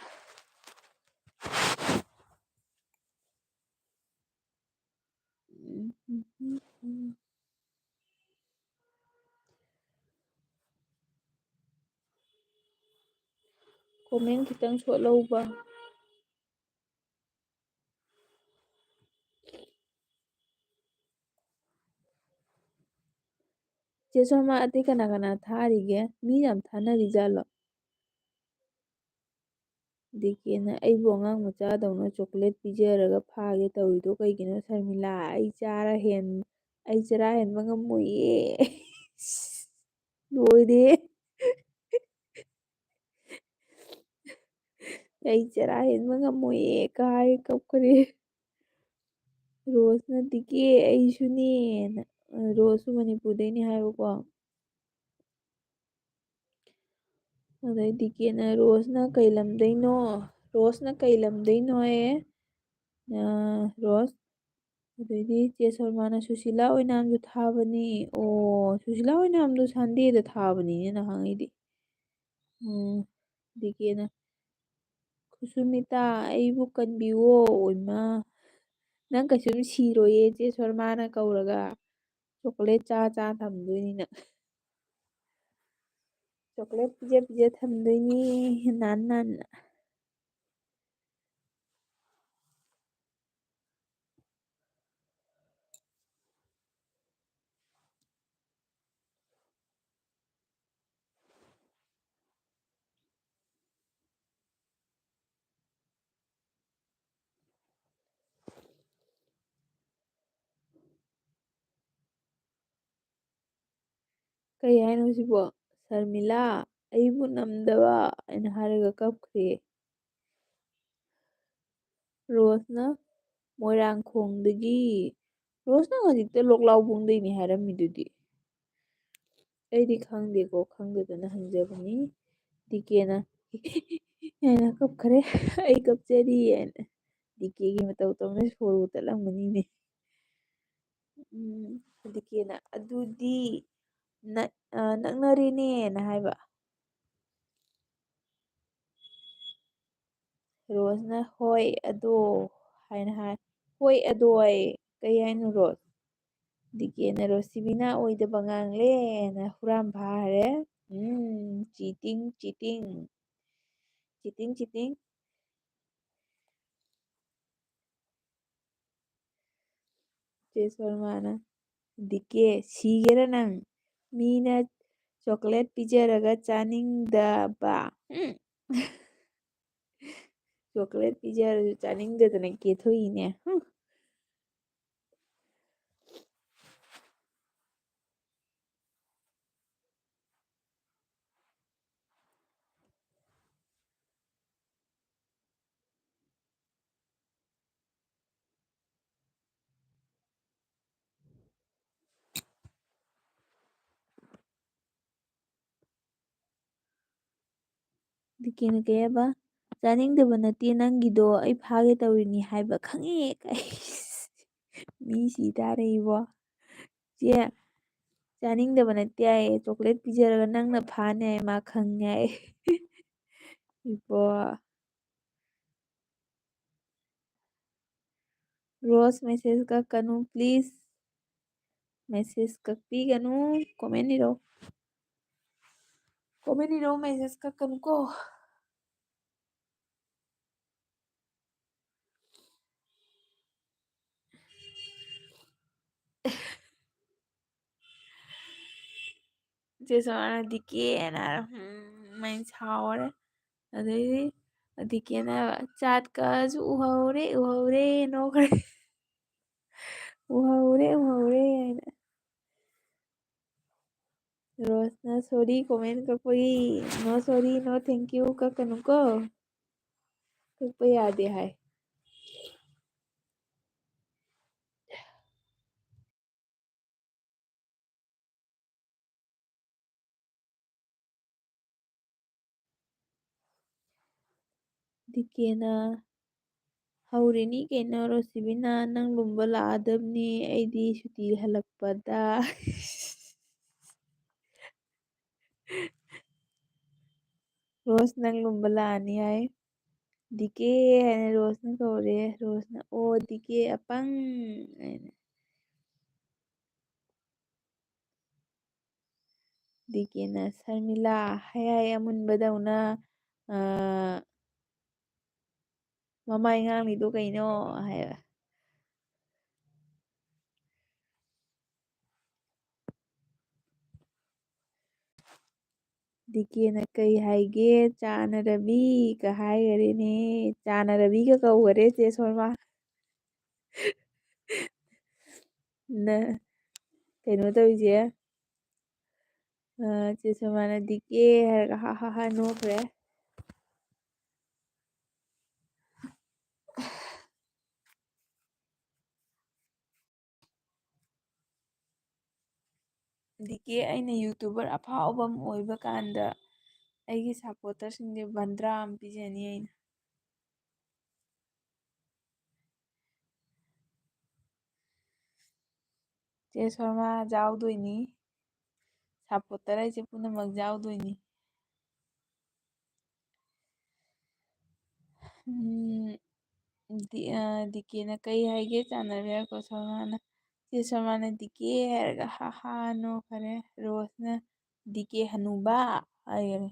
ꯀꯣꯃꯦꯟ ꯈꯤꯇꯪ ꯁꯣꯠꯍꯧꯕ꯫ ꯆꯦ ꯁꯣꯃꯥ, ꯑꯇꯩ ꯀꯅꯥ ꯀꯅꯥ ꯊꯥꯔꯤꯒꯦ? ꯃꯤ ꯌꯥꯝ ꯊꯥꯅꯔꯤꯖꯥꯠꯂꯣ? ꯗꯤ ꯀꯦꯅ, "ꯑꯩꯕꯨ ꯑꯉꯥꯡ ꯃꯆꯥꯗꯧꯅ ꯆꯣꯀ꯭ꯂꯦꯠ ꯄꯤꯖꯔꯒ ꯐꯥꯒꯦ ꯇꯧꯔꯤꯗꯣ ꯀꯩꯒꯤꯅꯣ ꯁꯔꯃꯤꯂꯥ? ꯑꯩ ꯆꯥꯔ ꯍꯦꯟ-, ꯑꯩ ꯆꯔꯥ ꯍꯦꯟꯕ ꯉꯝꯃꯣꯏꯌꯦ꯫" ꯂꯣꯏꯔꯦ꯫ "ꯑꯩ ꯆꯔꯥ ꯍꯦꯟꯕ ꯉꯝꯃꯣꯏꯌꯦ" ꯀꯥꯏ ꯀꯞꯈ꯭ꯔꯦ꯫ ꯔꯣꯁꯅ, "ꯗꯤ ꯀꯦ, ꯑꯩꯁꯨꯅꯦꯅ"꯫ ꯔꯣꯁꯁꯨ ꯃꯅꯤꯄꯨꯔꯗꯩꯅꯦ ꯍꯥꯏꯕꯀꯣ꯫ ꯑꯗꯩ ꯗꯤ ꯀꯦꯅ, "ꯔꯣꯁꯅ ꯀꯩ ꯂꯝꯗꯩꯅꯣ? ꯔꯣꯁꯅ ꯀꯩ ꯂꯝꯗꯩꯅꯣꯌꯦ?" ꯑ, ꯔꯣꯁ꯫ ꯑꯗꯩꯗꯤ ꯆꯦ ꯁꯣꯔꯃꯥꯅ, "ꯁꯨꯁꯤꯂꯥ ꯑꯣꯏꯅꯥꯝꯁꯨ ꯊꯥꯕꯅꯤ꯫" ꯑꯣ, ꯁꯨꯁꯤꯂꯥ ꯑꯣꯏꯅꯥꯝꯗꯣ ꯁꯟꯗꯦꯗ ꯊꯥꯕꯅꯤꯅꯦ ꯅꯍꯥꯟꯉꯩꯗꯤ꯫ ꯎꯝ, ꯗꯤ ꯀꯦꯅ, "ꯈꯨꯁꯨꯃꯤꯇꯥ, ꯑꯩꯕꯨ ꯀꯟꯕꯤꯌꯣ꯫" ꯑꯣꯏꯃꯥ, ꯅꯪ ꯀꯩꯁꯨꯝ ꯁꯤꯔꯣꯏꯌꯦ, ꯆꯦ ꯁꯣꯔꯃꯥꯅ ꯀꯧꯔꯒ ꯆꯣꯀꯣꯂꯦꯠ ꯆꯥ ꯆꯥ ꯊꯝꯗꯣꯏꯅꯤ ꯅꯪ꯫ ꯆꯣꯀꯣꯂꯦꯠ ꯄꯤꯖ ꯄꯤꯖ ꯊꯝꯗꯣꯏꯅꯤ ꯅꯥꯟ ꯅꯥꯟꯅ꯫ "ꯀꯩ ꯍꯥꯏꯅꯣ ꯁꯤꯕꯣ? ꯁꯔꯃꯤꯂꯥ, ꯑꯩꯕꯨ ꯅꯝꯗꯕ" ꯍꯥꯏꯅ ꯍꯥꯏꯔꯒ ꯀꯞꯈ꯭ꯔꯦ꯫ ꯔꯣꯁꯅ, "ꯃꯣꯏꯔꯥꯡꯈꯣꯡꯗꯒꯤ꯫" ꯔꯣꯁꯅ ꯍꯧꯖꯤꯛꯇ ꯂꯣꯛꯂꯥꯎꯕꯨꯡꯗꯩꯅꯤ ꯍꯥꯏꯔꯝꯃꯤꯗꯨꯗꯤ꯫ ꯑꯩꯗꯤ ꯈꯪꯗꯦꯀꯣ, ꯈꯪꯗꯗꯅ ꯍꯪꯖꯕꯅꯤ꯫ ꯗꯤ ꯀꯦꯅ, ꯍꯥꯏꯅ ꯀꯞꯈ꯭ꯔꯦ꯫ "ꯑꯩ ꯀꯞꯆꯔꯤ" ꯍꯥꯏꯅ꯫ ꯗꯤ ꯀꯦꯒꯤ ꯃꯇꯧ ꯇꯧꯅ ꯁꯣꯔꯕꯨ ꯇꯠꯂꯝꯒꯅꯤꯅꯦ꯫ ꯎꯝ, ꯗꯤ ꯀꯦꯅ, "ꯑꯗꯨꯗꯤ ꯅ-, ꯑ, ꯅꯛꯅꯔꯦꯅꯦꯅ" ꯍꯥꯏꯕ꯫ ꯔꯣꯁꯅ, "ꯍꯣꯏ ꯑꯗꯣ" ꯍꯥꯏꯅ ꯍꯥꯏ꯫ "ꯍꯣꯏ ꯑꯗꯣ" ꯍꯥꯏ꯫ "ꯀꯩ ꯍꯥꯏꯅꯣ ꯔꯣꯁ?" ꯗꯤ ꯀꯦꯅ, "ꯔꯣꯁꯤꯕꯤꯅꯥ ꯑꯣꯏꯗꯕ ꯉꯥꯡꯂꯦꯅ" ꯍꯨꯔꯥꯟ ꯐꯥꯔꯦ꯫ ꯎꯝ, cheating, cheating꯫ Cheating, cheating꯫ ꯆꯦ ꯁꯣꯔꯃꯥꯅ, "ꯗꯤ ꯀꯦ, ꯁꯤꯒꯦꯔꯥ ꯅꯪ? ꯃꯤꯅ ꯆꯣꯀ꯭ꯂꯦꯠ ꯄꯤꯖꯔꯒ ꯆꯥꯅꯤꯡꯗꯕ꯫ ꯎꯝ꯫ ꯆꯣꯀ꯭ꯂꯦꯠ ꯄꯤꯖꯔꯁꯨ ꯆꯥꯅꯤꯡꯗꯗꯅ ꯀꯦꯊꯣꯛꯏꯅꯦ꯫ ꯍꯨꯝ꯫ ꯗꯤꯀꯦꯅ ꯀꯩ ꯍꯥꯏꯕ? "ꯆꯥꯅꯤꯡꯗꯕ ꯅꯠꯇꯦ ꯅꯪꯒꯤꯗꯣ, ꯑꯩ ꯐꯥꯒꯦ ꯇꯧꯔꯤꯅꯤ" ꯍꯥꯏꯕ꯫ "ꯈꯪꯉꯦ" ꯀꯥꯏ꯫ ꯃꯤ ꯁꯤ ꯇꯥꯔꯦ ꯏꯕꯣ꯫ "ꯆꯦ, ꯆꯥꯅꯤꯡꯗꯕ ꯅꯠꯇꯦ" ꯍꯥꯏꯌꯦ, "ꯆꯣꯀ꯭ꯂꯦꯠ ꯄꯤꯖꯔꯒ ꯅꯪꯅ ꯐꯥꯅꯤ" ꯍꯥꯏ, ꯃꯥ ꯈꯪꯉꯦ ꯍꯥꯏ꯫ ꯏꯕꯣ꯫ ꯔꯣꯁ, ꯃꯦꯁꯦꯖ ꯀꯛꯀꯅꯨ, ꯄ꯭ꯂꯤꯖ꯫ ꯃꯦꯁꯦꯖ ꯀꯛꯄꯤꯒꯅꯨ꯫ ꯀꯣꯃꯦꯟ ꯏꯔꯣ꯫ ꯀꯣꯃꯦꯟ ꯏꯔꯣ, ꯃꯦꯁꯦꯖ ꯀꯛꯀꯅꯨꯀꯣ꯫ ꯆꯦ ꯁꯣꯃꯥꯅ ꯗꯤ ꯀꯦꯅ ꯍꯥꯏꯔ, ꯎꯝ, ꯃꯩ ꯁꯥꯎꯔꯦ꯫ ꯑꯗꯩꯗꯤ ꯗꯤ ꯀꯦꯅ ꯍꯥꯏꯕ, "ꯆꯥꯠꯀꯁꯨ ꯎꯍꯧꯔꯦ, ꯎꯍꯧꯔꯦ", ꯅꯣꯛꯈ꯭ꯔꯦ꯫ "ꯎꯍꯧꯔꯦ, ꯎꯍꯧꯔꯦ" ꯍꯥꯏꯅ꯫ ꯔꯣꯁꯅ "ꯁꯣꯔꯤ" ꯀꯣꯃꯦꯟ ꯀꯛꯄꯒꯤ, "No sorry, no thank you" ꯀꯛꯀꯅꯨꯀꯣ꯫ ꯀꯛꯄ ꯌꯥꯗꯦ ꯍꯥꯏ꯫ ꯗꯤ ꯀꯦꯅ, "ꯍꯧꯔꯤꯅꯤ ꯀꯩꯅꯣ ꯔꯣꯁꯤꯕꯤꯅꯥ, ꯅꯪ ꯂꯨꯝꯕ ꯂꯥꯛꯑꯗꯕꯅꯤ ꯑꯩꯗꯤ ꯁꯨꯇꯤ ꯍꯜꯂꯛꯄꯗ"꯫ "ꯔꯣꯁ, ꯅꯪ ꯂꯨꯝꯕ ꯂꯥꯛꯑꯅꯤ" ꯍꯥꯏ꯫ "ꯗꯤ ꯀꯦ" ꯍꯥꯏꯅ ꯔꯣꯁꯅ ꯀꯧꯔꯦ꯫ ꯔꯣꯁꯅ, "ꯑꯣ, ꯗꯤ ꯀꯦ ꯑꯄꯪ" ꯍꯥꯏꯅ꯫ ꯗꯤ ꯀꯦꯅ, "ꯁꯔꯃꯤꯂꯥ, ꯍꯌꯥꯏ ꯑꯃꯨꯟꯕꯗꯧꯅ, ꯑ, ꯃꯃꯥꯏ ꯉꯥꯡꯂꯤꯗꯣ ꯀꯩꯅꯣ?" ꯍꯥꯏꯕ꯫ ꯗꯤ ꯀꯦꯅ ꯀꯩ ꯍꯥꯏꯒꯦ? ꯆꯥꯅ ꯔꯕꯤꯒ ꯍꯥꯏꯈꯔꯦꯅꯦ꯫ ꯆꯥꯅ ꯔꯕꯤꯒ ꯀꯧꯈꯔꯦ ꯆꯦ ꯁꯣꯔꯃꯥ꯫ ꯅ ꯀꯩꯅꯣ ꯇꯧꯔꯤꯁꯦ꯫ ꯑ, ꯆꯦ ꯁꯣꯔꯃꯥꯅ ꯗꯤ ꯀꯦ ꯍꯥꯏꯔꯒ ꯍꯥ ꯍꯥ ꯍꯥ ꯅꯣꯛꯈ꯭ꯔꯦ꯫ ꯗꯤ ꯀꯦ ꯑꯩꯅ YouTuber ꯑꯐꯥꯎꯕ ꯑꯃ ꯑꯣꯏꯕ ꯀꯥꯟꯗ ꯑꯩꯒꯤ supporterꯁꯤꯡꯁꯦ ꯕꯟꯗ꯭ꯔꯥ ꯑꯃ ꯄꯤꯖꯅꯤ ꯑꯩꯅ꯫ ꯆꯦ ꯁꯣꯔꯃꯥ ꯌꯥꯎꯗꯣꯏꯅꯤ꯫ Supporter ꯍꯥꯏꯁꯦ ꯄꯨꯝꯅꯃꯛ ꯌꯥꯎꯗꯣꯏꯅꯤ꯫ ꯎꯝ, ꯗꯤ-, ꯑ, ꯗꯤ ꯀꯦꯅ ꯀꯩ ꯍꯥꯏꯒꯦ ꯆꯥꯅꯕꯤ ꯍꯥꯏꯔꯀꯣ ꯁꯣꯔꯃꯥꯅ꯫ ꯆꯦ ꯁꯣꯔꯃꯥꯅ ꯗꯤ ꯀꯦ ꯍꯥꯏꯔꯒ ꯍꯥ ꯍꯥ ꯅꯣꯛꯈꯔꯦ꯫ ꯔꯣꯁꯅ ꯗꯤ ꯀꯦ ꯍꯅꯨꯕ ꯍꯥꯏꯈꯔꯦ꯫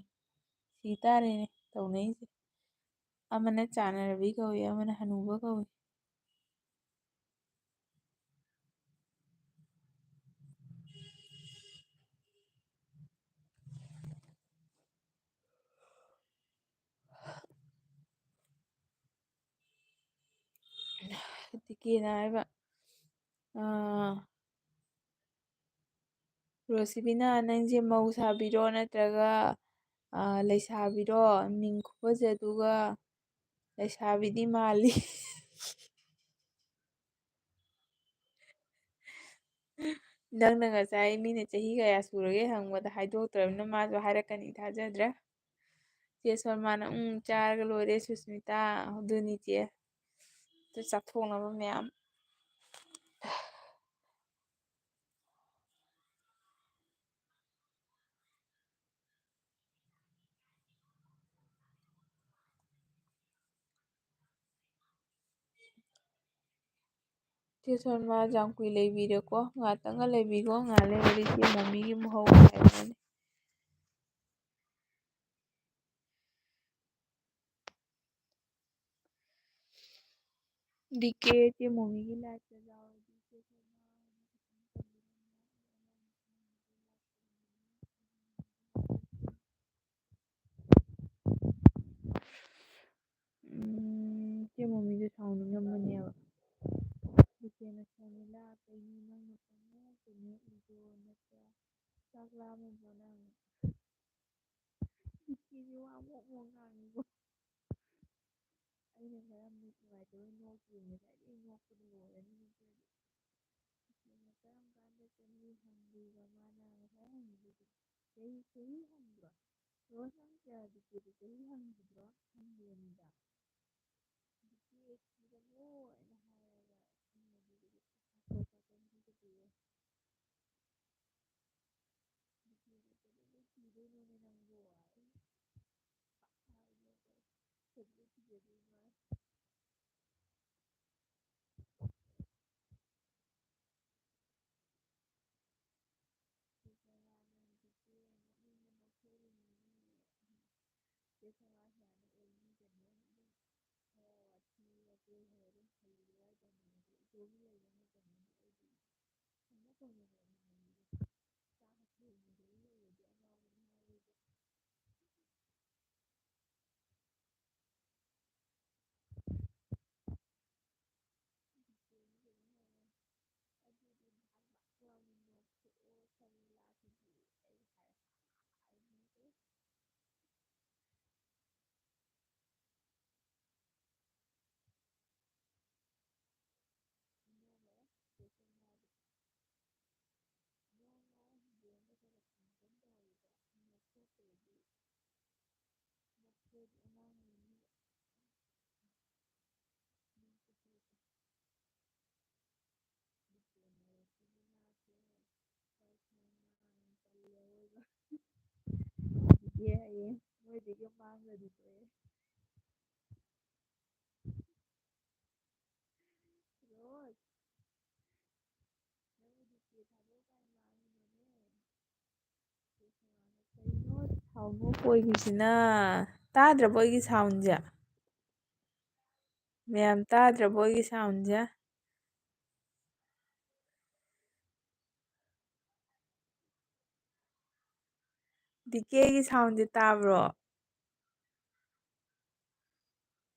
ꯁꯤ ꯇꯥꯔꯦꯅꯦ ꯇꯧꯅꯩꯁꯦ꯫ ꯑꯃꯅ ꯆꯥꯅ ꯔꯕꯤ ꯀꯧꯏ, ꯑꯃꯅ ꯍꯅꯨꯕ ꯀꯧꯏ꯫ ꯗꯤ ꯀꯦꯅ ꯍꯥꯏꯕ, ꯑꯥ, ꯔꯣꯁꯤꯕꯤꯅꯥ, ꯅꯪꯁꯦ ꯃꯧ ꯁꯥꯕꯤꯔꯣ ꯅꯠꯇ꯭ꯔꯒ, ꯑꯥ, ꯂꯩꯁꯥꯕꯤꯔꯣ? ꯃꯤꯡ ꯈꯨꯐꯖꯗꯨꯒ ꯂꯩꯁꯥꯕꯤꯗꯤ ꯃꯥꯜꯂꯤ꯫ ꯅꯪꯅ ꯉꯁꯥꯏ ꯃꯤꯅ ꯆꯍꯤ ꯀꯌꯥ ꯁꯨꯔꯒꯦ ꯍꯪꯕꯗ ꯍꯥꯏꯗꯣꯛꯇ꯭ꯔꯕꯅꯤꯅ ꯃꯥꯁꯨ ꯍꯥꯏꯔꯛꯀꯅꯤ ꯊꯥꯖꯗ꯭ꯔꯦ꯫ ꯆꯦ ꯁꯣꯔꯃꯥꯅ, "ꯎꯝ, ꯆꯥꯔꯒ ꯂꯣꯏꯔꯦ ꯁꯨꯁꯃꯤꯇꯥ, ꯑꯗꯨꯅꯤ ꯆꯦ꯫ ꯑꯗꯨ ꯆꯥꯊꯣꯛꯅꯕ ꯃꯌꯥꯝ"꯫ ꯆꯦ ꯁꯣꯔꯃꯥ ꯌꯥꯝ ꯀꯨꯏ ꯂꯩꯕꯤꯔꯦꯀꯣ, ꯉꯥꯛꯇꯪꯒ ꯂꯩꯕꯤꯀꯣ, ꯉꯥꯏꯍꯥꯛ ꯂꯩꯔꯗꯤ ꯆꯦ ꯃꯣꯃꯤꯒꯤ ꯃꯍꯧ ꯍꯥꯏꯔꯅꯤ꯫ ꯗꯤ ꯀꯦ ꯆꯦ ꯃꯣꯃꯤꯒꯤ liveꯇ ꯌꯥꯎꯔꯗꯤ ꯆꯦ ꯁꯣꯔꯃꯥ ꯍꯣꯏꯅ ꯈꯤꯇꯪ ꯇꯧꯕꯤꯔꯝꯃꯣ꯫ ꯈꯪꯉꯕꯣ ꯅꯪ? ꯗꯤꯀꯦꯁꯦ ꯋꯥ ꯃꯣꯛ ꯃꯣꯛ ꯉꯥꯡꯉꯤꯕꯣ꯫ ꯑꯩꯅ ꯈꯔ ꯃꯤꯠ ꯅꯨꯡꯉꯥꯏꯇꯕꯩ ꯅꯣꯛꯈꯤꯕꯅꯦ꯫ ꯉꯁꯥꯏꯗꯒꯤ ꯅꯣꯛꯄꯗ ꯂꯣꯏꯔꯅꯤ ꯅꯠꯇ꯭ꯔꯗꯤ꯫ ꯗꯤꯀꯦꯅ ꯀꯔꯝ ꯀꯥꯟꯗ ꯆꯍꯤ ꯍꯪꯕꯤꯕ? ꯃꯥꯅ ꯉꯁꯥꯏ ꯍꯪꯕꯤꯕꯗꯣ꯫ ꯆꯍꯤ, ꯆꯍꯤ ꯍꯪꯕ꯭ꯔꯣ? ꯔꯣꯁ, ꯅꯪ ꯀꯌꯥ ꯗꯤꯀꯦꯗ ꯆꯍꯤ ꯍꯪꯈꯤꯕ꯭ꯔꯣ? ꯍꯪꯈꯤꯕꯅꯤꯗ꯫ ꯗꯤꯀꯦ ꯊꯤꯔꯕꯣ? ꯍꯥꯏꯅ ꯍꯥꯏꯔꯒ ꯑꯩꯅ ꯑꯗꯨꯗꯒꯤ ꯑꯇꯣꯞꯄ ꯀꯩꯝ ꯍꯪꯖꯗꯦꯌꯦ꯫ ꯗꯤꯀꯦꯗ ꯀꯩꯗꯧꯕꯩ ꯊꯤꯗꯣꯏꯅꯣꯅꯦ ꯅꯪꯕꯣ? ꯑꯩ ꯄꯥꯛ ꯍꯥꯏꯕ ꯀꯩꯗꯧꯕꯩ ꯊꯤꯖꯗꯣꯏꯅꯣ? ꯆꯦ ꯁꯣꯃꯥ ꯅꯪ ꯗꯤꯀꯦ ꯅꯣꯛꯅꯤꯡꯕ ꯅꯣꯛꯊꯣꯛꯏꯅꯦ꯫ ꯆꯦ ꯁꯣꯃꯥ ꯁꯨꯃꯥꯏꯅ ꯑꯣꯏꯅꯤꯡꯗꯦ꯫ ꯅꯪ ꯑꯗꯨꯝ ꯈꯔ ꯋꯥꯊꯤ ꯋꯥꯆꯣꯏ ꯈꯔ ꯑꯗꯨꯝ ꯍꯩꯕ ꯌꯥꯎꯗꯕꯅꯦ꯫ ꯑꯗꯨ ꯏꯇꯣꯝ ꯂꯩꯕ ꯃꯇꯝꯗꯗꯤ ꯑꯩꯗꯤ ꯈꯪꯅ ꯇꯧꯅ ꯅꯣꯛꯅꯤꯡꯕꯅꯤꯗ꯫ ꯆꯥꯛ ꯊꯣꯡꯕꯗ ꯂꯩꯔꯗꯤ ꯑꯉꯥꯎꯕꯅꯤ ꯍꯥꯏꯔꯤꯗꯣ꯫ ꯑꯗꯨꯗꯤ ꯕꯥꯛ ꯕꯥꯛ ꯂꯥꯎꯅ ꯅꯣꯛꯊꯣꯛꯑꯣ, ꯁꯔꯃꯤꯂꯥ, ꯑꯗꯨꯗꯤ ꯑꯩ ꯍꯥꯏ-, ꯍꯥꯏꯕꯤꯒꯦ꯫ ꯅꯣꯡꯃ ꯆꯦ ꯁꯣꯃꯥꯗ, ꯅꯣꯡꯃ ꯕꯦꯝꯗ ꯈꯔ ꯈꯔ ꯇꯧꯔꯤꯕ ꯅꯣꯛꯊꯣꯛꯇ꯭ꯔꯗꯤ, ꯅꯣꯛꯊꯣꯛꯑꯗꯤ ꯑꯉꯥꯡ ꯑꯣꯏꯅꯤ꯫ ꯗꯤꯀꯦ ꯍꯌꯦꯡ ꯃꯣꯏꯗꯒꯤ ꯃꯥꯡꯈ꯭ꯔꯗꯤ ꯇꯣꯛꯑꯦ꯫ ꯔꯣꯁ, ꯅꯪꯕꯨ ꯗꯤꯀꯦ ꯊꯥꯗꯣꯛꯑꯀꯥꯟ ꯃꯥꯡꯉꯤꯅꯦ꯫ ꯀꯩꯅꯣ ꯁꯥꯎꯟ ꯑꯣꯐ ꯑꯣꯏꯈ꯭ꯔꯤꯁꯤꯅ? ꯇꯥꯗ꯭ꯔꯕꯣ ꯑꯩꯒꯤ ꯁꯥꯎꯟꯁꯦ? ꯃꯌꯥꯝ ꯇꯥꯗ꯭ꯔꯕꯣ ꯑꯩꯒꯤ ꯁꯥꯎꯟꯁꯦ? ꯗꯤꯀꯦꯒꯤ ꯁꯥꯎꯟꯁꯦ ꯇꯥꯕ꯭ꯔꯣ?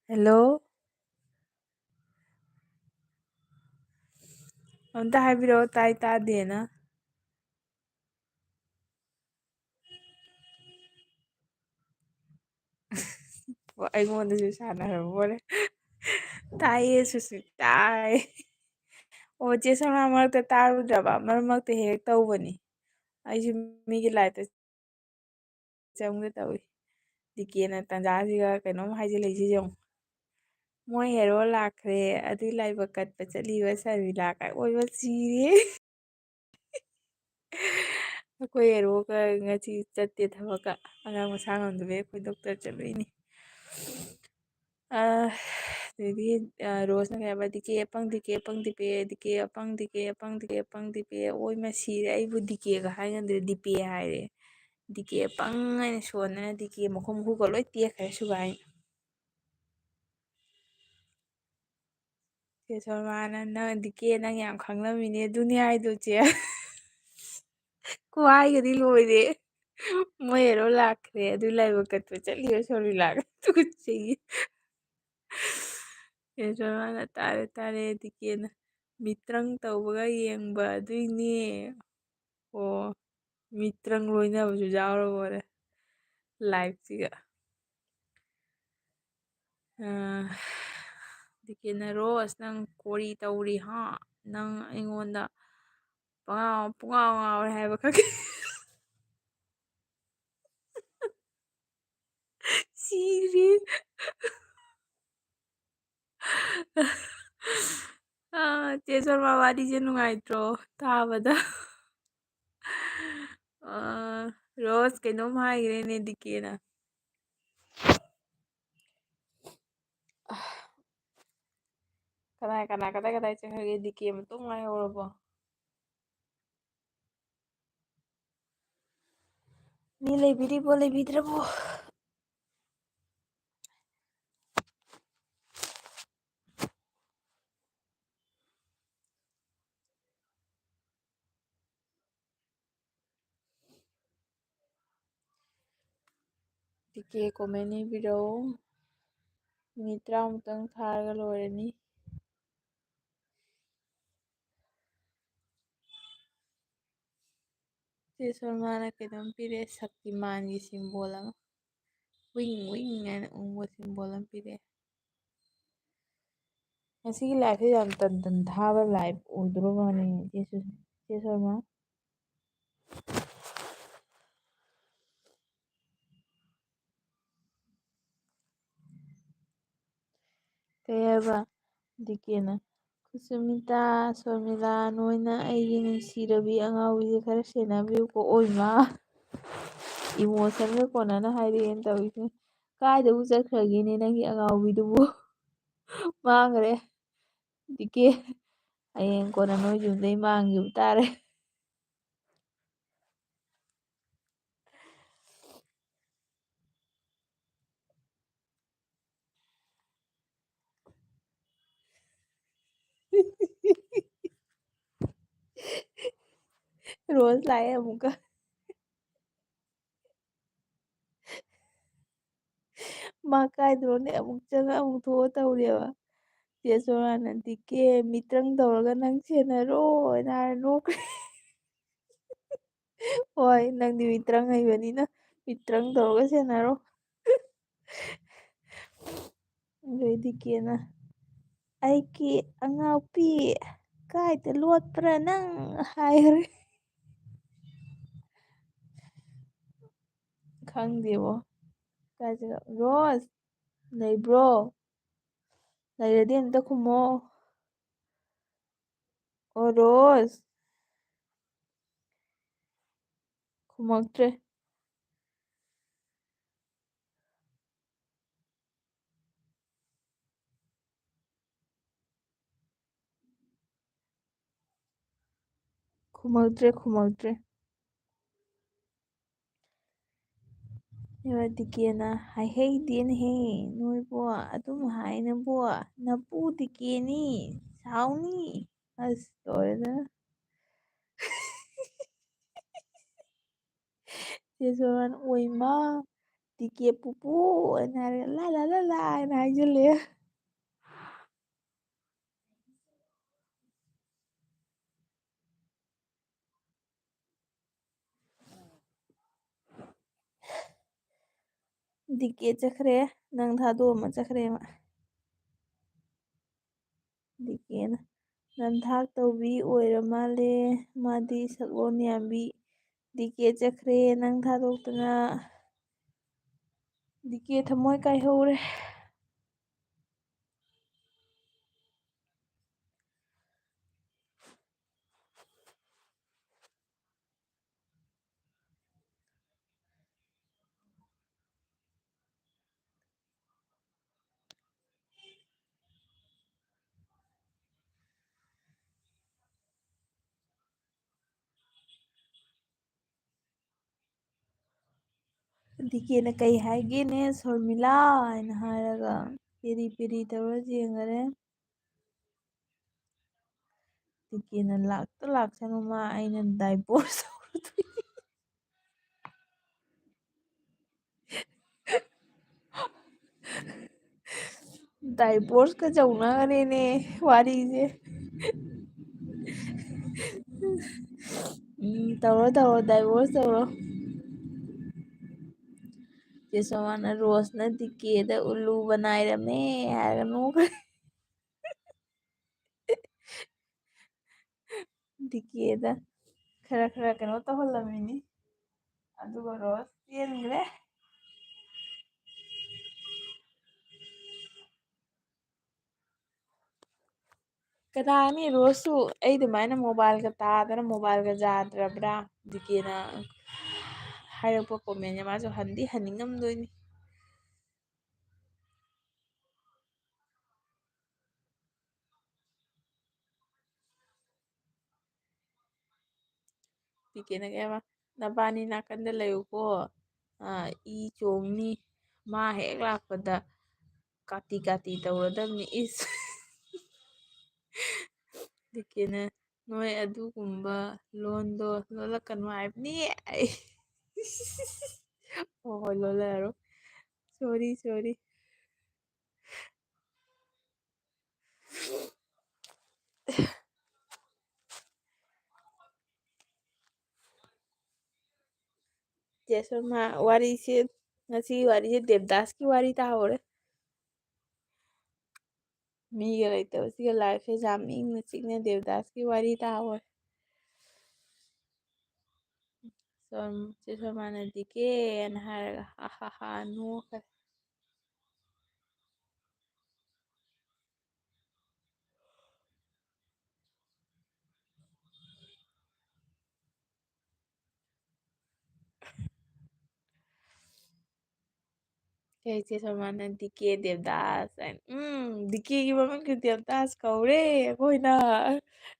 ꯍꯦꯜꯂꯣ? ꯑꯝꯇ ꯍꯥꯏꯕꯤꯔꯛꯑꯣ, ꯇꯥꯏ ꯇꯥꯗꯦꯅ꯫ ꯑꯩꯉꯣꯟꯗꯁꯨ ꯁꯥꯟꯅꯔꯕ ꯑꯣꯏꯔꯦ꯫ ꯇꯥꯏꯌꯦ ꯁꯨꯁꯃꯤꯇꯥ꯫ ꯑꯣ, ꯆꯦ ꯁꯣꯃꯥ ꯃꯔꯛꯇ ꯇꯥꯔꯨꯗ꯭ꯔꯕ? ꯃꯔꯛ ꯃꯔꯛꯇ ꯍꯦꯛ ꯇꯧꯕꯅꯤ꯫ ꯑꯩꯁꯨ ꯃꯤꯒꯤ liveꯇ ꯆꯪꯒꯦ ꯇꯧꯏ꯫ ꯗꯤ ꯀꯦꯅ ꯇꯟꯖꯥꯁꯤꯒ ꯀꯩꯅꯣꯝ ꯍꯥꯏꯖꯤꯜꯂꯛꯏꯁꯤ ꯌꯦꯡꯉꯨ꯫ "ꯃꯣꯏ hero ꯂꯥꯛꯈ꯭ꯔꯦ, ꯑꯗꯨꯏ ꯂꯥꯏꯕꯛ ꯀꯠꯄ ꯆꯠꯂꯤꯕ ꯁꯔꯃꯤꯂꯥ" ꯀꯥꯏ꯫ ꯑꯣꯏꯕ ꯁꯤꯔꯦ꯫ ꯑꯩꯈꯣꯏ heroꯒ ꯉꯁꯤ ꯆꯠꯇꯦ ꯊꯕꯛꯀ꯫ ꯑꯉꯥꯡ ꯃꯁꯥ ꯉꯝꯗꯕꯩ ꯑꯩꯈꯣꯏ doctor ꯆꯠꯂꯨꯏꯅꯤ꯫ ꯑ, ꯑꯗꯩꯗꯤ, ꯑ, ꯔꯣꯁꯅ ꯀꯩ ꯍꯥꯏꯕ, "ꯗꯤ ꯀꯦ ꯑꯄꯪ, ꯗꯤ ꯀꯦ ꯑꯄꯪ, ꯗꯤ ꯄꯦ, D K ꯑꯄꯪ, D K ꯑꯄꯪ, D K ꯑꯄꯪ, ꯗꯤ ꯄꯦ"꯫ ꯑꯣꯏ, ꯃꯁꯤꯔꯦ, ꯑꯩꯕꯨ ꯗꯤ ꯀꯦꯒ ꯍꯥꯏꯅꯗ꯭ꯔꯦ, ꯗꯤ ꯄꯦ ꯍꯥꯏꯔꯦ꯫ ꯗꯤ ꯀꯦ ꯑꯄꯪ ꯍꯥꯏꯅ ꯁꯣꯟꯗꯅ ꯗꯤ ꯀꯦ ꯃꯈꯣꯡ ꯃꯈꯨꯠꯀ ꯂꯣꯏ ꯇꯦꯛꯈ꯭ꯔꯦ ꯁꯨꯒꯥꯏꯅ꯫ ꯆꯦ ꯁꯣꯃꯥꯅ, "ꯅꯪ ꯗꯤ ꯀꯦ ꯅꯪ ꯌꯥꯝ ꯈꯪꯂꯝꯃꯤꯅꯦ, ꯑꯗꯨꯅꯦ ꯍꯥꯏꯗꯣ ꯆꯦ꯫ ꯈꯨꯍꯥꯏꯒꯗꯤ ꯂꯣꯏꯔꯦ꯫ ꯃꯣꯏ hero ꯂꯥꯛꯈ꯭ꯔꯦ, ꯑꯗꯨ ꯂꯥꯏꯕꯛ ꯀꯠꯄ ꯆꯠꯂꯤꯕ ꯁꯣꯔꯃꯤꯂꯥꯒ"꯫ ꯇꯨꯀꯠꯆꯩꯌꯦ꯫ ꯆꯦ ꯁꯣꯃꯥꯅ, "ꯇꯥꯔꯦ, ꯇꯥꯔꯦ", ꯗꯤ ꯀꯦꯅ, "ꯃꯤꯇ꯭ꯔꯪ ꯇꯧꯕꯒ ꯌꯦꯡꯕ ꯑꯗꯨꯏꯅꯦ"꯫ ꯑꯣ, ꯃꯤꯇ꯭ꯔꯪ ꯂꯣꯏꯅꯕꯁꯨ ꯌꯥꯎꯔꯕꯣꯔꯦ liveꯁꯤꯒ꯫ ꯑ, ꯗꯤ ꯀꯦꯅ, "ꯔꯣꯁ, ꯅꯪ ꯀꯣꯔꯤ ꯇꯧꯔꯤ, ꯍꯥ? ꯅꯪ ꯑꯩꯉꯣꯟꯗ ꯄꯉꯥꯎ-, ꯄꯨꯡꯉꯥꯎ ꯉꯥꯎꯔꯦ ꯍꯥꯏꯕ ꯈꯛꯀꯤ"꯫ ꯁꯤꯔꯦ꯫ ꯑ, ꯆꯦ ꯁꯣꯃꯥ ꯋꯥꯔꯤꯁꯦ ꯅꯨꯡꯉꯥꯏꯇ꯭ꯔꯣ ꯇꯥꯕꯗ? ꯑ, ꯔꯣꯁ ꯀꯩꯅꯣꯝ ꯍꯥꯏꯈ꯭ꯔꯦꯅꯦ ꯗꯤ ꯀꯦꯅ꯫ ꯀꯅꯥ ꯀꯅꯥ ꯀꯗꯥꯏ ꯀꯗꯥꯏ ꯆꯠꯈ꯭ꯔꯒꯦ? D K ꯃꯇꯣꯝ ꯉꯥꯏꯍꯧꯔꯕꯣ? ꯃꯤ ꯂꯩꯕꯤꯔꯤꯕꯣ, ꯂꯩꯕꯤꯗ꯭ꯔꯕꯣ? D K comment ꯏꯕꯤꯔꯛꯎ꯫ ꯃꯤꯅꯤꯠ ꯇꯔꯥꯃꯨꯛꯇꯪ ꯊꯥꯔꯒ ꯂꯣꯏꯔꯅꯤ꯫ ꯆꯦ ꯁꯣꯃꯥꯅ ꯀꯩꯅꯣꯝ ꯄꯤꯔꯛꯑꯦ, ꯁꯛꯇꯤꯃꯥꯟꯒꯤ symbol ꯑꯃ꯫ ꯋꯤꯡ ꯋꯤꯡ ꯍꯥꯏꯅ ꯎꯪꯕ ꯁꯤꯝꯕꯣꯜ ꯑꯃ ꯄꯤꯔꯛꯑꯦ꯫ ꯉꯁꯤꯒꯤ ꯂꯥꯏꯐꯁꯦ ꯌꯥꯝ ꯇꯟ ꯇꯟ ꯊꯥꯕ ꯂꯥꯏꯐ ꯑꯣꯏꯗꯣꯔꯕꯅꯦ, ꯆꯦ ꯁꯨ-, ꯆꯦ ꯁꯣꯔꯃ꯫ ꯀꯩ ꯍꯥꯏꯕ? ꯗꯤ ꯀꯦꯅ, "ꯁꯨꯁꯃꯤꯇꯥ, ꯁꯣꯔꯃꯤꯂꯥ, ꯅꯣꯏꯅ ꯑꯩꯒꯤ ꯅꯨꯡꯁꯤꯔꯕꯤ ꯑꯉꯥꯎꯕꯤꯁꯦ ꯈꯔ ꯁꯦꯟꯅꯕꯤꯌꯨꯀꯣ꯫" ꯑꯣꯏꯃꯥ! ꯏꯃꯣꯁꯟꯒ ꯀꯣꯟꯅꯅ ꯍꯥꯏꯔꯛꯑꯦꯅ ꯇꯧꯔꯤꯁꯦ꯫ ꯀꯥꯏꯗꯕꯨ ꯆꯠꯈ꯭ꯔꯒꯦꯅꯦ ꯅꯪꯒꯤ ꯑꯉꯥꯎꯕꯤꯗꯨꯕꯨ? ꯃꯥꯡꯈ꯭ꯔꯦ꯫ ꯗꯤ ꯀꯦ, ꯍꯌꯦꯡ ꯀꯣꯟꯅ ꯅꯣꯏ ꯌꯨꯝꯗꯩ ꯃꯥꯡꯈꯤꯕ ꯇꯥꯔꯦ꯫ ꯔꯣꯁ ꯂꯥꯛꯑꯦ ꯑꯃꯨꯛꯀ꯫ ꯃꯥ ꯀꯥꯏꯗꯅꯣꯅꯦ ꯑꯃꯨꯛ ꯆꯪꯉ ꯑꯃꯨꯛ ꯊꯣꯛꯑ ꯇꯧꯔꯦꯕ꯫ ꯆꯦ ꯁꯣꯔꯥꯅ, "ꯗꯤ ꯀꯦ, ꯃꯤꯇ꯭ꯔꯪ ꯇꯧꯔꯒ ꯅꯪ ꯁꯦꯟꯅꯔꯣ" ꯍꯥꯏꯅ ꯍꯥꯏꯔ ꯅꯣꯛꯈ꯭ꯔꯦ꯫ ꯍꯣꯏ, ꯅꯪꯗꯤ ꯃꯤꯇ꯭ꯔꯪ ꯍꯩꯕꯅꯤꯅ ꯃꯤꯇ꯭ꯔꯪ ꯇꯧꯔꯒ ꯁꯦꯟꯅꯔꯣ꯫ ꯑꯗꯩꯗꯤ ꯀꯦꯅ, "ꯑꯩꯒꯤ ꯑꯉꯥꯎꯄꯤ, ꯀꯥꯏꯗ ꯂꯣꯠꯄ꯭ꯔꯥ ꯅꯪ?" ꯍꯥꯏꯈ꯭ꯔꯦ꯫ ꯈꯪꯗꯦꯕꯣ꯫ ꯀꯥꯏ ꯆꯠꯈ꯭ꯔ-, ꯔꯣꯁ, ꯂꯩꯕ꯭ꯔꯣ? ꯂꯩꯔꯗꯤ ꯑꯝꯇ ꯈꯨꯝꯃꯣ꯫ ꯑꯣ, ꯔꯣꯁ꯫ ꯈꯨꯝꯃꯛꯇ꯭ꯔꯦ꯫ ꯈꯨꯝꯃꯛꯇ꯭ꯔꯦ, ꯈꯨꯝꯃꯛꯇ꯭ꯔꯦ꯫ ꯅꯦꯕ ꯗꯤ ꯀꯦꯅ, "ꯍꯥꯏꯍꯩꯗꯦꯅꯦꯍꯦ, ꯅꯣꯏꯕꯣ, ꯑꯗꯨꯝ ꯍꯥꯏꯅꯕꯣ, ꯅꯄꯨ ꯗꯤ ꯀꯦꯅꯤ, ꯁꯥꯎꯅꯤ꯫" ꯑꯁ, ꯂꯣꯏꯔꯦꯗ꯫ ꯆꯦ ꯁꯣꯔꯥꯅ, "ꯑꯣꯏꯃꯥ, ꯗꯤ ꯀꯦ ꯄꯨꯄꯨ" ꯍꯥꯏꯅ ꯍꯥꯏꯔꯒ, "ꯂꯥ ꯂꯥ ꯂꯥ ꯂꯥ" ꯍꯥꯏꯅ ꯍꯥꯏꯖꯜꯂꯦ꯫ ꯗꯤ ꯀꯦ ꯆꯠꯈ꯭ꯔꯦ, ꯅꯪ ꯊꯥꯗꯣꯛꯑꯝꯃ ꯆꯠꯈ꯭ꯔꯦ ꯃꯥ꯫ ꯗꯤ ꯀꯦꯅ ꯅꯝꯊꯥꯛ ꯇꯧꯕꯤ ꯑꯣꯏꯔ ꯃꯥꯜꯂꯦ, ꯃꯥꯗꯤ ꯁꯛꯂꯣꯟ ꯌꯥꯝꯕꯤ꯫ ꯗꯤ ꯀꯦ ꯆꯠꯈ꯭ꯔꯦ ꯅꯪ ꯊꯥꯗꯣꯛꯇꯅ꯫ ꯗꯤ ꯀꯦ ꯊꯃꯣꯏ ꯀꯥꯏꯍꯧꯔꯦ꯫ ꯗꯤ ꯀꯦꯅ ꯀꯩ ꯍꯥꯏꯒꯦꯅꯦ, ꯁꯣꯔꯃꯤꯂꯥ ꯍꯥꯏꯅ ꯍꯥꯏꯔꯒ ꯄꯦꯔꯤ ꯄꯦꯔꯤ ꯇꯧꯔ ꯌꯦꯡꯈꯔꯦ꯫ ꯗꯤ ꯀꯦꯅ ꯂꯥꯛꯇ ꯂꯥꯛꯁꯅꯨ, ꯃꯥ ꯑꯩꯅ divorce ꯇꯧꯔꯨꯗꯣꯏꯅꯤ꯫ Divorce ꯀ ꯌꯧꯅꯈ꯭ꯔꯦꯅꯦ ꯋꯥꯔꯤꯁꯦ꯫ ꯎꯝ, ꯇꯧꯔꯣ, ꯇꯧꯔꯣ, divorce ꯇꯧꯔꯣ꯫ ꯆꯦ ꯁꯣꯃꯥꯅ ꯔꯣꯁꯅ ꯗꯤ ꯀꯦꯗ ꯎꯜꯂꯨ ꯕꯅꯥꯏꯔꯝꯃꯦ ꯍꯥꯏꯔꯒ ꯅꯣꯛꯈ꯭ꯔꯦ꯫ ꯗꯤ ꯀꯦꯗ ꯈꯔ ꯈꯔ ꯀꯩꯅꯣ ꯇꯧꯍꯜꯂꯝꯃꯤꯅꯤ, ꯑꯗꯨꯒ ꯔꯣꯁ ꯆꯦꯟꯈ꯭ꯔꯦ꯫ ꯀꯅꯥꯅꯤ ꯔꯣꯁꯁꯨ ꯑꯩ ꯑꯗꯨꯃꯥꯏꯅ mobileꯒ ꯇꯥꯗꯅ mobileꯒ ꯌꯥꯗ꯭ꯔꯕ꯭ꯔꯥ? ꯗꯤ ꯀꯦꯅ ꯍꯥꯏꯔꯛꯄ commentꯁꯦ ꯃꯥꯁꯨ ꯍꯟꯗꯤ ꯍꯟꯅꯤꯡꯉꯝꯗꯣꯏꯅꯤ꯫ ꯗꯤ ꯀꯦꯅ ꯀꯩ ꯍꯥꯏꯕ? "ꯅꯕꯥꯅꯤ ꯅꯥꯀꯟꯗ ꯂꯩꯌꯨꯀꯣ, ꯑꯥ, ꯏ ꯆꯣꯡꯅꯤ, ꯃꯥ ꯍꯦꯛ ꯂꯥꯛꯄꯗ ꯀꯥꯇꯤ ꯀꯥꯇꯤ ꯇꯧꯔꯗꯕꯅꯤ, ꯏꯁ꯫" ꯗꯤ ꯀꯦꯅ, "ꯅꯣꯏ ꯑꯗꯨꯒꯨꯝꯕ ꯂꯣꯟꯗꯣ ꯂꯣꯜꯂꯛꯀꯅꯨ ꯍꯥꯏꯕꯅꯤ ꯑꯩ꯫" ꯍꯣꯏ, ꯍꯣꯏ, ꯂꯣꯜꯂꯛꯑꯔꯣꯏ꯫ Sorry, sorry꯫ ꯆꯦ ꯁꯣꯃꯥ, ꯋꯥꯔꯤꯁꯦ ꯉꯁꯤꯒꯤ ꯋꯥꯔꯤꯁꯦ ꯗꯦꯕꯗꯥꯁꯀꯤ ꯋꯥꯔꯤ ꯇꯥꯍꯧꯔꯦ꯫ ꯃꯤꯒ ꯂꯩꯇꯕꯁꯤꯒ ꯂꯥꯏꯐꯁꯦ ꯌꯥꯝ ꯏꯪꯅ ꯆꯤꯛꯅ ꯗꯦꯕꯗꯥꯁꯀꯤ ꯋꯥꯔꯤ ꯇꯥꯍꯧꯔꯦ꯫ ꯁꯣꯝ-, ꯆꯦ ꯁꯣꯃꯥꯅ "ꯗꯤ ꯀꯦ" ꯑꯅ ꯍꯥꯏꯔꯒ ꯍꯥ ꯍꯥ ꯍꯥ ꯅꯣꯛꯈ꯭ꯔꯦ꯫ ꯀꯩ ꯆꯦ ꯁꯣꯃꯥꯅ "ꯗꯤ ꯀꯦ ꯗꯦꯕꯗꯥꯁ" ꯍꯥꯏꯅ꯫ ꯎꯝ, ꯗꯤ ꯀꯦꯒꯤ ꯃꯃꯤꯡꯁꯨ ꯗꯦꯕꯗꯥꯁ ꯀꯧꯔꯦ ꯑꯩꯈꯣꯏꯅ꯫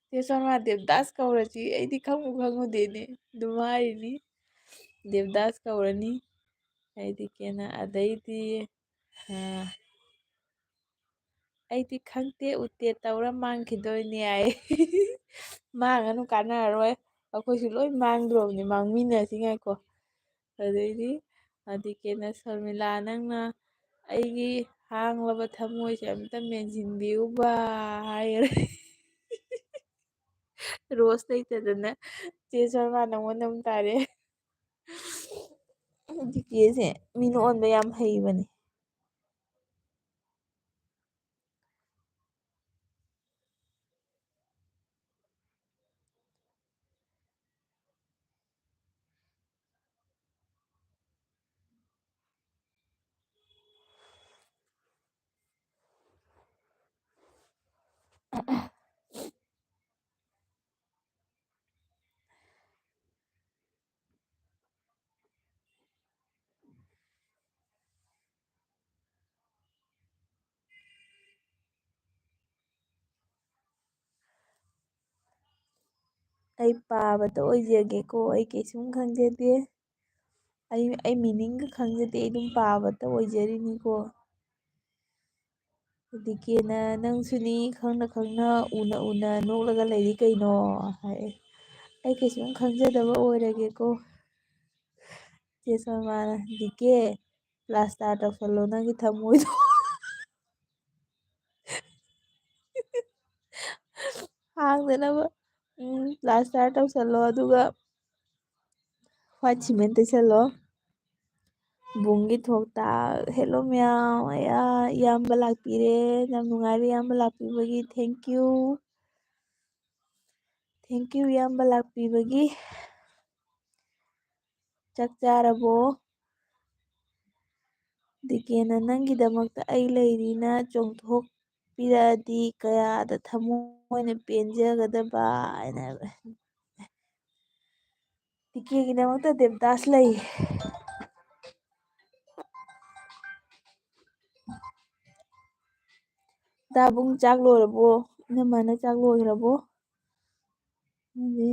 ꯆꯦ ꯁꯣꯃꯥ ꯗꯦꯕꯗꯥꯁ ꯀꯧꯔꯁꯤ ꯑꯩꯗꯤ ꯈꯪꯕꯨ ꯈꯪꯉꯨꯗꯦꯅꯦ꯫ ꯑꯗꯨꯝ ꯍꯥꯏꯔꯤꯅꯤ꯫ ꯗꯦꯕꯗꯥꯁ ꯀꯧꯔꯅꯤ꯫ ꯑꯩꯗꯤ ꯀꯦꯅ ꯑꯗꯩꯗꯤ, ꯑ, "ꯑꯩꯗꯤ ꯈꯪꯗꯦ ꯎꯠꯇꯦ ꯇꯧꯔ ꯃꯥꯡꯈꯤꯗꯣꯏꯅꯦ" ꯍꯥꯏ꯫ ꯃꯥꯡꯉꯅꯨ, ꯀꯥꯟꯅꯔꯔꯣꯏ꯫ ꯑꯩꯈꯣꯏꯁꯨ ꯂꯣꯏ ꯃꯥꯡꯗ꯭ꯔꯣꯕꯅꯤ, ꯃꯥꯡꯃꯤꯟꯅꯁꯤ ꯉꯥꯏꯈꯣ꯫ ꯑꯗꯩꯗꯤ ꯑꯗꯤ ꯀꯦꯅ "ꯁꯔꯃꯤꯂꯥ, ꯅꯪꯅ ꯑꯩꯒꯤ ꯍꯥꯡꯂꯕ ꯊꯃꯣꯏꯁꯦ ꯑꯝꯇ ꯃꯦꯟꯁꯤꯟꯕꯤꯌꯨꯕ" ꯍꯥꯏꯈꯔꯦ꯫ ꯔꯣꯁ ꯂꯩꯇꯗꯅ ꯆꯦ ꯁꯔꯃ ꯅꯪꯉꯣꯟꯗ ꯑꯃꯨꯛ ꯇꯥꯔꯦ꯫ ꯗꯤ ꯀꯦꯁꯦ ꯃꯤꯅ ꯑꯣꯟꯕ ꯌꯥꯝ ꯍꯩꯕꯅꯦ꯫ ꯑꯩ ꯄꯥꯕꯗ ꯑꯣꯏꯖꯒꯦꯀꯣ, ꯑꯩ ꯀꯩꯁꯨꯝ ꯈꯪꯖꯗꯦ꯫ ꯑꯩ, ꯑꯩ meaningꯒ ꯈꯪꯖꯗꯦ, ꯑꯩ ꯑꯗꯨꯝ ꯄꯥꯕꯇ ꯑꯣꯏꯖꯔꯤꯅꯤꯀꯣ꯫ ꯗꯤ ꯀꯦꯅ "ꯅꯪꯁꯨꯅꯤ, ꯈꯪꯅ ꯈꯪꯅ ꯎꯅ ꯎꯅ ꯅꯣꯛꯂꯒ ꯂꯩꯔꯤ ꯀꯩꯅꯣ?" ꯍꯥꯏ꯫ "ꯑꯩ ꯀꯩꯁꯨꯝ ꯈꯪꯖꯗꯕ ꯑꯣꯏꯔꯒꯦꯀꯣ"꯫ ꯆꯦ ꯁꯣꯃꯥꯅ "ꯗꯤ ꯀꯦ, ꯄ꯭ꯂꯥꯁꯇꯔ ꯇꯧꯁꯜꯂꯣ ꯅꯪꯒꯤ ꯊꯃꯣꯏꯗꯣ"꯫ ꯍꯥꯡꯗꯅꯕ, ꯎꯝ, ꯄ꯭ꯂꯥꯁꯇꯔ ꯇꯧꯁꯜꯂꯣ, ꯑꯗꯨꯒ ꯋꯥꯏꯠ ꯁꯤꯃꯦꯟ ꯇꯩꯁꯜꯂꯣ꯫ ꯕꯨꯡꯒꯤ ꯊꯣꯛꯇ꯫ Hello ꯃꯌꯥꯝ, ꯑꯌꯥ, ꯏꯌꯥꯝꯕ ꯂꯥꯛꯄꯤꯔꯦ꯫ ꯌꯥꯝ ꯅꯨꯡꯉꯥꯏꯔꯦ ꯏꯌꯥꯝꯕ ꯂꯥꯛꯄꯤꯕꯒꯤ꯫ Thank you꯫ Thank you ꯏꯌꯥꯝꯕ ꯂꯥꯛꯄꯤꯕꯒꯤ꯫ ꯆꯥꯛ ꯆꯥꯔꯕꯣ? ꯗꯤꯀꯦꯅ ꯅꯪꯒꯤꯗꯃꯛꯇ ꯑꯩ ꯂꯩꯔꯤꯅ ꯆꯣꯡꯊꯣꯛꯄꯤꯔꯛꯑꯗꯤ ꯀꯌꯥꯗ ꯊꯃꯣꯏꯅ ꯄꯦꯟꯖꯒꯗꯕ ꯍꯥꯏꯅ ꯍꯥꯏꯕ꯫ ꯗꯤꯀꯦꯒꯤꯗꯃꯛꯇ ꯗꯦꯕꯗꯥꯁ ꯂꯩ꯫ ꯗꯥꯕꯨꯡ ꯆꯥꯛ ꯂꯣꯏꯔꯕꯣ? ꯏꯅꯝꯃꯅ ꯆꯥꯛ ꯂꯣꯏꯈ꯭ꯔꯕꯣ? ꯑꯗꯨꯗꯤ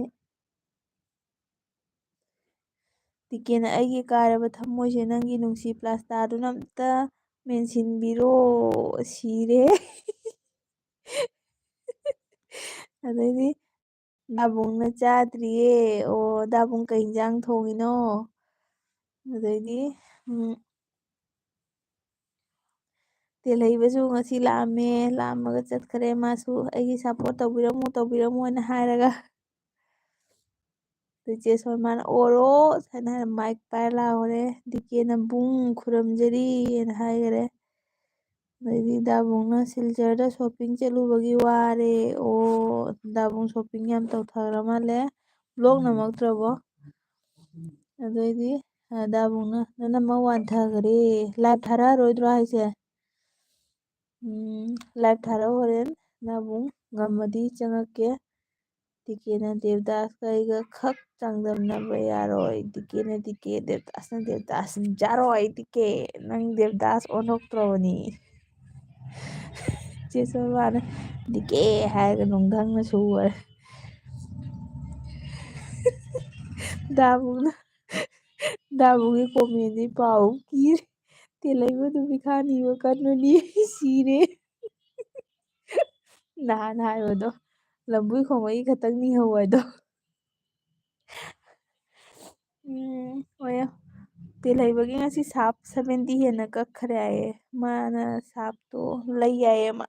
ꯗꯤꯀꯦꯅ ꯑꯩꯒꯤ ꯀꯥꯏꯔꯕ ꯊꯃꯣꯏꯁꯦ ꯅꯪꯒꯤ ꯅꯨꯡꯁꯤ ꯄ꯭ꯂꯥꯁꯇꯥꯗꯨꯅ ꯑꯝꯇ ꯃꯦꯟꯁꯤꯟꯕꯤꯔꯣ꯫ ꯁꯤꯔꯦ꯫ ꯑꯗꯩꯗꯤ ꯗꯥꯕꯨꯡꯅ ꯆꯥꯗ꯭ꯔꯤꯌꯦ꯫ ꯑꯣ, ꯗꯥꯕꯨꯡ ꯀꯩ ꯏꯟꯖꯥꯡ ꯊꯣꯡꯉꯤꯅꯣ? ꯑꯗꯩꯗꯤ, ꯎꯝ, ꯇꯦꯜꯍꯩꯕꯁꯨ ꯉꯁꯤ ꯂꯥꯛꯑꯝꯃꯦ, ꯂꯥꯛꯑꯝꯃꯒ ꯆꯠꯈ꯭ꯔꯦ꯫ ꯃꯥꯁꯨ ꯑꯩꯒꯤ support ꯇꯧꯕꯤꯔꯝꯃꯨ, ꯇꯧꯕꯤꯔꯝꯃꯨ ꯍꯥꯏꯅ ꯍꯥꯏꯔꯒ꯫ ꯑꯗꯨ ꯆꯦ ꯁꯣꯃꯥꯅ "ꯑꯣꯔꯣ" ꯍꯥꯏꯅ ꯍꯥꯏꯔ mic ꯄꯥꯏꯔ ꯂꯥꯎꯔꯦ꯫ ꯗꯤꯀꯦꯅ "ꯕꯨꯡ ꯈꯨꯔꯨꯝꯖꯔꯤ" ꯍꯥꯏꯅ ꯍꯥꯏꯈꯔꯦ꯫ ꯑꯗꯩꯗꯤ ꯗꯥꯕꯨꯡꯅ "ꯁꯤꯜꯆꯔꯗ shopping ꯆꯠꯂꯨꯕꯒꯤ ꯋꯥꯔꯦ"꯫ ꯑꯣ, ꯗꯥꯕꯨꯡ shopping ꯌꯥꯝ ꯇꯧꯊꯈ꯭ꯔ ꯃꯥꯜꯂꯦ꯫ Vlog ꯅꯝꯃꯛꯇ꯭ꯔꯕꯣ? ꯑꯗꯩꯗꯤ, ꯑ, ꯗꯥꯕꯨꯡꯅ "ꯅꯅꯝꯃ ꯋꯥꯟꯊꯈ꯭ꯔꯦ"꯫ Live ꯊꯥꯔꯛꯑꯔꯣꯏꯗ꯭ꯔꯣ ꯍꯥꯏꯁꯦ? ꯎꯝ, live ꯊꯥꯔꯛꯑꯣ ꯍꯣꯔꯦꯟ꯫ ꯗꯥꯕꯨꯡ ꯉꯝꯃꯗꯤ ꯆꯪꯉꯛꯀꯦ꯫ ꯗꯤꯀꯦꯅ ꯗꯦꯕꯗꯥꯁꯀ ꯑꯩꯒ ꯈꯛ ꯆꯥꯡꯗꯝꯅꯕ ꯌꯥꯔꯣꯏ꯫ ꯗꯤꯀꯦꯅ ꯗꯤꯀꯦ, ꯗꯦꯕꯗꯥꯁꯅ ꯗꯦꯕꯗꯥꯁ꯫ ꯌꯥꯔꯣꯏ ꯗꯤꯀꯦ, ꯅꯪ ꯗꯦꯕꯗꯥꯁ ꯑꯣꯟꯊꯣꯛꯇ꯭ꯔꯕꯅꯤ꯫ ꯆꯦ ꯁꯣꯃꯥꯅ "ꯗꯤꯀꯦ" ꯍꯥꯏꯔꯒ ꯅꯨꯡꯗꯪꯅ ꯁꯨꯈꯔꯦ꯫ ꯗꯥꯕꯨꯡꯅ, ꯗꯥꯕꯨꯡꯒꯤ commentꯗꯤ ꯄꯥꯎ ꯀꯤꯔꯦ꯫ "ꯇꯦꯜꯍꯩꯕꯗꯨ ꯃꯤꯈꯥ ꯅꯤꯕ ꯀꯟꯕꯅꯤ"꯫ ꯁꯤꯔꯦ꯫ ꯅꯍꯥꯟ ꯍꯥꯏꯕꯗꯣ, "ꯂꯝꯕꯣꯏ ꯈꯣꯡꯕꯒꯤ ꯈꯛꯇꯪ ꯅꯤꯍꯧ" ꯍꯥꯏꯗꯣ꯫ ꯎꯝ, ꯍꯣꯏ꯫ ꯇꯦꯜꯍꯩꯕꯒꯤ ꯉꯁꯤ ꯁꯥꯞ seventy ꯍꯦꯟꯅ ꯀꯛꯈ꯭ꯔꯦ ꯍꯥꯏꯌꯦ꯫ ꯃꯥꯅ ꯁꯥꯞꯇꯣ ꯂꯩ ꯍꯥꯏꯌꯦ ꯃꯥ꯫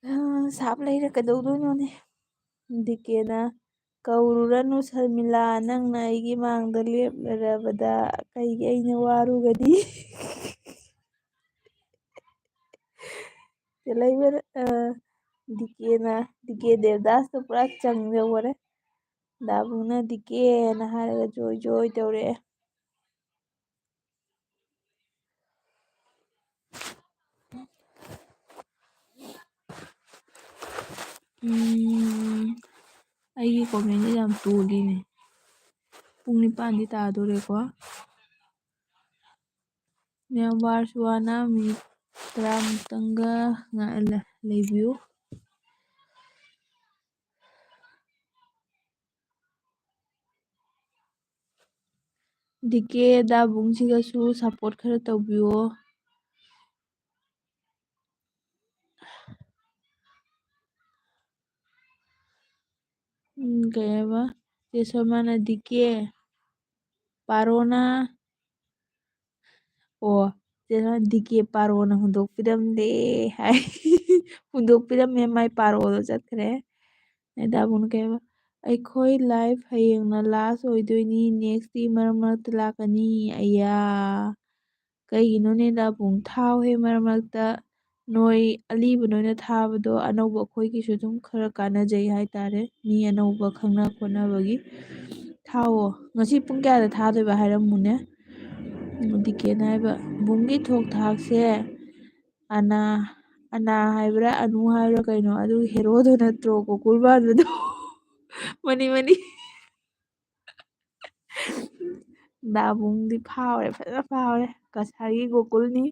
ꯑ, ꯁꯥꯞ ꯂꯩꯔ ꯀꯩꯗꯧꯗꯣꯏꯅꯣꯅꯦ? ꯗꯤꯀꯦꯅ "ꯀꯧꯔꯨꯔꯅꯨ ꯁꯔꯃꯤꯂꯥ, ꯅꯪꯅ ꯑꯩꯒꯤ ꯃꯥꯡꯗ ꯂꯦꯞꯂꯔꯕꯗ ꯀꯩꯒꯤ ꯑꯩꯅ ꯋꯥꯔꯨꯒꯅꯤ?" ꯂꯩꯕꯅ, ꯑ, ꯗꯤ ꯀꯦꯅ, ꯗꯤ ꯀꯦ ꯗꯦꯕꯗꯥꯁꯇꯣ ꯄꯨꯔꯥ ꯆꯪꯖꯧꯕꯅꯦ꯫ ꯗꯥꯕꯨꯡꯅ "ꯗꯤ ꯀꯦꯅ" ꯍꯥꯏꯔꯒ ꯖꯣꯏ ꯖꯣꯏ ꯇꯧꯔꯛꯑꯦ꯫ ꯎꯝ, ꯑꯩꯒꯤ ꯀꯣꯃꯦꯟꯁꯦ ꯌꯥꯝ ꯇꯣꯜꯂꯤꯅꯦ꯫ ꯄꯨꯡ ꯅꯤꯄꯥꯟꯗꯤ ꯇꯥꯗꯣꯔꯦꯀꯣ꯫ ꯃꯌꯥꯝ ꯋꯥꯔꯁꯨ ꯋꯥꯅ ꯃꯤꯅꯤꯠ ꯇꯔꯥꯃꯨꯛꯇꯪꯒ ꯉꯥꯏ-, ꯂꯩꯕꯤꯌꯨ꯫ ꯗꯤ ꯀꯦ ꯗꯥꯕꯨꯡꯁꯤꯒꯁꯨ support ꯈꯔ ꯇꯧꯕꯤꯌꯣ꯫ ꯎꯝ, ꯀꯩ ꯍꯥꯏꯕ? ꯆꯦ ꯁꯣꯃꯥꯅ "ꯗꯤ ꯀꯦ ꯄꯥꯔꯣꯅ", ꯑꯣ, ꯆꯦ ꯁꯣꯃꯥꯅ "ꯗꯤ ꯀꯦ ꯄꯥꯔꯣꯅ ꯍꯨꯟꯗꯣꯛꯄꯤꯔꯝꯂꯦ" ꯍꯥꯏ꯫ ꯍꯨꯟꯗꯣꯛꯄꯤꯔꯝꯃꯦ, ꯃꯥꯏ ꯄꯥꯔꯣꯗꯣ ꯆꯠꯈ꯭ꯔꯦ꯫ ꯗꯥꯕꯨꯡꯅ ꯀꯩ ꯍꯥꯏꯕ? "ꯑꯩꯈꯣꯏ live ꯍꯌꯦꯡꯅ last ꯑꯣꯏꯗꯣꯏꯅꯤ, next ꯇꯤ ꯃꯔꯛ ꯃꯔꯛꯇ ꯂꯥꯛꯀꯅꯤ"꯫ ꯑꯌꯥ, ꯀꯩꯒꯤꯅꯣꯅꯦ ꯗꯥꯕꯨꯡ? ꯊꯥꯎꯍꯦ ꯃꯔꯛ ꯃꯔꯛꯇ꯫ ꯅꯣꯏ ꯑꯂꯤꯕ ꯅꯣꯏꯅ ꯊꯥꯕꯗꯣ ꯑꯅꯧꯕ ꯑꯩꯈꯣꯏꯒꯤꯁꯨ ꯑꯗꯨꯝ ꯈꯔ ꯀꯥꯟꯅꯖꯩ ꯍꯥꯏꯇꯥꯔꯦ, ꯃꯤ ꯑꯅꯧꯕ ꯈꯪꯅ ꯈꯣꯠꯅꯕꯒꯤ꯫ ꯊꯥꯎꯑꯣ꯫ ꯉꯁꯤ ꯄꯨꯡ ꯀꯌꯥꯗ ꯊꯥꯗꯣꯏꯕ ꯍꯥꯏꯔꯝꯃꯨꯅꯦ? ꯗꯤ ꯀꯦꯅ ꯍꯥꯏꯕ, "ꯕꯨꯡꯒꯤ ꯊꯣꯛ ꯊꯥꯛꯁꯦ ꯑꯅꯥ, ꯑꯅꯥ ꯍꯥꯏꯕ꯭ꯔꯥ, ꯑꯅꯨ ꯍꯥꯏꯕ꯭ꯔꯥ ꯀꯩꯅꯣ, ꯑꯗꯨꯒꯤ ꯍꯦꯔꯣꯗꯣ ꯅꯠꯇ꯭ꯔꯣ ꯒꯣꯀꯨꯜ ꯃꯥꯟꯕꯗꯣ?" Money, money. ꯗꯥꯕꯨꯡꯗꯤ ꯐꯥꯎꯔꯦ, ꯐꯖꯅ ꯐꯥꯎꯔꯦ꯫ ꯉꯁꯥꯏꯒꯤ ꯒꯣꯀꯨꯜꯅꯤ꯫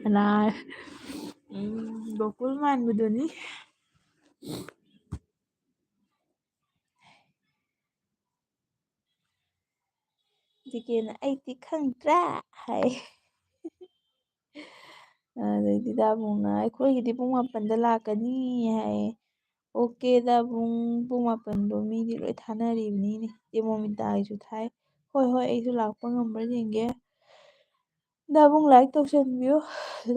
ꯑꯅꯥ, ꯎꯝ, ꯒꯣꯀꯨꯜ ꯃꯥꯟꯕꯗꯨꯅꯤ꯫ ꯗꯤ ꯀꯦꯅ "ꯑꯩꯗꯤ ꯈꯪꯗ꯭ꯔꯦ" ꯍꯥꯏ꯫ ꯑꯗꯩꯗꯤ ꯗꯥꯕꯨꯡꯅ "ꯑꯩꯈꯣꯏꯒꯤꯗꯤ ꯄꯨꯡ ꯃꯥꯄꯟꯗ ꯂꯥꯛꯀꯅꯤ" ꯍꯥꯏ꯫ ꯑꯣꯀꯦ ꯗꯥꯕꯨꯡ, ꯄꯨꯡ ꯃꯥꯄꯟꯗꯣ ꯃꯤꯗꯤ ꯂꯣꯏ ꯊꯥꯅꯔꯤꯕꯅꯤꯅꯦ꯫ ꯆꯦ ꯃꯣꯃꯤꯇꯥꯒꯤꯁꯨ ꯊꯥꯏ꯫ "ꯍꯣꯏ, ꯍꯣꯏ, ꯑꯩꯁꯨ ꯂꯥꯛꯄ ꯉꯝꯕ꯭ꯔꯥ ꯌꯦꯡꯒꯦ"꯫ ꯗꯥꯕꯨꯡ like ꯇꯧꯁꯟꯕꯤꯌꯨ꯫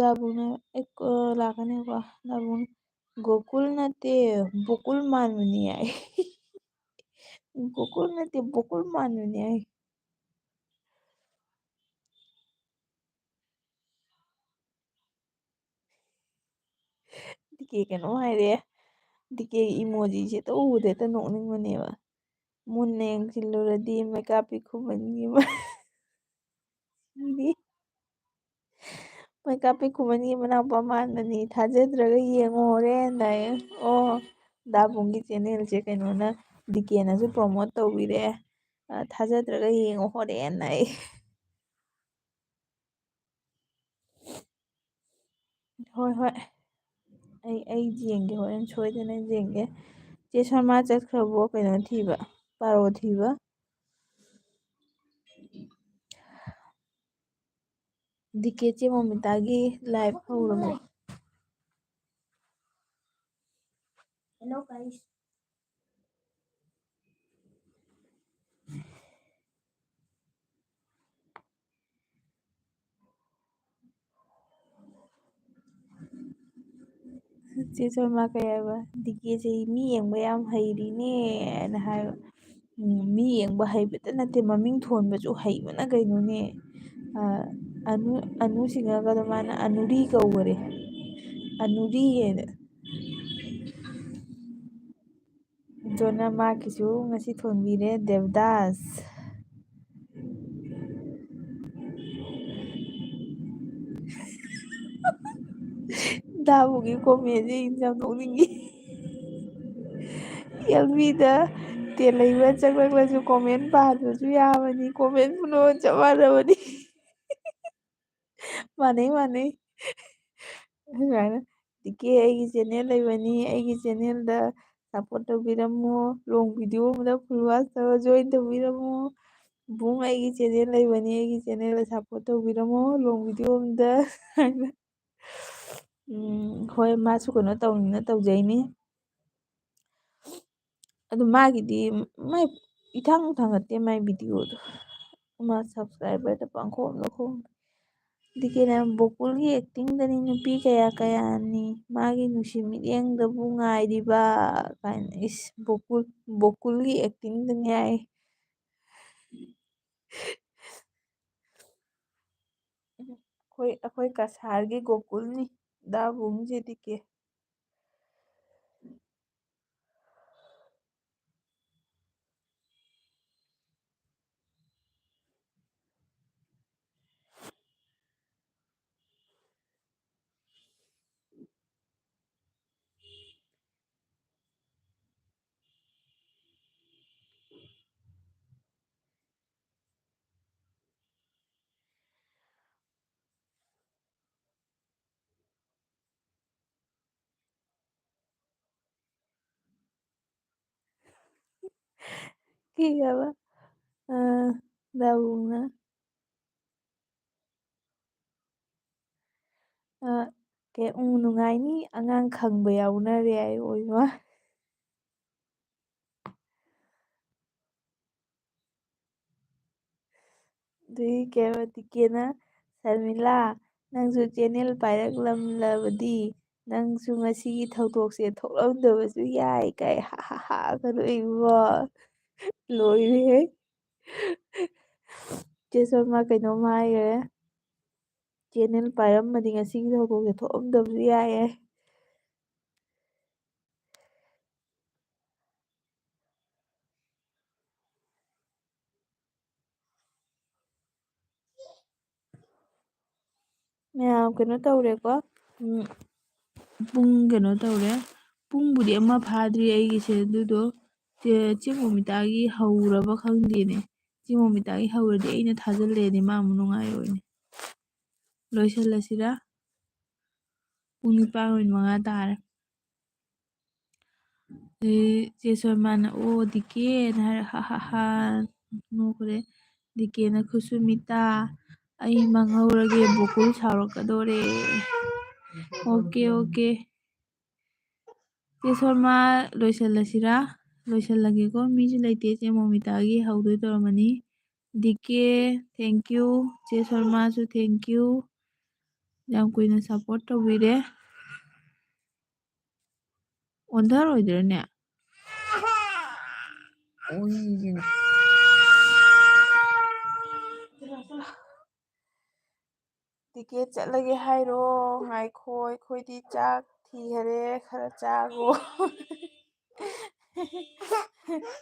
ꯗꯥꯕꯨꯡꯅ ꯑꯦꯛ-, ꯑ, ꯂꯥꯛꯀꯅꯤꯀꯣ꯫ ꯗꯥꯕꯨꯡ ꯒꯣꯀꯨꯜ ꯅꯠꯇꯦ, ꯕꯣꯀꯨꯜ ꯃꯥꯟꯕꯅꯤ ꯍꯥꯏ꯫ ꯒꯣꯀꯨꯜ ꯅꯠꯇꯦ, ꯕꯣꯀꯨꯜ ꯃꯥꯟꯕꯅꯤ ꯍꯥꯏ꯫ ꯗꯤ ꯀꯦ ꯀꯩꯅꯣꯝ ꯍꯥꯏꯔꯦ꯫ ꯗꯤ ꯀꯦꯒꯤ ꯏꯃꯣꯖꯤꯁꯦ ꯍꯦꯛꯇ ꯎꯕꯗ ꯍꯦꯛꯇ ꯅꯣꯛꯅꯤꯡꯕꯅꯦꯕ꯫ ꯃꯨꯟꯅ ꯌꯦꯡꯁꯤꯜꯂꯨꯔꯗꯤ ꯃꯩꯀꯥꯞꯄꯤ ꯈꯨꯃꯟꯒꯤ ꯃ-, ꯁꯤꯗꯤ꯫ ꯃꯩꯀꯥꯞꯄꯤ ꯈꯨꯃꯟꯒꯤ ꯃꯅꯥꯎꯄꯥ ꯃꯥꯟꯕꯅꯤ꯫ ꯊꯥꯖꯗ꯭ꯔꯒ ꯌꯦꯡꯉꯣ ꯍꯣꯔꯦꯟ ꯍꯥꯏꯌꯦ꯫ ꯑꯣ, ꯗꯥꯕꯨꯡꯒꯤ ꯆꯦꯅꯦꯜꯁꯦ ꯀꯩꯅꯣꯅ, ꯗꯤ ꯀꯦꯅꯁꯨ ꯄ꯭ꯔꯣꯃꯣꯠ ꯇꯧꯕꯤꯔꯦ꯫ ꯑ, ꯊꯥꯖꯗ꯭ꯔꯒ ꯌꯦꯡꯉꯣ ꯍꯣꯔꯦꯟ ꯍꯥꯏꯌꯦ꯫ ꯍꯣꯏ, ꯍꯣꯏ꯫ ꯑꯩ, ꯑꯩ ꯌꯦꯡꯒꯦ, ꯍꯣꯔꯦꯟ ꯁꯣꯏꯗꯅ ꯌꯦꯡꯒꯦ꯫ ꯆꯦ ꯁꯔꯃꯥ ꯆꯠꯈ꯭ꯔꯕꯣ? ꯀꯩꯅꯣ ꯊꯤꯕ, ꯄꯥꯔꯣ ꯊꯤꯕ꯫ ꯗꯤ ꯀꯦ ꯆꯦ ꯃꯣꯃꯤꯇꯥꯒꯤ ꯂꯥꯏꯚ ꯍꯧꯔꯕꯣ? Hello guys. ꯆꯦ ꯁꯣꯃꯥ ꯀꯩ ꯍꯥꯏꯕ? ꯗꯤ ꯀꯦꯁꯦ ꯃꯤ ꯌꯦꯡꯕ ꯌꯥꯝ ꯍꯩꯔꯤꯅꯦ ꯍꯥꯏꯅ ꯍꯥꯏꯕ꯫ ꯎꯝ, ꯃꯤ ꯌꯦꯡꯕ ꯍꯩꯕꯇ ꯅꯠꯇꯦ, ꯃꯃꯤꯡ ꯊꯣꯟꯕꯁꯨ ꯍꯩꯕꯅ ꯀꯩꯅꯣꯅꯦ꯫ ꯑ, ꯑꯅꯨ-, ꯑꯅꯨ ꯁꯤꯡꯒꯗꯣ ꯃꯥꯅ ꯑꯅꯨꯔꯤ ꯀꯧꯈꯔꯦ꯫ ꯑꯅꯨꯔꯤ ꯍꯥꯏꯅ꯫ ꯑꯗꯨꯅ ꯃꯥꯒꯤꯁꯨ ꯉꯁꯤ ꯊꯣꯟꯕꯤꯔꯦ ꯗꯦꯕꯗꯥꯁ꯫ ꯗꯥꯕꯨꯒꯤ ꯀꯣꯃꯦꯟꯁꯦ ꯑꯩꯅ ꯌꯥꯝ ꯅꯣꯛꯅꯤꯡꯉꯤ꯫ ꯑꯦꯜ ꯕꯤꯗ ꯇꯦꯜ ꯂꯩꯕ ꯆꯪꯂꯛꯂꯁꯨ ꯀꯣꯃꯦꯟ ꯄꯥꯗ꯭ꯔꯁꯨ ꯌꯥꯕꯅꯤ, ꯀꯣꯃꯦꯟ ꯄꯨꯝꯅꯃꯛ ꯆꯞ ꯃꯥꯟꯅꯕꯅꯤ꯫ ꯃꯥꯟꯅꯩ, ꯃꯥꯟꯅꯩ꯫ ꯑꯗꯨꯃꯥꯏꯅ, ꯗꯤ ꯀꯦ ꯑꯩꯒꯤ ꯆꯦꯅꯦꯜ ꯂꯩꯕꯅꯤ, ꯑꯩꯒꯤ ꯆꯦꯅꯦꯜꯗ ꯁꯞꯄꯣꯔꯠ ꯇꯧꯕꯤꯔꯝꯃꯣ, ꯂꯣꯡ ꯚꯤꯗꯤꯑꯣ ꯑꯃꯗ ꯐꯨꯜ ꯋꯥꯆ ꯇꯧꯔ ꯖꯣꯏꯟ ꯇꯧꯕꯤꯔꯝꯃꯣ꯫ ꯕꯨꯡ ꯑꯩꯒꯤ ꯆꯦꯅꯦꯜ ꯂꯩꯕꯅꯤ, ꯑꯩꯒꯤ ꯆꯦꯅꯦꯜꯗ ꯁꯞꯄꯣꯔꯠ ꯇꯧꯕꯤꯔꯝꯃꯣ, ꯂꯣꯡ ꯚꯤꯗꯤꯑꯣ ꯑꯃꯗ꯫ ꯎꯝ, ꯍꯣꯏ, ꯃꯥꯁꯨ ꯀꯩꯅꯣ ꯇꯧꯅꯤꯡꯅ ꯇꯧꯖꯩꯅꯤ꯫ ꯑꯗꯨ ꯃꯥꯒꯤꯗꯤ, ꯃꯥꯏ ꯏꯊꯪ ꯊꯪꯒꯠꯇꯦ ꯃꯥꯏ ꯚꯤꯗꯤꯑꯣꯗꯣ꯫ ꯃꯥ ꯁꯕꯁꯀ꯭ꯔꯥꯏꯕꯔꯗ ꯄꯪꯈꯣꯝꯗ ꯈꯣꯝꯃꯦ꯫ ꯑꯗꯨꯒꯤꯅ ꯕꯣꯀꯨꯜꯒꯤ actingꯗꯅꯤ ꯅꯨꯄꯤ ꯀꯌꯥ ꯀꯌꯥꯅꯤ ꯃꯥꯒꯤ ꯅꯨꯡꯁꯤ ꯃꯤꯠꯌꯦꯡꯗꯕꯨ ꯉꯥꯏꯔꯤꯕ ꯀꯥꯏꯅ꯫ ꯏꯁ, ꯕꯣꯀꯨꯜ, ꯕꯣꯀꯨꯜꯒꯤ actingꯗꯅꯤ ꯍꯥꯏ꯫ ꯑꯩꯈꯣꯏ, ꯑꯩꯈꯣꯏ ꯀꯁꯥꯔꯒꯤ ꯒꯣꯀꯨꯜꯅꯤ ꯗꯥꯕꯨꯡꯁꯤꯗꯤ ꯀꯦ꯫ ꯀꯤꯒꯕ? ꯑ, ꯗꯥꯕꯨꯡꯅ꯫ ꯑ, ꯀꯩ, ꯎꯝ, ꯅꯨꯡꯉꯥꯏꯅꯤ, ꯑꯉꯥꯡ ꯈꯪꯕ ꯌꯥꯎꯅꯔꯦ ꯍꯥꯏ ꯑꯣꯏꯃ꯫ ꯑꯗꯨꯒꯤ ꯀꯩꯕ ꯗꯤ ꯀꯦꯅ, "ꯁꯔꯃꯤꯂꯥ, ꯅꯪꯁꯨ ꯆꯦꯅꯦꯜ ꯄꯥꯏꯔꯛꯂꯝꯂꯕꯗꯤ ꯅꯪꯁꯨ ꯉꯁꯤꯒꯤ ꯊꯧꯗꯣꯛꯁꯦ ꯊꯣꯛꯂꯝꯗꯕꯁꯨ ꯌꯥꯏ" ꯀꯥꯏ ꯍꯥ ꯍꯥ ꯍꯥ ꯀ ꯅꯣꯛꯏꯕꯣ꯫ ꯂꯣꯏꯔꯦꯍꯦ꯫ ꯆꯦ ꯁꯣꯃꯥ ꯀꯩꯅꯣꯝ ꯍꯥꯏꯈ꯭ꯔꯦ꯫ ꯆꯦꯅꯦꯜ ꯄꯥꯏꯔꯝꯃꯗꯤ ꯉꯁꯤꯒꯤ ꯊꯧꯗꯣꯛꯁꯦ ꯊꯣꯛꯑꯝꯗꯕꯁꯨ ꯌꯥꯏꯌꯦ꯫ ꯃꯌꯥꯝ ꯀꯩꯅꯣ ꯇꯧꯔꯦꯀꯣ꯫ ꯎꯝ, ꯄꯨꯡ ꯀꯩꯅꯣ ꯇꯧꯔꯦ꯫ ꯄꯨꯡꯕꯨꯗꯤ ꯑꯃ ꯐꯥꯗ꯭ꯔꯤ ꯑꯩꯒꯤꯁꯦ, ꯑꯗꯨꯗꯣ ꯆꯦ, ꯆꯦ ꯃꯣꯃꯤꯇꯥꯒꯤ ꯍꯧꯔꯕ ꯈꯪꯗꯦꯅꯦ꯫ ꯆꯦ ꯃꯣꯃꯤꯇꯥꯒꯤ ꯍꯧꯔꯗꯤ ꯑꯩꯅ ꯊꯥꯖꯤꯜꯂꯦꯅꯦ, ꯃꯥ ꯑꯃꯨꯛ ꯅꯨꯡꯉꯥꯏꯔꯣꯏꯅꯦ꯫ ꯂꯣꯏꯁꯤꯜꯂꯁꯤꯔꯥ? ꯄꯨꯡ ꯅꯤꯄꯥꯟ ꯃꯤꯅꯤꯠ ꯃꯉꯥ ꯇꯥꯔꯦ꯫ ꯑꯗꯩ ꯆꯦ ꯁꯣꯃꯥꯅ, "ꯑꯣ, ꯗꯤ ꯀꯦꯅ" ꯍꯥꯏꯔ, "ꯍꯥ, ꯍꯥ, ꯍꯥ", ꯅꯣꯛꯈ꯭ꯔꯦ꯫ ꯗꯤ ꯀꯦꯅ, "ꯈꯨꯁꯨꯃꯤꯇꯥ, ꯑꯩ ꯃꯥꯡꯍꯧꯔꯒꯦ, ꯕꯣꯀꯨꯜ ꯁꯥꯎꯔꯛꯀꯗꯣꯔꯦ"꯫ "Okay, okay". ꯆꯦ ꯁꯣꯃꯥ, ꯂꯣꯏꯁꯤꯜꯂꯁꯤꯔꯥ? ꯂꯣꯏꯁꯤꯜꯂꯒꯦꯀꯣ, ꯃꯤꯁꯨ ꯂꯩꯇꯦ꯫ ꯆꯦ ꯃꯣꯃꯤꯇꯥꯒꯤ ꯍꯧꯗꯣꯏ ꯇꯧꯔꯝꯃꯅꯤ꯫ D K, thank you. ꯆꯦ ꯁꯣꯜꯃꯥꯁꯨ thank you. ꯌꯥꯝ ꯀꯨꯏꯅ support ꯇꯧꯕꯤꯔꯦ꯫ ꯑꯣꯟꯊꯔꯣꯏꯗ꯭ꯔꯅꯦ? ꯎꯏꯁꯤꯅ꯫ ꯗꯤ ꯀꯦ ꯆꯠꯂꯒꯦ ꯍꯥꯏꯔꯣ? ꯉꯥꯏꯈꯣ, ꯑꯩꯈꯣꯏꯗꯤ ꯆꯥꯛ ꯊꯤꯈꯔꯦ, ꯈꯔ ꯆꯥꯈꯣ꯫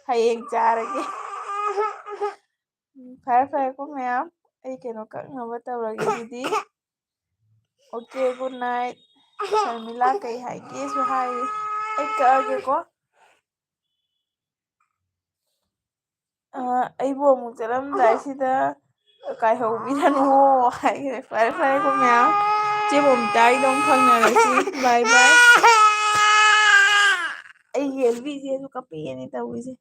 ꯍꯌꯦꯡ ꯆꯥꯔꯒꯦ꯫ ꯎꯝ, ꯐꯔꯦ, ꯐꯔꯦꯀꯣ ꯃꯌꯥꯝ, ꯑꯩ ꯀꯩꯅꯣ ꯀꯛꯅꯕ ꯇꯧꯔꯒꯦ ꯑꯗꯨꯗꯤ꯫ Okay, good night. ꯁꯔꯃꯤꯂꯥ ꯀꯩ ꯍꯥꯏꯒꯦꯁꯨ ꯍꯥꯏꯔꯤ꯫ ꯑꯩ ꯀꯛꯑꯒꯦꯀꯣ꯫ ꯑ, ꯑꯩꯕꯨ ꯑꯃꯨꯛ ꯆꯠꯂꯝꯗꯥꯏꯁꯤꯗ ꯀꯥꯏꯍꯧꯕꯤꯔꯅꯨ ꯍꯥꯏꯈ꯭ꯔꯦ꯫ ꯐꯔꯦ, ꯐꯔꯦꯀꯣ ꯃꯌꯥꯝ, ꯆꯦ ꯃꯣꯃꯤꯇꯥꯒꯤꯗꯣ ꯑꯃꯨꯛ ꯐꯪꯅꯔꯁꯤ꯫ Bye, bye. ꯑꯩꯒꯤ ꯑꯦꯜꯕꯤꯁꯦꯁꯨ ꯀꯞꯄꯛꯑꯦꯅꯦ ꯇꯧꯔꯤꯁꯦ꯫